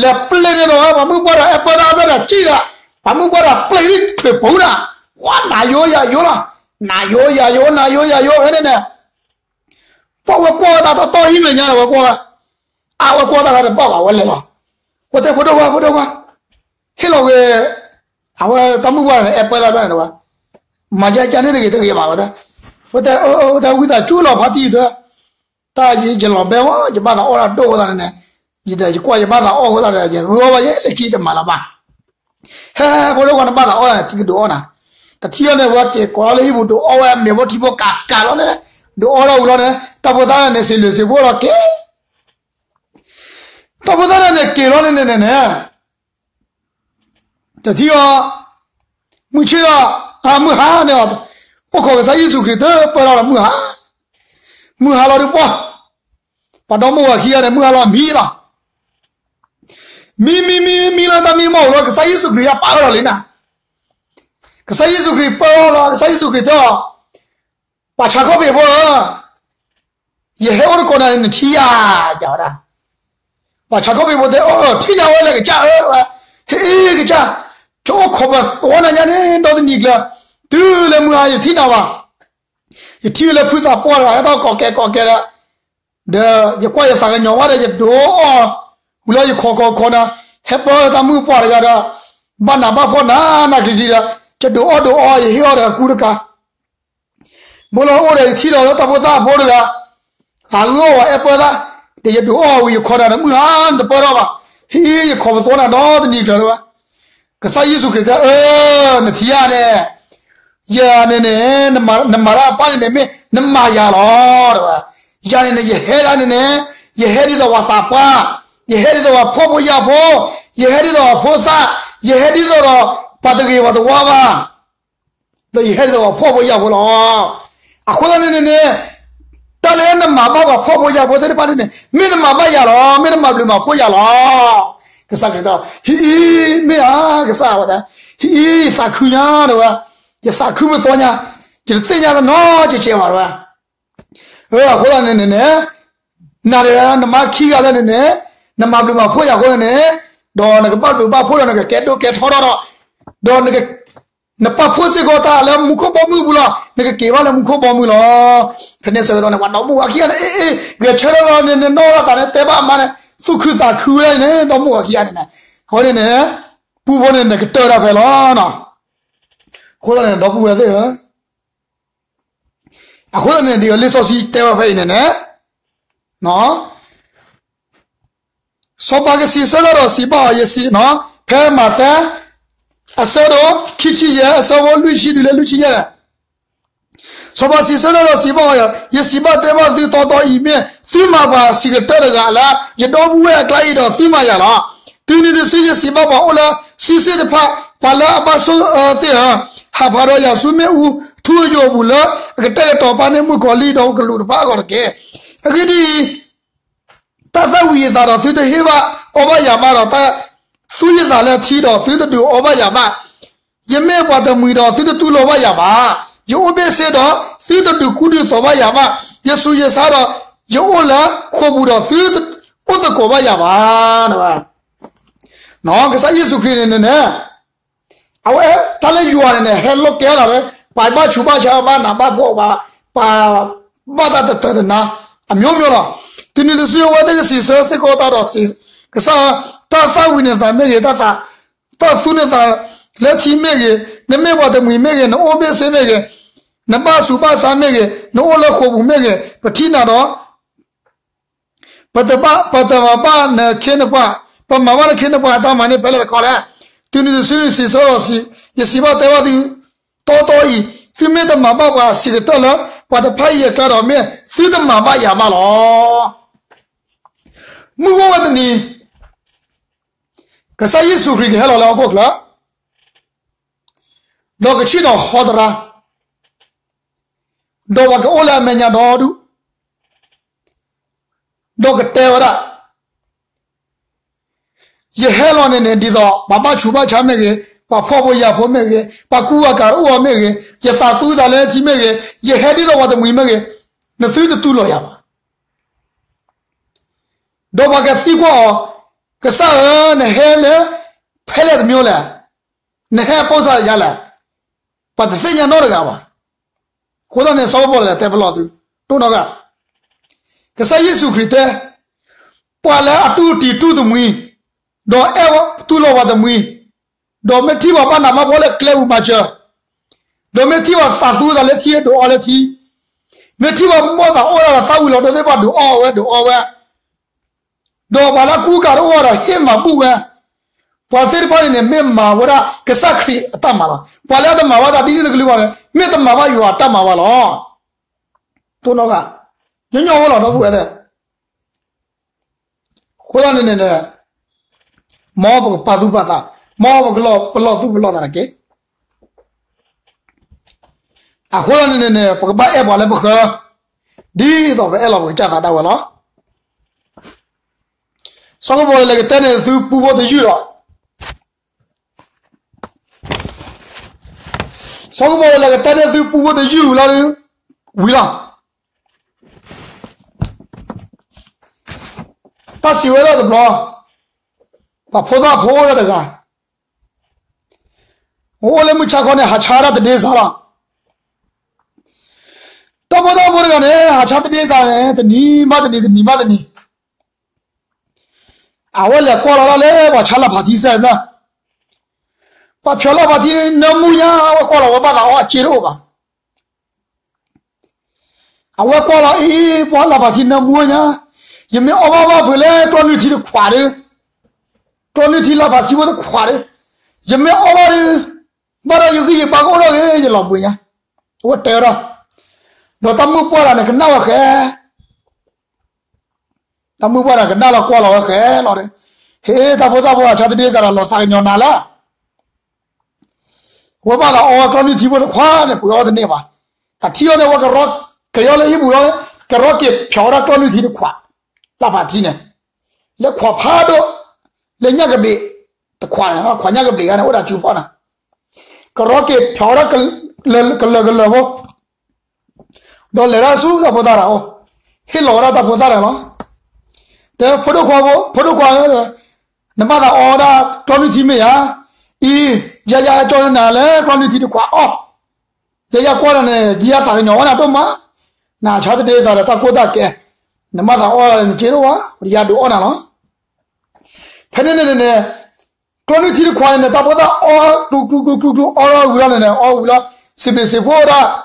လဲၤပျဲန့ၣ်ဒီး ပှၤမုၣ်ပှၢ်ဒီး အဲၣ်ပၢၢ်သးဘျဲၣ်ဒီးစံၣ်ဒီး ပှၤမုၣ်ပှၢ်ဒီးပျဲလံချုးပူၤနၤ, ကွၢ်နၤယိယၤယိလီၤ, နၤယိယၤယိ နၤယိယၤယိ ဖဲန့ၣ်န့ၣ် ပှၤဝဲကွၢ်ဝဲတၢ်တီတီဟံၣ်မဲာ်ညါဒီးဝဲကွၢ်ဝဲ, အဝဲကွၢ်တၢ်ဂၤတဘၣ်ဘၣ်ဝဲလဲၤလီၤ, ဝဲတဲဖိဒိၣ်ခွါ ဖိဒိၣ်ခွါ, ဟ့ၣ်လီၤဝဲ အဝဲတၢ်မုၣ်ပှၢ်န့ၣ် အဲၣ်ပၢၢ်သးဘျဲၣ်န့ၣ်တဝဲ, မၤယဲကန့ၣ်တဂ့ၤတဂ့ၤဘၣ်ဝဲ, ဝဲတဲ ဝဲတဲဝံသးစူၤလီၤဖါတံၢ်သၢ တၢ်ယလီၤဘဲမး ယဘၣ်သးအီၣ်တၢ်ဒိၣ်အဃိသတးန့ၣ်န့ၣ်, ယကွၢ်ယဘၣ်သးအီၣ်အဃိသတးန့ၣ် ယဂုာ်အီၣ်ဘၣ်ယဲလၢခံတမၤလၢၤဘၣ်, ဟဲ ဖိဒိၣ်ခွါနဘၣ်သးအီၣ်န့ၣ် သုကဒုးအီၣ်နၤ, တထံၣ်အီၤန့ၣ် ဝဲက့ၤကိးလီၤလၢဟံၣ်ပူၤဒုးအီၣ်ဝဲအမဲာ်ဘီထံဖိကးကးလီၤန့ၣ်, ဒုးအီၣ်ထီၣ်ဝံၤလီၤန့ၣ် တၢ်ဖိသၣ်န့ၣ် စံးဘျုးစံးဖှိၣ်လီၤက့ၤ တၢ်ဖိသၣ်န့ၣ်န့ၣ်က့ၤလီၤန့ၣ်န့ၣ်န့ၣ်, တထံၣ်အီၤ, မုၢ်ဆ့ၣ်ဒီး, အမုၢ်ဟါန့ၣ်, အိၣ်ခိးကစၢ်ယ့ၣ်ၡူးခရံာ်တပၢၢ်လီၤဒီးမုၢ်ဟါ, မုၢ်ဟါလီၤဒုးပှၢ်, ပှၤဒီမါဝၤခံဂၤန့ၣ် မုၢ်ဟါလီၤမံလီၤ, မံမံမံမံလီၤတၢ်မံမီၢ်အိၣ်လီၤ ကစၢ်ယ့ၣ်ၡူးခရံာ်ယပာ်အၢၣ်လီၤလံနၤ, ကစၢ်ယ့ၣ်ၡူးခရံာ်ပၢၢ်လီၤလီၤ ကစၢ်ယ့ၣ်ၡူးခရံာ်တဲအီၤ ပှၤဆါခီၣ်ဖံးဖိဧၢ, ယဟဲအိၣ်တကိးနၤန့ၣ် နထံၣ်ယၤ, တဲဝဲဒၣ်, ပှၤဆါခီၣ်ဖံးဖိတဲ အိၣ်ထံၣ်နၤဝဲလဲၣ်ကစၢ်ဧၢ, ဝဲ, ဟ့ၣ်အ့ၣ်ကစၢ်, ယအိၣ်ခိးပသီနၤညါန့ၣ် ဒီတနံၤကျၢၤ, တုၤလၢမုၢ်ဟါယတထံၣ်နၤဘၣ်, ယထံၣ်လၢဖုသးပှၢ်တဂၤ ဟဲထီၣ်ကိးကဲကိးကဲဒီး ဒီးယကွၢ်ယသးကညီၤဝဲဒီး ယဒုးအီၣ်, ဝံၤလီၤယခိးခိးခိးနၤ, ဟဲပၢၢ်လၢတၢ်မုၣ်ပှၢ်တဂၤဒီး, ဘၣ်နးဘၣ်ဖှီၣ်နးနးကျံၤကျံၤဒီး, ယဒုးအီၣ်ဒုးအီ ယဟ့ၣ်အီၣ်ဒီးအကူတကၤ ဘိလီၤအိၣ်ဒီးယထံၣ်လီၤလၢတၢ်ဖိသၣ်ဖိတဂၤ, အဂုာ်အီၣ်ဝဲအဲၣ်ပၢၢ်သး, ဒီးယဒုးအီၣ်ဝံၤယခိးနၤဒီး မုၢ်ဟါနတပၢၢ်ထီၣ်ဘၣ်, ဟ့ၣ်အ့ၣ်ယခိးပသီနၤဒီတနံၤကျၢၤလၢၤဘၣ်, ကစၢ်ယ့ၣ်ၡူးခရံာ်တဲ အၢ, နထံၣ်ယၤန့ၣ်, ယၤန့ၣ်န့ၣ်, နမၤတၢ်အပၢ်န့ၣ်န့ၣ် မ့ၢ်နမၤယၤလီၤ, တဲဝဲ, ယၤန့ၣ်န့ၣ် ယဟဲဒၣ်န့ၣ်န့ၣ်, ယဟဲဒ်သိးပှၤသးပှၢ်, ယဟဲဒ်သိးပှၤဖှီၣ်ဖိယာ်ဖိ, ယဟဲဒ်သိးပှၤဖိသၣ်, ယဟဲဒ်သိးဒီးပှၤတဂ့ၤပှၤတဝါဘၣ် ဒီးယဟဲဒ်သိးပှၤဖှီၣ်ဖိယာ်ဖိလီၤ. အဃိသတးန့ၣ်န့ၣ်န့ၣ်, တၢ်လၢနမၤဘၣ်ပှၤဖှီၣ်ဖိယာ်ဖိသ့ၣ်တဖၣ်န့ၣ်န့ၣ် မ့ၢ်နမၤဘၣ်ယၤလီၤ, မ့ၢ်နမၤဘျုးမၤဖှိၣ်ယၤလီၤ. ကစၢ်ခရံာ်တဲ, ဟ့ၣ်အ့ၣ် မ့ၢ်ဧါ, ကစၢ်ဝဲဒၣ်, ဟ့ၣ်အ့ၣ် ယသးခုညါ တဲဝဲ, ယသးခုပသီညါ, ယတသ့ၣ်ညါတနီၤကဲးကဲးဘၣ် တဲဝဲ. အဃိသတးန့ၣ်န့ၣ်န့ၣ်, နၤဒီးနမါခံဂၤလၢန့ၣ်န့ၣ်, နမၤဘျုးမၤဖှိၣ်ယၤအဃိန့ၣ်န့ၣ်, ဒီးနကဘၣ်ဘျုးဘၣ်ဖှိၣ်ဒီးနကကဲဒိၣ်ကဲထီထီၣ်ဒီး, ဒီးနက နပာ်ဖှိၣ်စ့ၢ်ကီးတၢ်လၢမူခိၣ်ဘီမုၢ်အပူၤလီၤ, နကက့ၤဘၣ်လၢမူခိၣ်ဘီမုၢ်လီၤ. ဖဲန့ၣ်ဆၢကတီၢ်န့ၣ် ပှၤဒီမါဝၤခံဂၤန့ၣ် အ့ၣ်အ့ၣ် ဂဲၤဆၢထၢၣ်လီၤန့ၣ် နနီၢ်လၢသးန့ၣ်တဲဘၣ်အမါန့ၣ် သူၣ်ခုသးခုဝဲဒၣ်န့ၣ် ဒီမါဝၤခံဂၤန့ၣ်န့ၣ်, အဃိန့ၣ်န့ၣ်, ပူဖိန့ၣ် နကတၢၢ်တၢ်ဖဲလီၤ. အဃိသတးန့ၣ် ဒီပုၢ်ဝဲၢ်သ့ၣ်ဧၢ အဃိသတးန့ၣ် ဒ်လံာ်စီဆှံတဲဝဲဖဲအံၤန့ၣ်န့ၣ်, စီၤပၤကစံးဆၢတၢ်ဒီးစံးဘၣ်အီၤ, ယစံး, ဖဲမးသဲ အဆၢဒိၣ်ခံဆံယဲၢ် အဆၢဖိလွံၢ်ဆံတုၤလၢလွံၢ်ဆံယဲၢ်, စီၤပၤစံးဆၢတၢ်ဒီးစံးဘၣ်အီၤ, ယစံးဘၣ်တဲဘၣ်သုတီတီအံၤ မ့ၢ်သုမၤပှၤဆံးကတၢၢ်တဂၤလၢ ယဒီပုၢ်ဝဲၢ်အကျါအံၤဒီး သုမၤယၤလီၤ. တုၤနုၤတစုယစံးဘၣ်ပှၤအိၣ်လၢစုစ့ၣ်တဖၣ်, ပှၤလၢအဘၣ်ဆိၣ်အၢသ့ၣ်ဧၢ, ဟးဖးဒီးယၤဆူမ့ၣ်အူထူအယိာ်အပူၤလၢ အကတဲာ်ကတီၤပၢ်န့ၢ်မုၣ်ကီၤလံၢ်ဒီးကလူးတဖၣ်အဂီၢ်တက့ၢ်. အဂ့ၢ်ဒ်အံၤ, တၢ်သၣ်ဝံၤယသးဒီးသုတဟ့ၣ်ဘၣ်အီဘၣ်ယၤဘၣ်ဒီး, တၢ်သူၣ်ယသးလၢထံဒီးသုတဒုးအီဘၣ်ယၤဘၣ်. ယမ့ၢ်ပှၤတမှံၤဒီးသုတတူၢ်လိာ်ဘၣ်ယၤဘၣ်. ယအိၣ်ဘ့ၣ်ဆ့ဒီးသုတဒုးကူဒုးသိးဘၣ်ယၤဘၣ်. ယဆူးယဆါဒီးယအိၣ်လၢဃိာ်ပူၤဒီးသုတ, အိၣ်သကိးဘၣ်ယၤဘၣ်. ကစၢ်ယ့ၣ်ၡူးခရံာ်န့ၣ်န့ၣ်န့ၣ်, အဝဲတၢ်လၢယွၤန့ၣ်န့ၣ် ဟဲလိာ်ကဲထီၣ်သးလၢ ပှၤဘၣ်ဆူးဘၣ်ဆါ ဘၣ်နးဘၣ်ဖှီၣ်, ပှၤဘၣ်တၢ်တတၢာ်တနါ, အမျိုးမျိုးလီၤ. တုၤနုၤတစုအဝဲသ့ၣ်ကစံးဆၢစ့ၢ်ကီးတၢ်ဒီးစံး, ကစၢ်ဧၢ, တၢ်သၣ်ဝံၤန့ၢ်သးမ့ၢ်ဂ့ၤ, တၢ်သူၣ်န့ၢ်သးလၢထံမ့ၢ်ဂ့ၤ, နမ့ၢ်ပှၤတမှံၤမ့ၢ်ဂ့ၤ, နအိၣ်ဘ့ၣ်ဆ့မ့ၢ်ဂ့ၤ, နဘၣ်ဆူးဘၣ်ဆါမ့ၢ်ဂ့ၤ, နအိၣ်လၢဃိာ်ပူၤမ့ၢ်ဂ့ၤ, ပထံၣ်နၤဒီး ပတဘၣ်, ပတမၤဘၣ်နခ့နပှၤ, ပမၤဘၣ်နခ့နပှၤအတၢ်မၤန့ၣ်ဖဲလဲၣ်တခီလဲၣ်. တုၤနုၤတစုန့ၣ်စံးဆၢဒီးစံး, ယစံးဘၣ်တဲဘၣ်သုတီတီအံၤ, သုမ့ၢ်တမၤဘၣ်ပှၤဆံးကတၢၢ်လၢ ပှၤတဖၣ်အံၤအကျါဒီး မ့ၢ်သုတမၤဘၣ်ယၤဘၣ်လီၤ. မုၢ်ဂီၢ်ဝဲတနံၤ, ကစၢ်ယ့ၣ်ၡူးခရံာ်ကဟဲလီၤလၢဟီၣ်ခိၣ်ချၢ, ဒီးကဆ့ၣ်နီၤဟီတရါ, ဒီးပှၤကအိၣ်လၢအမဲာ်ညါဒီဒူၣ်, ဒီးကတဲဝဲဒၣ်, ယဟဲလီၤန့ၣ်န့ၣ် ဒ်သိးပှၤဘၣ်ဆူးဘၣ်ဆါမ့ၢ်ဂ့ၤ, ပှၤဖှီၣ်ဖိယာ်ဖိမ့ၢ်ဂ့ၤ, ပှၤကူအကၤတအိၣ်အီၤမ့ၢ်ဂ့ၤ, ယသးသူသးလၢထံမ့ၢ်ဂ့ၤ, ယဟဲဒ်သိးပှၤတမှံၤမ့ၢ်ဂ့ၤ, နသုတတူၢ်လိာ်ယၤဘၣ်. ဒီးပှၤကသံကွၢ်အီၤ, ကစၢ်ဧၢ, နဟဲလၢဖဲလဲၣ်တမံၤလဲၣ်, နဟဲပိၢ်စၢ်ယၤလဲၣ်, ပှၤတသ့ၣ်ညါနီတဂၤဘၣ်. အဃိသတးန့ၣ် စီၤပီလူးလဲၤတဲပလီၢ်သု, တိၢ်နီၣ်ဂၤ, ကစၢ်ယ့ၣ်ၡူးခရံာ်တဲ, ပှၤလၢအတူၢ်တံၢ်တူၢ်တမှံၤ, ဒီးအဲၣ်တူၢ်လိာ်ပှၤတမှံၤ, ဒီးမ့ၢ်ထံၣ်ပှၤဘၣ်နးဘၣ်ဖှီၣ်လၢကျဲပူၤမၤစၢၤ, ဒီးမ့ၢ်ထံၣ်ပှၤသးသူသးလၢထံဒိးအီလၢထံ, မ့ၢ်ထံၣ်ပှၤမိၣ်သးအိၣ်ဒၣ်ဒီးသးဝံၤလီၤဒိသ့ၣ်တဖၣ်ဒိးအီၣ်ဝဲဒိးအီဝဲ ဒီးပှၤလၢအကူအကၤတအိၣ်ဒီးဟ့ၣ်မၤဘူၣ်ဝဲ, ပှၤသ့ၣ်တဖၣ်န့ၣ်န့ၣ် မ့ၢ်မၤဝဲဒၣ်ကစၢ်ခရံာ်အတၢ်မၤလီၤ. ပှၤလၢအတမၤဘၣ်သးဒ်န့ၣ်တကလုာ်ဘၣ်န့ၣ် မ့ၢ်တမၤဘၣ်ယွၤအတၢ်မၤဘၣ်လီၤ. တိၢ်နီၣ်ဂၤ, ညီညီဖိလီၤ ဒီပုၢ်ဝဲၢ်သ့ၣ်, အဃိသတးန့ၣ်န့ၣ်န့ၣ် မ်ပကပာ်သူၣ်ပာ်သး, မ်ပကပလီၢ်သူၣ်ပလီၢ်သးတက့ၢ်. အဃိသတးန့ၣ်န့ၣ်န့ၣ် ပကဘၣ်အဲၣ်ပှၤလၢပဃၢၤ, ဒ်သိးပအဲၣ်လီၤပကစၢ်သးဒၣ်ဝဲလီၤ. စီၤပီလူးလဲၤကတဲန့ၢ်သုပူဖိတယုၢ်ဒီး, စီၤပီလူးလဲၤကတဲန့ၢ်သုပူဖိတယုၢ်ဝံၤလီၤ, ဝံၤလီၤ. တၢ်စံးဝဲဒၣ်တဘျီ, ပှၤဖိသၣ်ဖိအိၣ်ဒၣ်တဂၤ, အိၣ်လၢမုၢ်ဆါခီန့ၣ် ဟးဆါဒၣ်တဒ့စးလီၤ. တၢ်ဖိသၣ်ဖိတဂၤန့ၣ် ဟးဆါတဒ့စးန့ၣ် တနံၤဘၣ်တနံၤ တနံၤဘၣ်တနံၤ အဝဲလဲၤကွၢ်လီၤဒၣ်လၢပှၤဆါလၢ်ဖးထံစဲးဖျၢၣ်, ပှၤဖျိးလၢ်ဖးထံန့ၣ် နၢမူညါ အဝဲကွၢ်လီၤဝဲဘၣ်သးအီၣ်အစ့တအိၣ်ဘၣ်. အဝဲကွၢ်လီၤအံၤ ပှၤလၢ်ဖးထံနၢမူညါ, ယမ့ၢ်အီၣ်ဘၣ်ဘၣ်ဖုးလၢကျီၢ်နုၢ်ထံတခွးဒီး, ကျီၢ်နုၢ်ထံလၢ်ဖးထံဖိတခွးဒီး, ယမ့ၢ်အီၣ်ဘၣ်ဒီး, ဘၣ်ဒီးယဂံၢ်ယဘါကအိၣ်ထီၣ်ဂ့ၤ ယလီၤဘှံးညါ, အဝဲတဲဝဲဒၣ်, ဒီးတၢ်မုၣ်ပှၢ်တဂၤန့ၣ် ကနၣ်ဝဲဃဲ တၢ်မုၣ်ပှၢ်တဂၤကနၣ်လီၤကွၢ်လီၤဝဲဃဲလီၤဒီး, ဟ့ၣ် တၢ်ဖိသၣ်ဖိအဆါတဒ့စးဒီး လီၤသးကညီၤနၤလၢ ဝဲဘၣ်သးအီဝဲကျီၢ်နုၢ်ထံဖိတခွးန့ၣ် ပှ့ၤအီၣ်တန့ၢ်ဘၣ်. တၢ်ထံၣ်အီၤန့ၣ် ဝဲကရီက့ၤအီၤလၢဟံၣ်ပူၤလီၤ, ကရီက့ၤဖျိးဝဲဒၣ်ကျီၢ်နုၢ်ထံတခွး, လၢ်ဖးထံန့ၣ်, လၢခွးဖးဒိၣ်, လၢညၣ်ကဘျံးတခွးန့ၣ်, ခွးညၣ်ကဘျံးဂၤန့ၣ် အိၣ်ဒီးစုဖီန့ၣ်, ကရီက့ၤဖျိးဝဲဒၣ် ကလၢာ်ကလၢာ်ဖိ ဒီးလဲၤဒၣ်ဆူတၢ်ဖိသၣ်တဂၤအအိၣ်, ဟ့ၣ်လီၤဝဲဒၣ်တၢ်ဖိသၣ်တဂၤလီၤ. တဲ ဖိဒိၣ်ခွါ, ဖိဒိၣ်ခွါ, နဘၣ်သးအီဝဲဒၣ်ကျီၢ်နုၢ်ထံမ့ၢ်ဧါ, အံၤ, ယၤယၤကၠီနၤလၢကျီၢ်နုၢ်ထံတခွးအီၣ်, ယၤယၤကွၢ်နၤန့ၣ် ယၤသးကညီၤဝဲနၤဒိၣ်မး, နဆါတဒ့စးဒီးတၢ်ကိၢ်တၢ်ဂီၤ, နဘၣ်သးအီနက့တအိၣ်ဘၣ်, ယၤဒုးအီၣ်နၤလီၤ. ဖဲန့ၣ်န့ၣ်န့ၣ်, ကျီၢ်နုၢ်ထံတခွးန့ၣ်န့ၣ် တၢ်ဖိသၣ်အီကျူကျူကျူကျူ အီထီၣ်ဝံၤလီၤန့ၣ်န့ၣ် အီဝံၤလီၤ, စံးဘျုးစံးဖှိၣ်ဝဲဒၣ်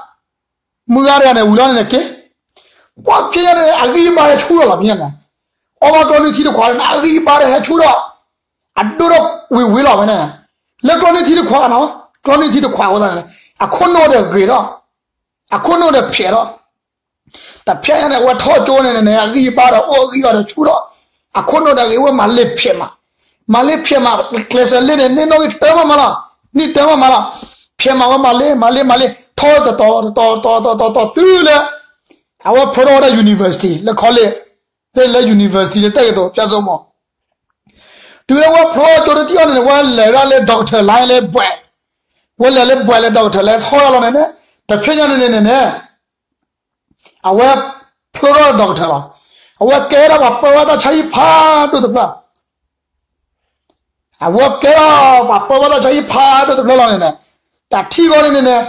မုၢ်ဂၤတဂၤန့ၣ် ဝံၤလီၤန့ၣ်န့ၣ်က့ၤ, ပှၤဖဲညါန့ၣ် အဂံၢ်အဘါဟဲဆူၣ်ထီၣ်လီၤဖဲညါန့ၣ်, အီဘၣ်ကျီၢ်နုၢ်ထံတခွးန့ၣ် အဂံၢ်အဘါတဟဲဆူၣ်ထီၣ်, အဒိၣ်ထီၣ်ဝံၤဝံၤလီၤဝဲန့ၣ်, လၢကျီၢ်နုၢ်ထံတခွးနီၤ, ကျီၢ်နုၢ်ထံတခွးအဃိသတးန့ၣ် အခိၣ်နူာ်ဒီးဂ့ၤထီၣ်, အခိၣ်နူာ်ဒီးဖျဲးထီၣ် တဖဲညါန့ၣ် အဝဲထီၣ်ကၠိန့ၣ်န့ၣ် အဂံၢ်အဘါဒီးအိၣ်အဂံၢ်အီၤဒီးဆူၣ်ထီၣ်, အခိၣ်နူာ်ဒီးဂ့ၤ ဝဲမၤလ့ၤဖျဲးမး, မၤလ့ၤဖျဲးမး ကျဲးစၢးလ့န့ၣ် န့ၢ်နီၣ်ဂံၢ်တၢမးမးလီၤ, နံၣ်တၢမးမးလီၤ, ဖျဲးမးဝဲမၤလ့ၤ မၤလ့ၤ မၤလ့ၤ ထီၣ်တတီၤတတီၤတတီၤတတီၤတတီၤတုၤလၢ အဝဲဖျိထီၣ်ဝဲဒၣ် university လၢ college သ့ၣ်လၢ university လၢတၢ်ကတိၤ ပြစိမိၣ် တုၤလၢဝဲဖျိကၠိတထံၣ်အီၤန့ၣ် ဝဲလဲၤဒၣ်လၢ doctor လၢ ဘွဲ့, ဝဲလဲၤလၢဘွဲ့လၢ doctor လဲၤထီၣ်ဒၣ်လီၤန့ၣ်န့ၣ်, တဖဲညါန့ၣ်န့ၣ်န့ၣ်န့ၣ် အဝဲဖျိထီၣ် doctor လီၤ. အဝဲကဲဒၣ်ပှၤပၢဝဲတၢ်ဆါဟံၣ်ဖးဒိၣ်တဖျၢၣ် အဝဲကဲဒၣ်ပှၤပၢဝဲတၢ်ဆါဟံၣ်ဖးဒိၣ်တဖျၢၣ်လီၤန့ၣ်န့ၣ်, တၢ်ထံၣ်အီၤန့ၣ်န့ၣ်န့ၣ်,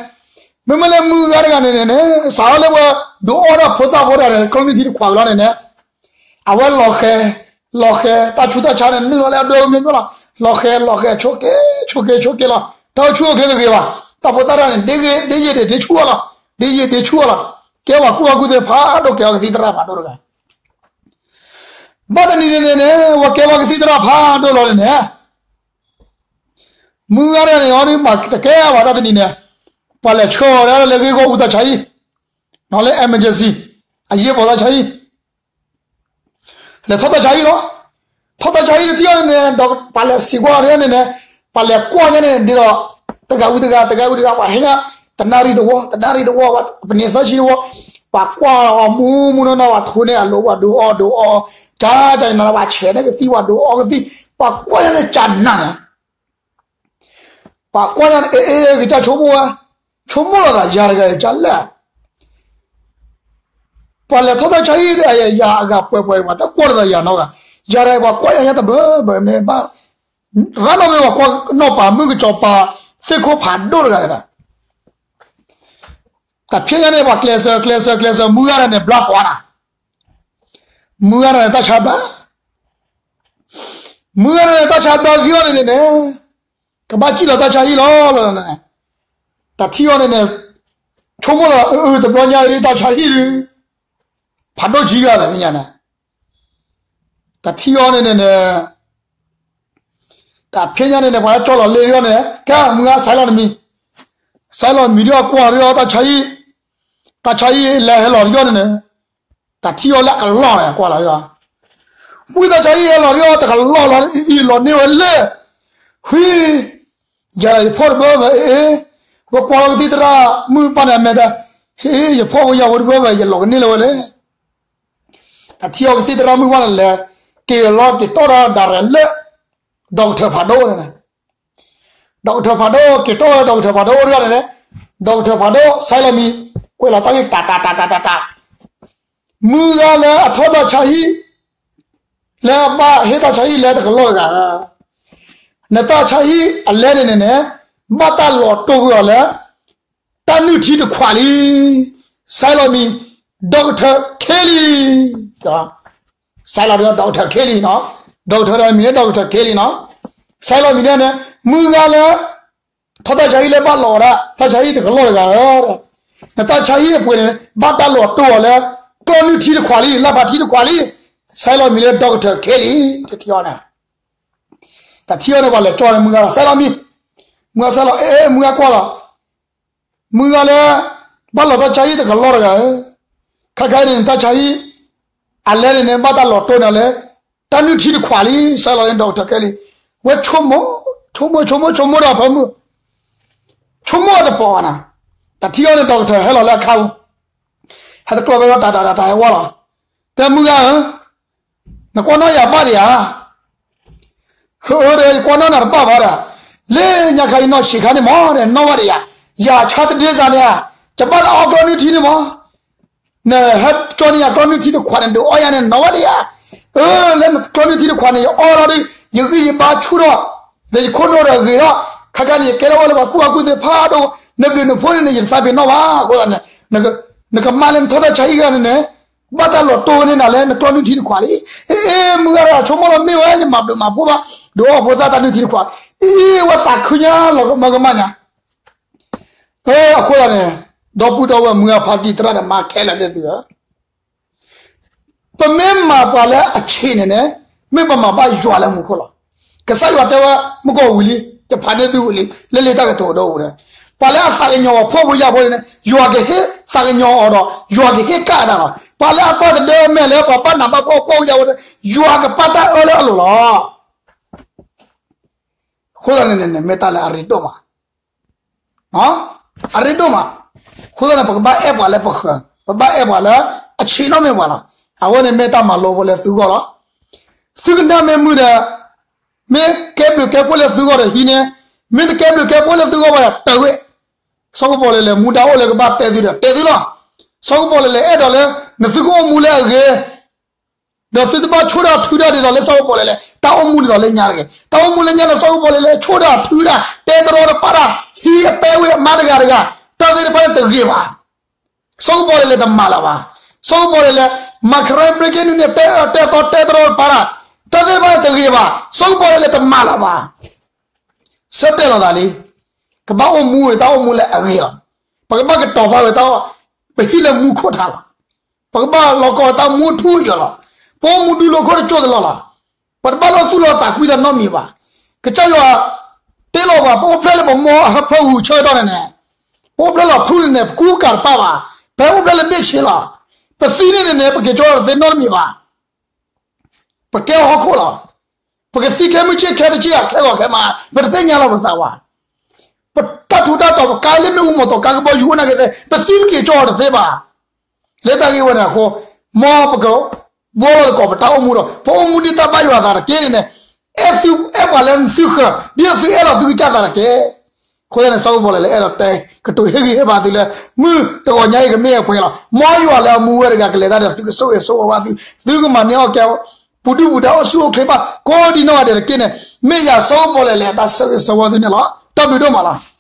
မ့မ့ၢ်လၢမုၢ်ဂၤတဂၤန့ၣ်န့ၣ်န့ၣ် စးထီၣ်လၢဝဲဒုးအီၣ်ဒၣ်ဖိသၣ်ဖိတဂၤန့ၣ် ကျီၢ်နုၢ်ထံတခွးဝံၤလီၤန့ၣ်န့ၣ်, အဝဲလီၤဃဲၤ, လီၤဃဲၤ တၢ်ဆူးတၢ်ဆါန့ၣ် နုာ်လီၤလၢအဒိမ့ၢ်မ့ၢ်လီၤ, လီၤဃဲၤ လီၤဃဲၤ ဆိးက့ၤ ဆိးက့ၤ ဆိးက့ၤလီၤ. တၢ်အိၣ်ဆူၣ်အိၣ်ချ့တဂ့ၤဘၣ်, တၢ်ဖိသၣ်တဂၤန့ၣ် ဒ့ယံာ်ဒ့ဆူၣ်အီၤလီၤ, ဒ့ယံာ်ဒ့ဆူၣ်အီၤလီၤ. ကဲပှၤကူၣ်ဘၣ်ကူၣ်သ့ဖးဒိၣ် ကဲပှၤကသံၣ်သရၣ်ဖးဒိၣ်တဂၤ ဘၣ်တနံၤန့ၣ်န့ၣ်န့ၣ် ဝဲကဲပှၤကသံၣ်သရၣ်ဖးဒိၣ်လီၤန့ၣ်န့ၣ်, မုၢ်ဂၤတဂၤန့ၣ် အီၤဒ်မၤတကဲဘၣ်တၢ်တနံၤန့ၣ်, ပှၤလဲၤဆှၢအီၤဒၣ်လၢဂ့ၢ်ဂီၢ်အူတၢ်ဆါဟံၣ်, လၢ emergency အရေးပေါ်တၢ်ဆါဟံၣ် လဲၤထီၣ်တၢ်ဆါဟံၣ်လီၤ. ထီၣ်တၢ်ဆါဟံၣ်တထံၣ်အီၤန့ၣ်န့ၣ် ဒီးပှၤလဲၤစံးကွၢ်အီၤန့ၣ်န့ၣ်, ပှၤလဲၤကွၢ်ညါန့ၣ် ဒ်သိး တဂၤဝံၤတဂၤ တဂၤဝံၤတဂၤ ပှၤဟဲညါ, တနၣ်ရံၣ်တဝီ တနၣ်ရံၣ်တဝီ ပန့ၢ်သၢဆံတဝီ, ပှၤကွၢ်အီၤမူမူနီၢ်နီၢ် ပှၤထိးန့ၢ်အလိၤ ပှၤဒုးအီၣ်ဒုးအီ, ကကနၤ ပှၤဆဲးန့ၢ်ကသံၣ် ပှၤဒုးအီကသံၣ်, ပှၤကွၢ်ယၤန့ၣ်ကနၣ်န့ၣ်, ပှၤကွၢ်ယၤန့ၣ် အ့ အ့ ကစၢ်ဆိကမိၣ်ဝဲ, ဆိကမိၣ်လီၤသးယၤတဂၤအံၤကလဲၣ်, ပှၤလဲၤထီၣ်တၢ်ဆါဟံၣ်ဒီး ယၤအဂၤပှဲၤပှဲၤ ပှၤတကွၢ်လီၤသးယၤနီတဂၤ, ယၤတဂၤအံၤပှၤကွၢ်ယၤညါတဘၢဘၢမ့ၢ်ဘၣ်, ရၣ်နီၣ်မ့ၢ်ပှၤကွၢ်နီၣ်ပၤမုၣ်ကစီၤပၤ သ့ၣ်ခိၣ်ဖးဒိၣ်တဂၤန့ၣ်, တၢ်ဖဲညါန့ၣ် ပှၤကျဲးစၢးကျဲးစၢးကျဲးစၢး မုၢ်ဂၤန့ၣ် ဘျါဃီနၤ, မုၢ်ဂၤန့ၣ် တၢ်ဆါဘျါ, မုၢ်ဂၤန့ၣ် တၢ်ဆါဘျါက့ၤအီၤန့ၣ်န့ၣ်, ကဘၣ်စံၣ်လီၤတၢ်ဆါဟံၣ်လီၤလီၤန့ၣ်, တၢ်ထံၣ်အီၤန့ၣ်န့ၣ်, ဆိကမိၣ်လီၤ အၢ တဘျီညါအံၤ တၢ်ဆါဟံၣ်ဒုး ဖးဒိၣ်ဆံဂၤလၢဖဲညါန့ၣ်, တၢ်ထံၣ်အီၤန့ၣ်န့ၣ်န့ၣ်, တၢ်ဖဲညါန့ၣ်န့ၣ် ပှၤလၢကၠီလီၤလ့အီၤန့ၣ် ကဲမုၢ်ဂၤ ဆဲးလီၤနမံၤ, ဆဲးလီၤမံၤဒီးကွၢ်ဒီးတၢ်ဆါဟံၣ်, တၢ်ဆါဟံၣ်လဲၤဟဲလီၤဒီးအီၤန့ၣ်န့ၣ်, တၢ်ထံၣ်အီၤလၢအကလီၢ်န့ၣ် ကွၢ်လီၤဒီးအီၤ, ဝံသးဆါဟံၣ်ဟဲလီၤဒီးအီၤတကလီၢ်လီၤ အံၤလီၤန့ၢ်ဝဲလၢ, ဟံ, ယၤယဖီၣ်တဘၢဘၢ အ့, ဝဲကွၢ်လီၤကသံၣ်သရၣ်မုၣ်ပၢ်န့ၣ် အမဲာ်တၢ်, ဟ့ ယဖီၣ်ဝဲယၤဝဲတဘၢဘၢ ယလီၤကန့ၢ်လၢၤဝဲလဲၣ် တၢ်ထံၣ်အီၤကသံၣ်သရၣ်မုၣ်ပၢ်န့ၣ်လဲၤ, က့ၤလီၤက့ၤတီၢ်ဒီးဒၣ်ရဲၣ်လၢ, ဒီကထၢၣ်ဖးဒိၣ်န့ၣ်, ဒီကထၢၣ်ဖးဒိၣ် က့ၤတီၢ်ဒီးဒီကထၢၣ်ဖးဒိၣ်အိၣ်ဒီးန့ၣ်, ဒီကထၢၣ်ဖးဒိၣ် ဆဲးလီၤမံၤ, ကွဲးလီၤတၢ်ဂ့ၢ်တၢ်တၢ်တၢ်တၢ်တၢ်တၢ်, မုၢ်ဂၤလၢအထီၣ်တၢ်ဆါဟံၣ်, လၢအဘၣ်ဟ့ၣ်တၢ်ဆါဟံၣ်လၢတကလီၢ်တဂၤ, နတၢ်ဆါဟံၣ်အလဲန့ၣ်န့ၣ်န့ၣ်, ဘၣ်တၢ်လီၤတိၢ်ကွံာ်အီၤလၢ တၢ်နုၢ်ထံတခွးလံ, ဆဲးလီၤမံၤ, ဒီကထၢၣ်ခဲလံ, ဆဲးလီၤဒီးဒီကထၢၣ်ခဲလံနီၤ, ဒီကထၢၣ်ဒီးမံၤလၢဒီကထၢၣ်ခဲလံနီၤ, ဆဲးလီၤမံၤန့ၣ်န့ၣ်, မုၢ်ဂၤလၢ ထီၣ်တၢ်ဆါဟံၣ်လၢဘၣ်လီၤဝဲဒၣ် တၢ်ဆါဟံၣ်တကလီၢ်တဂၤဧၢ, နတၢ်ဆါဟံၣ်အပှ့ၤန့ၣ် ဘၣ်တၢ်လီၤတိၢ်အီၤလၢ ကျီနုၢ်ထံတခွးလံ လၢဖးထံတခွးလံ, ဆဲးလီၤမံၤလၢဒီကထၢၣ်ခဲလံ, တထံၣ်အီၤန့ၣ် တၢ်ထံၣ်အီၤန့ၣ် ပှၤလဲၤကၠီန့ၣ် မုၢ်ဂၤလီၤ ဆဲးလီၤမံၤ, မုၢ်ဂၤဆဲးလီၤ အဲ မုၢ်ဂၤကွၢ်လီၤ, မုၢ်ဂၤလၢ ဘၣ်လီၤတၢ်ဆါဟံၣ်တကလီၢ်တဂၤဧၢ, ခဲခါအံၤန့ၣ် နတၢ်ဆါဟံၣ် အလဲန့ၣ်န့ၣ် ဘၣ်တၢ်လီၤတိၢ်န့ၣ်လၢ တၢ်နုၢ်ထံတခွးလံ, ဆဲးလီၤန့ၣ် ဒီကထၢၣ်ခဲလံ, ဝဲဆိကမိၣ်, ဆိကမိၣ် ဆိကမိၣ် ဆိကမိၣ်ဒီးဖၢမုၢ်, ဆိကမိၣ်တပိာ်ဘၣ်နၤ, တၢ်ထံၣ်အီၤန့ၣ် ဒီကထၢၣ်ဟဲလီၤလၢအခါပူၤ, ဟဲတကျီဘၣ်ဒီးတၢ်တၢ်တၢ်တၢ်ဟဲဝဲလီၤ, တဲမုၢ်ဂၤဧၢ နကွၢ်နီၣ်ယၤဘၣ်ဒံးဧါ, ဟၢအၢဒီး ယကွၢ်နီၣ်နၤတဘၣ်ဘၣ်ဒီး, လၢညါခါအံၤနီၢ်ဆံးခါန့ၣ်မး နီၣ်ဘၣ်ဒံးဧါ, ယၤဆါတဒ့စၢ်န့ၣ်ဧါ, ယဘၣ်သးအီၣ်ကျီနုၢ်ထံန့ၣ်မး, နဟဲကၠီန့ၢ်ယၤကျီနုၢ်ထံတခွးန့ၣ် ဒုးအီၣ်ယၤန့ၣ် နီၣ်ဘၣ်ဒံးဧါ, အၢ လၢနကျီနုၢ်ထံတခွးန့ၣ် ယအီၣ်လီၤဒီး ယဂံၢ်ယဘါဆူၣ်ထီၣ်, ဒီးယခိၣ်နူာ်ဒီးဂ့ၤထီၣ်, ခဲခါန့ၣ် ယကဲထီၣ်ဝဲလၢပှၤကူၣ်ဘၣ်ကူၣ်သ့ဖးဒိၣ်, နဘျုးနဖှိၣ်န့ၣ်န့ၣ် ယတသးပ့ၤနီၣ်ဘၣ်, အဃိသတးန့ၣ် နကမၤလၢနထီၣ်တၢ်ဆါဟံၣ်ဂၤန့ၣ်န့ၣ် ဘၣ်တၢ်လီၤတိၢ်န့ၢ်နၤလၢနကျီနုၢ်ထံတခွးလံ, အ့ အ့ မုၢ်ဂၤဒီး ဆိကမိၣ်လီၤမ့ၢ်ဝဲ ယမၤဘျုးမၤဖှိၣ်ဘၣ်, ဒုးအီၣ်ဖိသၣ်တၢ်နုၢ်ထံတခွး, အ့ အ့ ဝဲသးခုညါလီၤကမၢကမၣ်ညါ, အဃိသတးန့ၣ် ဒီပုၢ်ဒီဝဲၢ်မုၢ်ဂၤဖါတံၢ်သရၣ်ဒီးမါခဲလၢာ်သ့ၣ်သုဧၢ ပမ့ၢ်မၤပှၤလၢအဆံးန့ၣ်န့ၣ် မ့ၢ်ပမၤဘၣ်ယွၤလၢမူခိၣ်လီၤ. ကစၢ်ယွၤတဲဝဲ မုၢ်ကီၢ်ဝံၤလံ ယဖးန့ၢ်သုဝံၤလံ လၢလံာ်တၢ်ကတိၤဒိဝဲ, ပှၤလၢအသးကညီၤအီၤဖှီၣ်ဖိယာ်ဖိန့ၣ် ယွၤကဟ့ၣ်သးကညီၤအီၤဒီး ယွၤကဟ့ၣ်ကၣ်အတၢ်လီၤ. ပှၤလၢအပၢ်တဒၢမဲာ်လၢပှၤဘၣ်နးဘၣ်ဖှီၣ်ဖှီၣ်ဖိယာ်ဖိန့ၣ် ယွၤကပာ်တၢ်အၢလၢအလိၤလီၤ. အဃိသတးန့ၣ်န့ၣ် မ့ၢ်တၢ်လၢအရ့ဒိၣ်မး အရ့ဒိၣ်မး. အဃိသတးန့ၣ် ပကဘၣ်အဲၣ်ပှၤလၢပဃၢၤ, ပဘၣ်အဲၣ်ပှၤလၢအဆံးနီတမံၤပှၤလီၤ. အဝဲန့ၣ်မ့ၢ်တၢ်မၤလိဖိလၢသုဂီၢ်လီၤ. သုကနၣ်မ့ၢ်မုာ်ဒီး မ့ၢ်ကဲဘျုးကဲဖှိၣ်လၢသုဂီၢ်ဒီးဟံးန့ၢ်, မ့ၢ်တကဲဘျုးကဲဖှိၣ်လၢသုဂီၢ်ဘၣ်ဒီး တၢ်ဝဲ စီၤကပီၤလဲၣ်လဲၣ် မူဒါအိၣ်လၢကဘၣ်တဲသုဒီး တဲသုလီၤ. စီၤကပီၤလဲၣ်လဲၣ် အဲၣ်ဒိးလၢ နသုကအိၣ်မူလၢအဂ့ၤ ဒီးသုတဘၣ်ဆိၣ်တၢ်ထုတၢ်ဒ်သိးလၢစီၤကပီၤလဲၣ်လဲၣ် တၢ်အိၣ်မူဒ်သိးလၢညါတဂ့ၤ. တၢ်အိၣ်မူလၢညါန့ၣ် စီၤကပီၤလဲၣ်လဲၣ် ဆိၣ်တၢ်ထုတၢ် တဲတရီတပါတၢ် ဟံးအပဲဝ့ၢ်အမါတဂၤတဂၤ တၢ်သ့ၣ်တဖၣ်န့ၣ်တဂ့ၤဘၣ်. စီၤကပီၤလဲၣ်လဲၣ်တမၤလၢၤဘၣ်. စီၤကပီၤလဲၣ်လဲၣ် မၤခရဲဘြ့က့နုၢ်န့ၣ် တဲအၢတဲသီတဲတရီတပါတၢ် တၢ်သ့ၣ်တဖၣ်န့ၣ်တဂ့ၤဘၣ်. စီၤကပီၤလဲၣ်လဲၣ်တမၤလၢၤဘၣ်. ဆၢတဲာ်လီၤသးလံ. ကဘၣ်အိၣ်မူဝဲတၢ်အိၣ်မူလၢအဂ့ၤလီၤ. ပကဘၣ်ကတီၤပာ်ဝဲတၢ် ပဟံၣ်လၢမူခိၣ်ထးလီၤ. ပကဘၣ်လီၤကီဝဲတၢ်မူထူအယိာ်လီၤ. ပအိၣ်မူဒုးလိာ်ခိၣ်တစိၢ်တလီၢ်လီၤ. ပတဘၣ်လၢသူၣ်လီၤသးကွံသးနီတမံၤဘၣ်. ကစၢ်ယွၤ တ့လီၤပှၤ ပအိၣ်ဖျဲၣ်လၢပမိၢ်အဟၢဖၢအူဆၢကတီၢ်န့ၣ်န့ၣ်, ပအိၣ်ဖျဲၣ်လီၤဖုၣ်န့ၣ်န့ၣ် ပကူကၤတပၣ်ဘၣ်. ပဟဲအိၣ်ဖျဲၣ်လၢဘ့ၣ်ဆ့လီၤ. ပသံန့ၣ်န့ၣ်န့ၣ် ပက့ၤကၠီတသ့နီတမံၤဘၣ်. ပကဲဟီၣ်ခိၣ်လီၤ. ပကသံခဲမုၢ်ဆ့ၣ်ခဲတဆ့ ခဲဂီၤခဲမါ ပတသ့ၣ်ညါလီၤပသးဘၣ်. ပတၢ်ထူးတၢ်တီၤ ပကါလၢမ့ၣ်အူမီၤတီၤ ကါကဘီယူၤအိၣ်နာ်က့သ့ၣ် ပသံပက့ၤကၠီတသ့ဘၣ်. လၢတၢ်ဂ့ၢ်ဝဲန့ၣ်အဃိ, မ်ပကဘှီလီၤသကိးပတၢ်အိၣ်မူဒီး ပအိၣ်မူဒ်တၢ်ဘၣ်ယွၤအသးတက့ၢ်န့ၣ်န့ၣ်, အဲၣ်သုအဲၣ်ပှၤလၢသုဃၢၤ ဒ်သိးသုအဲၣ်လီၤသုကစၢ်သးတက့ၢ်. အဃိသတးန့ၣ် စီၤပီလူးလဲၤအဲၣ်ဒိးတဲ ကတိၤဟ့ၣ်ဂံၢ်ဟ့ၣ်ဘါသုလၢ မုၢ်တဂီၤညါအံၤကမ့ၢ်အပှဲၤလီၤ. မ်ယွၤလၢအမူဝဲတဂၤကလဲၤတၢ်ဒီးသုကဆိၣ်ဂ့ၤဆိၣ်ဝါဘၣ်သု, သုကမၤန့ၢ်အီၣ်ကဲ ပူၤဒုၣ်ပူၤဒါအိၣ်ဆူၣ်အိၣ်ချ့ဘၣ် ကိးဒံနီၢ်ဂၤဒဲးတက့ၢ်န့ၣ် မ့ၢ်ယၤစီၤပီလူးလဲၤအတၢ်ဆၢဂ့ၤဆၢဝါသုန့ၣ်လီၤ. တၢ်ဘျုးဒိၣ်မးလီၤ.